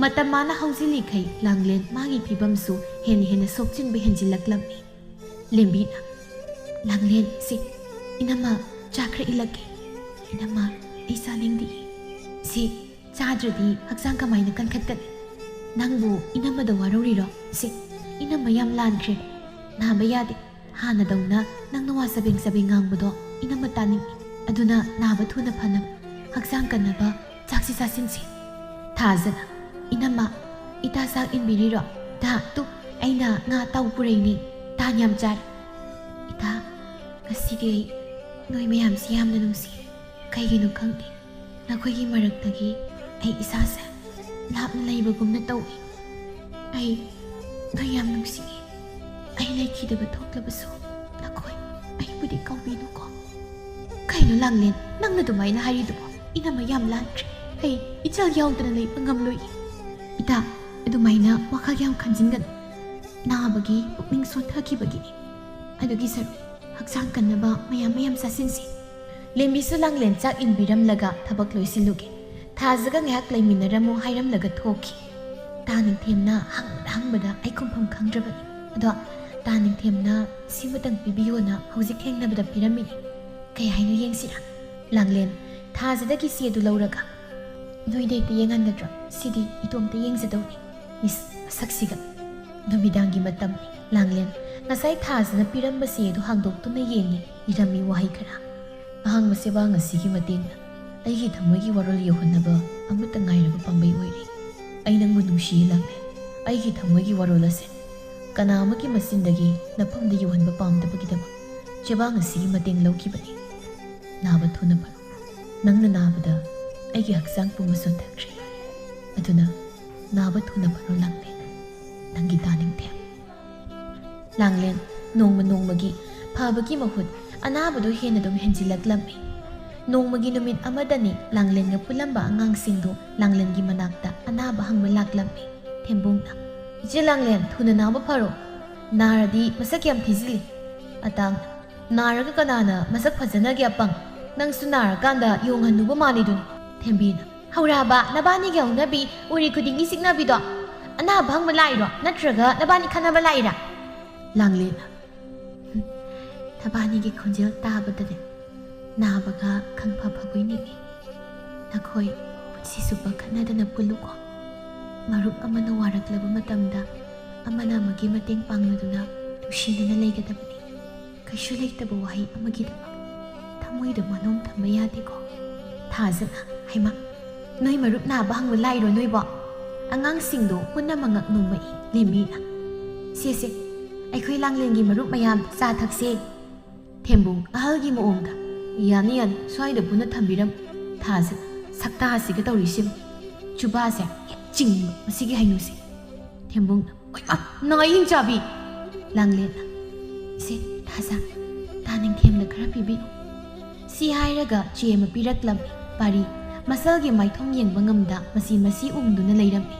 ꯃꯇꯝ ꯃꯥꯅ ꯍꯧꯖꯤꯜꯂꯤꯈꯩ ꯂꯥꯡꯂꯦꯟ ꯃꯥꯒꯤ ꯐꯤꯕꯝꯁꯨ ꯍꯦꯟꯅ ꯍꯦꯟꯅ ꯁꯣꯛꯆꯤꯟꯕ ꯍꯦꯟꯖꯤꯜꯂꯛꯂꯝꯃꯤ꯫ ꯂꯦꯝꯕꯤꯅ, "ꯂꯥꯡꯂꯦꯟ, ꯁꯤ, ꯏꯅꯝꯃ, ꯆꯥ ꯈꯔ ꯏꯜꯂꯛꯀꯦ꯫ ꯏꯅꯝꯃ, ꯑꯩ ꯆꯥꯅꯤꯡꯗꯦ꯫ ꯁꯤ ꯆꯥꯗ꯭ꯔꯗꯤ ꯍꯛꯆꯥꯡ ꯀꯃꯥꯏꯅ ꯀꯟꯈꯠꯀꯅꯤ? ꯅꯪꯕꯨ ꯏꯅꯝꯃꯗ ꯋꯥꯔꯧꯔꯤꯔꯣ? ꯁꯤ, ꯏꯅꯝꯃ ꯌꯥꯝ ꯂꯥꯟꯈ꯭ꯔꯦ꯫ ꯅꯥꯕ ꯌꯥꯗꯦ꯫ ꯍꯥꯟꯅꯗꯧꯅ ꯅꯪꯅ ꯋꯥ ꯆꯕꯦꯡ ꯆꯕꯦꯡ ꯉꯥꯡꯕꯗꯣ ꯏꯅꯝꯃ ꯇꯥꯅꯤꯡꯉꯤ꯫ ꯑꯗꯨꯅ ꯅꯥꯕ ꯊꯨꯅ ꯐꯅꯕ, ꯍꯛꯆꯥꯡ ꯀꯟꯅꯕ ꯆꯥꯛꯁꯤ ꯆꯥꯁꯤꯟꯁꯤ꯫" ꯊꯥꯖꯅ, "ꯏꯅꯝꯃ, ꯏꯇꯥ ꯆꯥꯛ ꯏꯟꯕꯤꯔꯤꯔꯣ? ꯏꯇꯥ, ꯇꯨ, ꯑꯩꯅ ꯉꯥ ꯑꯇꯥꯎ ꯄꯨꯔꯛꯏꯅꯦ꯫ ꯇꯥꯟ ꯌꯥꯝ ꯆꯥꯔꯦ꯫ ꯏꯇꯥ, ꯉꯁꯤꯗꯤ ꯑꯩ ꯅꯣꯏ ꯃꯌꯥꯝꯁꯤ ꯌꯥꯝꯅ ꯅꯨꯡꯁꯤꯔꯦ꯫ ꯀꯩꯒꯤꯅꯣ ꯈꯪꯗꯦ, ꯅꯈꯣꯏꯒꯤ ꯃꯔꯛꯇꯒꯤ ꯑꯩ ꯏꯁꯥꯁꯦ ꯂꯥꯞꯅ ꯂꯩꯕꯒꯨꯝꯅ ꯇꯧꯏ꯫ ꯑꯩ ꯅꯣꯏ ꯌꯥꯝ ꯅꯨꯡꯁꯤꯌꯦ꯫ ꯑꯩ ꯂꯩꯈꯤꯗꯕ ꯊꯣꯛꯂꯕꯁꯨ ꯅꯈꯣꯏ ꯑꯩꯕꯨꯗꯤ ꯀꯧꯕꯤꯅꯨꯀꯣ꯫ ꯀꯩꯅꯣ ꯂꯥꯡꯂꯦꯟ, ꯅꯪꯅ ꯑꯗꯨꯃꯥꯏꯅ ꯍꯥꯏꯔꯤꯗꯨꯕꯣ? ꯏꯅꯝꯃ ꯌꯥꯝ ꯂꯥꯟꯈ꯭ꯔꯦ꯫ ꯑꯩ ꯏꯆꯜ ꯌꯥꯎꯗꯅ ꯂꯩꯕ ꯉꯝꯂꯣꯏꯌꯦ꯫ ꯏꯇꯥ, ꯑꯗꯨꯃꯥꯏꯅ ꯋꯥꯈꯜ ꯌꯥꯝ ꯈꯟꯖꯤꯟꯒꯅꯨ꯫ ꯅꯥꯕꯒꯤ ꯄꯨꯛꯅꯤꯡ ꯁꯣꯟꯊꯈꯤꯕꯒꯤꯅꯤ꯫ ꯑꯗꯨꯒꯤ ꯁꯔꯨꯛ ꯍꯛꯆꯥꯡ ꯀꯟꯅꯕ ꯃꯌꯥꯝ ꯃꯌꯥꯝ ꯆꯥꯁꯤꯟꯁꯤ꯫ ꯂꯦꯝꯕꯤꯁꯨ ꯂꯥꯡꯂꯦꯟ ꯆꯥꯛ ꯏꯟꯕꯤꯔꯝꯂꯒ ꯊꯕꯛ ꯂꯣꯏꯁꯤꯜꯂꯨꯒꯦ꯫ ꯊꯥꯖꯒ ꯉꯥꯏꯍꯥꯛ ꯂꯩꯃꯤꯟꯅꯔꯝꯃꯨ ꯍꯥꯏꯔꯝꯂꯒ ꯊꯣꯛꯈꯤ꯫ ꯇꯥ ꯅꯤꯡꯊꯦꯝꯅ ꯍꯪꯕꯗ ꯍꯪꯕꯗ ꯑꯩ ꯈꯨꯝꯐꯝ ꯈꯪꯗ꯭ꯔꯕꯅꯤ꯫ ꯑꯗꯣ ꯇꯥ ꯅꯤꯡꯊꯦꯝꯅ ꯁꯤꯃꯇꯪ ꯄꯤꯕꯤꯌꯣꯅ ꯍꯧꯖꯤꯛ ꯊꯦꯡꯅꯕꯗ ꯄꯤꯔꯝꯃꯤꯅꯤ꯫ ꯀꯩ ꯍꯥꯏꯅꯣ ꯌꯦꯡꯁꯤꯔꯥ? ꯂꯥꯡꯂꯦꯟ, ꯊꯥꯖꯗꯒꯤ ꯆꯦ ꯑꯗꯨ ꯂꯧꯔꯒ, "ꯅꯣꯏꯗ ꯍꯦꯛꯇ ꯌꯦꯡꯍꯟꯒꯗ꯭ꯔꯣ? ꯁꯤꯗꯤ ꯏꯇꯣꯝꯇ ꯌꯦꯡꯖꯗꯧꯅꯤ꯫" ꯏꯁ, ꯃꯁꯛꯁꯤꯒ꯫ ꯅꯨꯃꯤꯗꯥꯡꯒꯤ ꯃꯇꯝꯅꯤ꯫ ꯂꯥꯡꯂꯦꯟ ꯉꯁꯥꯏ ꯊꯥꯖꯅ ꯄꯤꯔꯝꯕ ꯆꯦ ꯑꯗꯨ ꯍꯥꯡꯗꯣꯛꯇꯨꯅ ꯌꯦꯡꯉꯤ, ꯏꯔꯝꯃꯤ ꯋꯥꯍꯩ ꯈꯔ꯫ ꯑꯍꯥꯡꯕ ꯆꯦꯕꯥꯡ ꯑꯁꯤꯒꯤ ꯃꯇꯦꯡꯅ ꯑꯩꯒꯤ ꯊꯃꯣꯏꯒꯤ ꯋꯥꯔꯣꯜ ꯌꯧꯍꯟꯅꯕ ꯑꯃꯠꯇ ꯉꯥꯏꯔꯕ ꯄꯥꯝꯕꯩ ꯑꯣꯏꯔꯦ꯫ ꯑꯩ ꯅꯪꯕꯨ ꯅꯨꯡꯁꯤꯌꯦ ꯂꯥꯡꯂꯦꯟ꯫ ꯑꯩꯒꯤ ꯊꯃꯣꯏꯒꯤ ꯋꯥꯔꯣꯜ ꯑꯁꯦ ꯀꯅꯥ ꯑꯃꯒꯤ ꯃꯆꯤꯟꯗꯒꯤ ꯅꯐꯝꯗ ꯌꯧꯍꯟꯕ ꯄꯥꯝꯗꯕꯒꯤꯗꯃꯛ ꯆꯦꯕꯥꯡ ꯑꯁꯤꯒꯤ ꯃꯇꯦꯡ ꯂꯧꯈꯤꯕꯅꯤ꯫ ꯅꯥꯕ ꯊꯨꯅ ꯐꯔꯣ꯫ ꯅꯪꯅ ꯅꯥꯕꯗ ꯑꯩꯒꯤ ꯍꯛꯆꯥꯡ ꯄꯨꯝꯕ ꯁꯣꯟꯊꯈ꯭ꯔꯦ꯫ ꯑꯗꯨꯅ ꯅꯥꯕ ꯊꯨꯅ ꯐꯔꯣ ꯂꯥꯡꯂꯦꯟ꯫ ꯅꯪꯒꯤ ꯇꯥ ꯅꯤꯡꯊꯦꯝ꯫ ꯂꯥꯡꯂꯦꯟ ꯅꯣꯡꯃ ꯅꯣꯡꯃꯒꯤ ꯐꯕꯒꯤ ꯃꯍꯨꯠ ꯑꯅꯥꯕꯗꯨ ꯍꯦꯟꯅ ꯑꯗꯨꯝ ꯍꯦꯟꯖꯤꯜꯂꯛꯂꯝꯃꯤ꯫ ꯅꯣꯡꯃꯒꯤ ꯅꯨꯃꯤꯠ ꯑꯃꯗꯅꯤ ꯂꯥꯡꯂꯦꯟꯒ ꯄꯨꯜꯂꯝꯕ ꯑꯉꯥꯡꯁꯤꯡꯗꯨ ꯂꯥꯡꯂꯦꯟꯒꯤ ꯃꯅꯥꯛꯇ ꯑꯅꯥꯕ ꯍꯪꯕ ꯂꯥꯛꯂꯝꯃꯤ꯫ ꯊꯦꯝꯕꯨꯡꯅ, "ꯏꯆꯦ ꯂꯥꯡꯂꯦꯟ, ꯊꯨꯅ ꯅꯥꯕ ꯐꯔꯣ꯫ ꯅꯥꯔꯗꯤ ꯃꯁꯛ ꯌꯥꯝ ꯊꯤꯖꯤꯜꯂꯤ꯫" ꯑꯇꯥꯡꯅ, "ꯅꯥꯔꯒ ꯀꯅꯥꯅ ꯃꯁꯛ ꯐꯖꯅꯒꯦ ꯑꯄꯪ? ꯅꯪꯁꯨ ꯅꯥꯔꯀꯥꯟꯗ ꯌꯣꯡ ꯍꯟꯅꯨꯕ ꯃꯥꯜꯂꯤꯗꯨꯅꯤ꯫" ꯊꯦꯝꯕꯤꯅ, "ꯍꯧꯔꯛꯑꯕ ꯅꯕꯥꯅꯤꯒꯤ ꯍꯧꯅꯕꯤ, ꯎꯔꯤ ꯈꯨꯗꯤꯡꯒꯤ ꯆꯤꯛꯅꯕꯤꯗꯣ? ꯑꯅꯥꯕ ꯍꯪꯕ ꯂꯥꯛꯏꯔꯣ, ꯅꯠꯇ꯭ꯔꯒ ꯅꯕꯥꯅꯤ ꯈꯠꯅꯕ ꯂꯥꯛꯏꯔꯥ?" ꯂꯥꯡꯂꯦꯟꯅ, "ꯍꯨꯝ, ꯅꯕꯥꯅꯤꯒꯤ ꯈꯣꯟꯖꯦꯜ ꯇꯥꯕꯗꯅꯦ ꯅꯥꯕꯒ ꯈꯪꯐ ꯐꯕꯣꯏ ꯅꯤꯡꯏ꯫ ꯅꯈꯣꯏ ꯄꯨꯟꯁꯤ ꯆꯨꯞꯄ ꯈꯠꯅꯗꯅ ꯄꯨꯜꯂꯨꯀꯣ꯫ ꯃꯔꯨꯞ ꯑꯃꯅ ꯋꯥꯔꯛꯂꯕ ꯃꯇꯝꯗ ꯑꯃꯅ ꯑꯃꯒꯤ ꯃꯇꯦꯡ ꯄꯥꯡꯅꯗꯨꯅ ꯅꯨꯡꯁꯤꯅꯅ ꯂꯩꯒꯗꯕꯅꯤ꯫ ꯀꯩꯁꯨ ꯂꯩꯇꯕ ꯋꯥꯍꯩ ꯑꯃꯒꯤꯗꯃꯛ ꯊꯃꯣꯏꯗ ꯃꯅꯨꯡ ꯊꯝꯕ ꯌꯥꯗꯦꯀꯣ꯫" ꯊꯥꯖꯅ, "ꯍꯩꯃꯥ, ꯅꯣꯏ ꯃꯔꯨꯞ ꯅꯥꯕ ꯍꯪꯕ ꯂꯥꯛꯏꯔꯣ ꯅꯣꯏꯕꯣ?" ꯑꯉꯥꯡꯁꯤꯡꯗꯣ ꯄꯨꯝꯅꯃꯛ ꯅꯣꯡꯃꯛꯏ꯫ ꯂꯦꯝꯕꯤꯅ, "ꯁꯦ ꯁꯦ, "ꯑꯩꯈꯣꯏ ꯂꯥꯡꯂꯦꯟꯒꯤ ꯃꯔꯨꯞ ꯃꯌꯥꯝ ꯆꯥ ꯊꯛꯁꯦ꯫" ꯊꯦꯝꯕꯨꯡ ꯑꯍꯜꯒꯤ ꯃꯑꯣꯡꯗ, "ꯌꯥꯅꯤ ꯌꯥꯅꯤ, ꯁ꯭ꯋꯥꯏꯗ ꯄꯨꯟꯅ ꯊꯝꯕꯤꯔꯝ꯫ ꯊꯥꯁꯦ, ꯁꯛꯇꯥꯁꯤꯒ ꯇꯧꯔꯤꯁꯤꯕꯨ꯫ ꯆꯨꯕꯥꯁꯦ ꯍꯦꯛ ꯆꯤꯡꯕ ꯃꯁꯤꯒꯤ ꯍꯩꯅꯨꯁꯦ꯫" ꯊꯦꯝꯕꯨꯡꯅ, "ꯑꯣꯏꯃꯥ, ꯅꯥꯌꯤꯡ ꯆꯥꯕꯤ!" ꯂꯥꯡꯂꯦꯟꯅ, "ꯏꯆꯦ, ꯊꯥꯖ, ꯇꯥ ꯅꯤꯡꯊꯦꯝꯗ ꯈꯔ ꯄꯤꯕꯤꯌꯨ꯫" ꯁꯤ ꯍꯥꯏꯔꯒ ꯆꯦ ꯑꯃ ꯄꯤꯔꯛꯂꯝꯃꯤ꯫ ꯄꯥꯔꯤ ꯃꯁꯜꯒꯤ ꯃꯥꯏꯊꯣꯡ ꯌꯦꯡꯕ ꯉꯝꯗ ꯃꯁꯤ ꯃꯁꯤ ꯎꯝꯗꯨꯅ ꯂꯩꯔꯝꯃꯤ꯫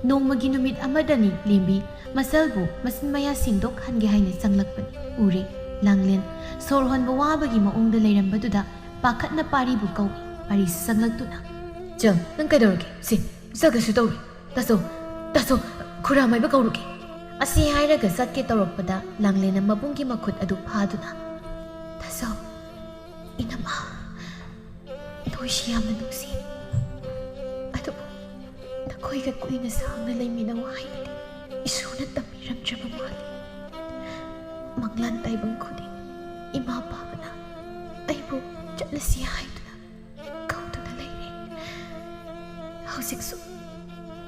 ꯅꯣꯡꯃꯒꯤ ꯅꯨꯃꯤꯠ ꯑꯃꯗꯅꯤ ꯂꯦꯝꯕꯤ ꯃꯁꯜꯕꯨ ꯃꯆꯤꯟ ꯃꯌꯥ ꯁꯦꯡꯗꯣꯛꯍꯟꯒꯦ ꯍꯥꯏꯅ ꯆꯪꯂꯛꯄꯅꯤ꯫ ꯎꯔꯦ, ꯂꯥꯡꯂꯦꯟ ꯁꯣꯔ ꯍꯣꯟꯕ ꯋꯥꯕꯒꯤ ꯃꯑꯣꯡꯗ ꯂꯩꯔꯝꯕꯗꯨꯗ ꯄꯥꯈꯠꯅ ꯄꯥꯔꯤꯕꯨ ꯀꯧꯏ꯫ ꯄꯥꯔꯤꯁꯨ ꯆꯪꯂꯛꯇꯨꯅ, "ꯆꯪ, ꯅꯪ ꯀꯩꯗꯧꯔꯒꯦ? ꯁꯤ ꯆꯠꯀꯁꯨ ꯇꯧꯔꯦ꯫ ꯇꯥꯆꯧ, ꯇꯥꯆꯧ, ꯈꯨꯔꯥ ꯃꯥꯏꯕ ꯀꯧꯔꯨꯒꯦ꯫" ꯑꯁꯤ ꯍꯥꯏꯔꯒ ꯆꯠꯀꯦ ꯇꯧꯔꯛꯄꯗ ꯂꯥꯡꯂꯦꯟꯅ ꯃꯕꯨꯡꯒꯤ ꯃꯈꯨꯠ ꯑꯗꯨ ꯐꯥꯗꯨꯅ, "ꯇꯥꯆꯧ, ꯏꯅꯝꯃ, ꯅꯣꯏꯁꯤ ꯌꯥꯝꯅ ꯅꯨꯡꯁꯤ꯫ ꯑꯗꯨꯕꯨ ꯅꯈꯣꯏꯒ ꯀꯨꯏꯅ ꯁꯥꯡꯅ ꯂꯩꯃꯤꯟꯅꯧ ꯍꯥꯏꯅꯗꯤ ꯏꯁꯣꯔꯅ ꯇꯝꯕꯤꯔꯝꯗ꯭ꯔꯕ ꯃꯥꯜꯂꯤ꯫ ꯃꯪꯂꯥꯟ ꯇꯥꯏꯕꯪ ꯈꯨꯗꯤꯡ ꯏꯃꯥ ꯄꯥꯕꯅ ꯑꯩꯕꯨ ꯆꯠꯂꯁꯤ ꯍꯥꯏꯗꯨꯅ ꯀꯧꯗꯨꯅ ꯂꯩꯔꯦ꯫ ꯍꯧꯖꯤꯛꯁꯨ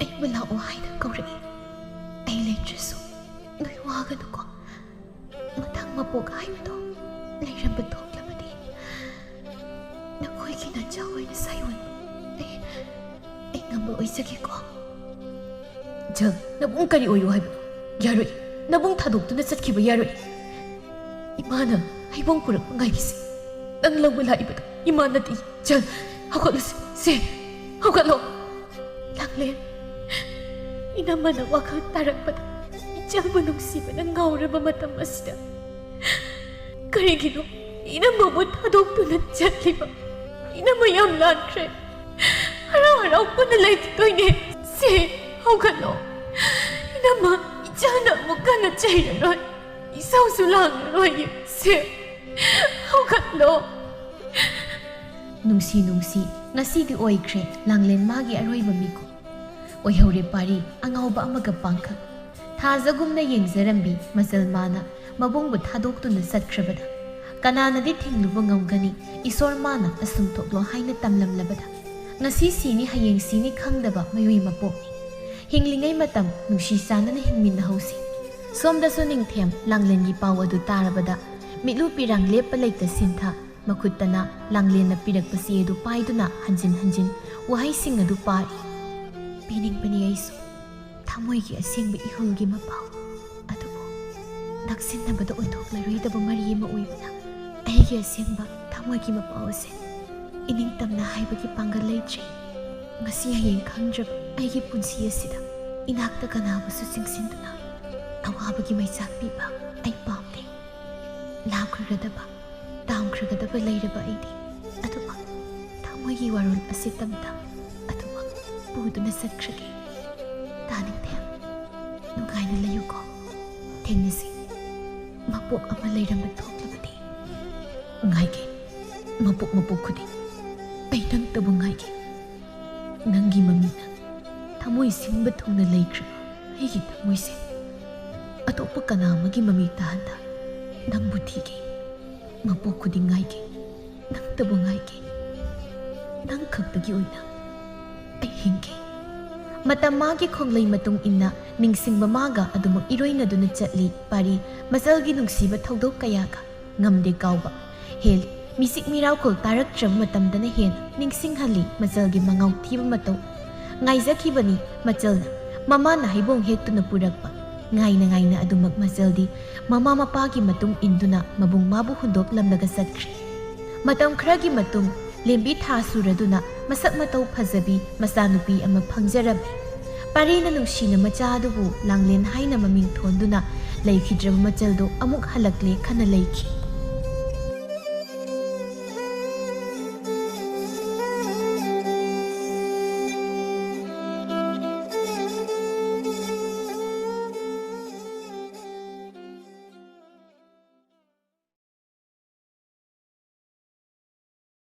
ꯑꯩꯕꯨ ꯂꯥꯛꯑꯣ ꯍꯥꯏꯅ ꯀꯧꯔꯛꯏ꯫ ꯑꯩ ꯂꯩꯇ꯭ꯔꯁꯨ ꯅꯣꯏ ꯋꯥꯒꯅꯨꯀꯣ꯫ ꯃꯊꯪ ꯃꯄꯣꯛ ꯍꯥꯏꯕꯗꯣ ꯂꯩꯔꯝꯕ ꯊꯣꯛꯂꯕꯗꯤ ꯅꯈꯣꯏꯒꯤ ꯅꯆꯥ ꯑꯣꯏꯅ ꯁꯥꯏꯑꯣꯟ ꯑꯩ, ꯑꯩ ꯉꯝꯕ ꯑꯣꯏꯖꯒꯦꯀꯣ꯫" "ꯖꯪ, ꯅꯕꯨꯡ ꯀꯔꯤ ꯑꯣꯏꯌꯨ ꯍꯥꯏꯕꯅꯣ? ꯌꯥꯔꯣꯏ, ꯅꯕꯨꯡ ꯊꯥꯗꯣꯛꯇꯨꯅ ꯆꯠꯈꯤꯕ ꯌꯥꯔꯣꯏ꯫ ꯏꯃꯥꯅ ꯍꯩꯕꯣꯡ ꯄꯨꯔꯛꯄ ꯉꯥꯏꯔꯤꯁꯦ꯫ ꯅꯪ ꯂꯧꯕ ꯂꯥꯛꯏꯕꯗꯣ ꯏꯃꯥ ꯅꯠꯇꯦ꯫ ꯖꯪ, ꯍꯧꯒꯠꯂꯨꯁꯦ, ꯁꯦ, ꯍꯧꯒꯠꯂꯣ꯫" ꯂꯥꯡꯂꯦꯟ, ꯏꯅꯝꯃꯅ ꯋꯥꯈꯜ ꯇꯥꯔꯛꯄꯗ ꯏꯆꯜꯕꯨ ꯅꯨꯡꯁꯤꯕꯅ ꯉꯥꯎꯔꯕ ꯃꯇꯝ ꯑꯁꯤꯗ ꯀꯔꯤꯒꯤꯅꯣ ꯏꯅꯝꯃꯕꯨ ꯊꯥꯗꯣꯛꯇꯨꯅ ꯆꯠꯂꯤꯕ? ꯏꯅꯝꯃ ꯌꯥꯝ ꯂꯥꯟꯈ꯭ꯔꯦ꯫ ꯍꯔꯥꯎ ꯍꯔꯥꯎ ꯄꯨꯟꯅ ꯂꯩꯈꯤꯗꯣꯏꯅꯦ꯫ ꯁꯦ, ꯍꯧꯒꯠꯂꯣ꯫ ꯏꯅꯝꯃ, ꯏꯆꯜꯅ ꯑꯃꯨꯛ ꯀꯟꯅ ꯆꯩꯔꯔꯣꯏ꯫ ꯏꯁꯧꯁꯨ ꯂꯥꯡꯉꯔꯣꯏ꯫ ꯁꯦ, ꯍꯧꯒꯠꯂꯣ꯫ ꯅꯨꯡꯁꯤ ꯅꯨꯡꯁꯤ, ꯉꯁꯤꯗꯤ ꯑꯣꯏꯈ꯭ꯔꯦ ꯂꯥꯡꯂꯦꯟ ꯃꯥꯒꯤ ꯑꯔꯣꯏꯕ ꯃꯤꯀꯨꯞ꯫ ꯑꯣꯏꯍꯧꯔꯦ ꯄꯥꯔꯤ ꯑꯉꯥꯎꯕ ꯑꯃꯒ ꯄꯥꯡꯈꯛ꯫ ꯊꯥꯖꯒꯨꯝꯅ ꯌꯦꯡꯖꯔꯝꯕꯤ ꯃꯆꯜ ꯃꯥꯅ ꯃꯕꯨꯡꯕꯨ ꯊꯥꯗꯣꯛꯇꯨꯅ ꯆꯠꯈ꯭ꯔꯕꯗ ꯀꯅꯥꯅꯗꯤ ꯊꯤꯡꯂꯨꯕ ꯉꯝꯒꯅꯤ? ꯏꯁꯣꯔ ꯃꯥꯅ ꯑꯁꯨꯝ ꯊꯣꯛꯂꯣ ꯍꯥꯏꯅ ꯇꯝꯂꯝꯂꯕꯗ꯫ ꯉꯁꯤ ꯁꯤꯅꯤ ꯍꯌꯦꯡ ꯁꯤꯅꯤ ꯈꯪꯗꯕ ꯃꯤꯑꯣꯏ ꯃꯄꯣꯛꯅꯤ꯫ ꯍꯤꯡꯂꯤꯉꯩ ꯃꯇꯝ ꯅꯨꯡꯁꯤ ꯆꯥꯟꯅꯅ ꯍꯤꯡꯃꯤꯟꯅꯍꯧꯁꯤ꯫ ꯁꯣꯝꯗꯁꯨ ꯅꯤꯡꯊꯦꯝ ꯂꯥꯡꯂꯦꯟꯒꯤ ꯄꯥꯎ ꯑꯗꯨ ꯇꯥꯔꯕꯗ ꯃꯤꯠꯂꯨ ꯄꯤꯔꯥꯡ ꯂꯦꯞꯄ ꯂꯩꯇ ꯁꯤꯟꯊ, ꯃꯈꯨꯠꯇꯅ ꯂꯥꯡꯂꯦꯟꯅ ꯄꯤꯔꯛꯄ ꯆꯦ ꯑꯗꯨ ꯄꯥꯏꯗꯨꯅ ꯍꯟꯖꯤꯟ ꯍꯟꯖꯤꯟ ꯋꯥꯍꯩꯁꯤꯡ ꯑꯗꯨ ꯄꯥꯔꯤ꯫ ꯄꯤꯅꯤꯡꯕꯅꯤ ꯑꯩꯁꯨ ꯊꯃꯣꯏꯒꯤ ꯑꯁꯦꯡꯕ ꯏꯍꯨꯜꯒꯤ ꯃꯄꯥꯎ ꯑꯗꯨꯕꯨ ꯅꯛꯁꯤꯟꯅꯕꯗ ꯑꯣꯏꯊꯣꯛꯂꯔꯣꯏꯗꯕ ꯃꯔꯤ ꯑꯃ ꯑꯣꯏꯕꯅ ꯑꯩꯒꯤ ꯑꯁꯦꯡꯕ ꯊꯃꯣꯏꯒꯤ ꯃꯄꯥꯎ ꯑꯁꯤ ꯏꯅꯤꯡꯇꯝꯅ ꯍꯥꯏꯕꯒꯤ ꯄꯥꯡꯒꯜ ꯂꯩꯇ꯭ꯔꯦ꯫ ꯉꯁꯤ ꯍꯌꯦꯡ ꯈꯪꯗ꯭ꯔꯕ ꯑꯩꯒꯤ ꯄꯨꯟꯁꯤ ꯑꯁꯤꯗ ꯏꯅꯥꯛꯇ ꯀꯅꯥꯕꯨꯁꯨ ꯆꯤꯡꯁꯤꯟꯗꯨꯅ ꯑꯋꯥꯕꯒꯤ ꯃꯩꯆꯥꯛ ꯄꯤꯕ ꯑꯩ ꯄꯥꯝꯗꯦ꯫ ꯂꯥꯞꯈ꯭ꯔꯒꯗꯕ, ꯇꯥꯝꯈ꯭ꯔꯒꯗꯕ ꯂꯩꯔꯕ ꯑꯩꯗꯤ ꯑꯗꯨꯃꯛ ꯊꯃꯣꯏꯒꯤ ꯋꯥꯔꯣꯜ ꯑꯁꯤ ꯇꯝꯗ ꯑꯗꯨꯃꯛ ꯄꯨꯗꯨꯅ ꯆꯠꯈ꯭ꯔꯒꯦ꯫ ꯇꯥꯅꯤꯡꯗꯦ꯫ ꯅꯨꯡꯉꯥꯏꯅ ꯂꯩꯌꯨꯀꯣ꯫ ꯊꯦꯡꯅꯁꯤ꯫ ꯃꯄꯣꯛ ꯑꯃ ꯂꯩꯔꯝꯕ ꯊꯣꯛꯂꯕꯗꯤ꯫ ꯉꯥꯏꯒꯦ꯫ ꯃꯄꯣꯛ ꯃꯄꯣꯛ ꯈꯨꯗꯤꯡ ꯑꯩ ꯅꯪꯇꯕꯨ ꯉꯥꯏꯒꯦ꯫ ꯅꯪꯒꯤ ꯃꯃꯤꯅ ꯊꯃꯣꯏ ꯁꯤꯟꯕ ꯊꯨꯡꯅ ꯂꯩꯈ꯭ꯔꯕ ꯑꯩꯒꯤ ꯊꯃꯣꯏꯁꯦ ꯑꯇꯣꯞꯄ ꯀꯅꯥ ꯑꯃꯒꯤ ꯃꯃꯤ ꯇꯥꯍꯟꯗ ꯅꯪꯕꯨ ꯊꯤꯒꯦ꯫ ꯃꯄꯣꯛ ꯈꯨꯗꯤꯡ ꯉꯥꯏꯒꯦ, ꯅꯪꯇꯕꯨ ꯉꯥꯏꯒꯦ꯫ ꯅꯪ ꯈꯛꯇꯒꯤ ꯑꯣꯏꯅ ꯑꯩ ꯍꯤꯡꯒꯦ꯫ ꯃꯇꯝ ꯃꯥꯒꯤ ꯈꯣꯡꯂꯩ ꯃꯇꯨꯡ ꯏꯟꯅ ꯅꯤꯡꯁꯤꯡꯕ ꯃꯥꯒ ꯑꯗꯨꯃꯛ ꯏꯔꯣꯏꯅꯗꯨꯅ ꯆꯠꯂꯤ꯫ ꯄꯥꯔꯤ ꯃꯆꯜꯒꯤ ꯅꯨꯡꯁꯤꯕ ꯊꯧꯗꯣꯛ ꯀꯌꯥꯒ ꯉꯝꯗꯦ ꯀꯥꯎꯕ꯫ ꯍꯦꯜ ꯃꯤꯆꯤꯛ ꯃꯤꯔꯥꯎꯈꯣꯜ ꯇꯥꯔꯛꯇ꯭ꯔꯕ ꯃꯇꯝꯗꯅ ꯍꯦꯟꯅ ꯅꯤꯡꯁꯤꯡꯍꯜꯂꯤ ꯃꯆꯜꯒꯤ ꯃꯉꯥꯎ ꯊꯤꯕ ꯃꯇꯧ꯫ ꯉꯥꯏꯖꯈꯤꯕꯅꯤ ꯃꯆꯜꯅ ꯃꯃꯥꯅ ꯍꯩꯕꯣꯡ ꯍꯦꯛꯇꯨꯅ ꯄꯨꯔꯛꯄ꯫ ꯉꯥꯏꯅ ꯉꯥꯏꯅ ꯑꯗꯨꯃꯛ ꯃꯆꯜꯗꯤ ꯃꯃꯥ ꯃꯄꯥꯒꯤ ꯃꯇꯨꯡ ꯏꯟꯗꯨꯅ ꯃꯕꯨꯡ ꯃꯥꯕꯨ ꯍꯨꯟꯗꯣꯛꯂꯝꯂꯒ ꯆꯠꯈ꯭ꯔꯦ꯫ ꯃꯇꯝ ꯈꯔꯒꯤ ꯃꯇꯨꯡ ꯂꯦꯝꯕꯤ ꯊꯥ ꯁꯨꯔꯗꯨꯅ ꯃꯁꯛ ꯃꯇꯧ ꯐꯖꯕꯤ ꯃꯆꯥꯅꯨꯄꯤ ꯑꯃ ꯐꯪꯖꯔꯝꯃꯤ꯫ ꯄꯥꯔꯤꯅ ꯅꯨꯡꯁꯤꯅ ꯃꯆꯥ ꯑꯗꯨꯕꯨ ꯂꯥꯡꯂꯦꯟ ꯍꯥꯏꯅ ꯃꯃꯤꯡ ꯊꯣꯟꯗꯨꯅ ꯂꯩꯈꯤꯗ꯭ꯔꯕ ꯃꯆꯜꯗꯨ ꯑꯃꯨꯛ ꯍꯜꯂꯛꯂꯦ ꯈꯟꯅ ꯂꯩꯈꯤ꯫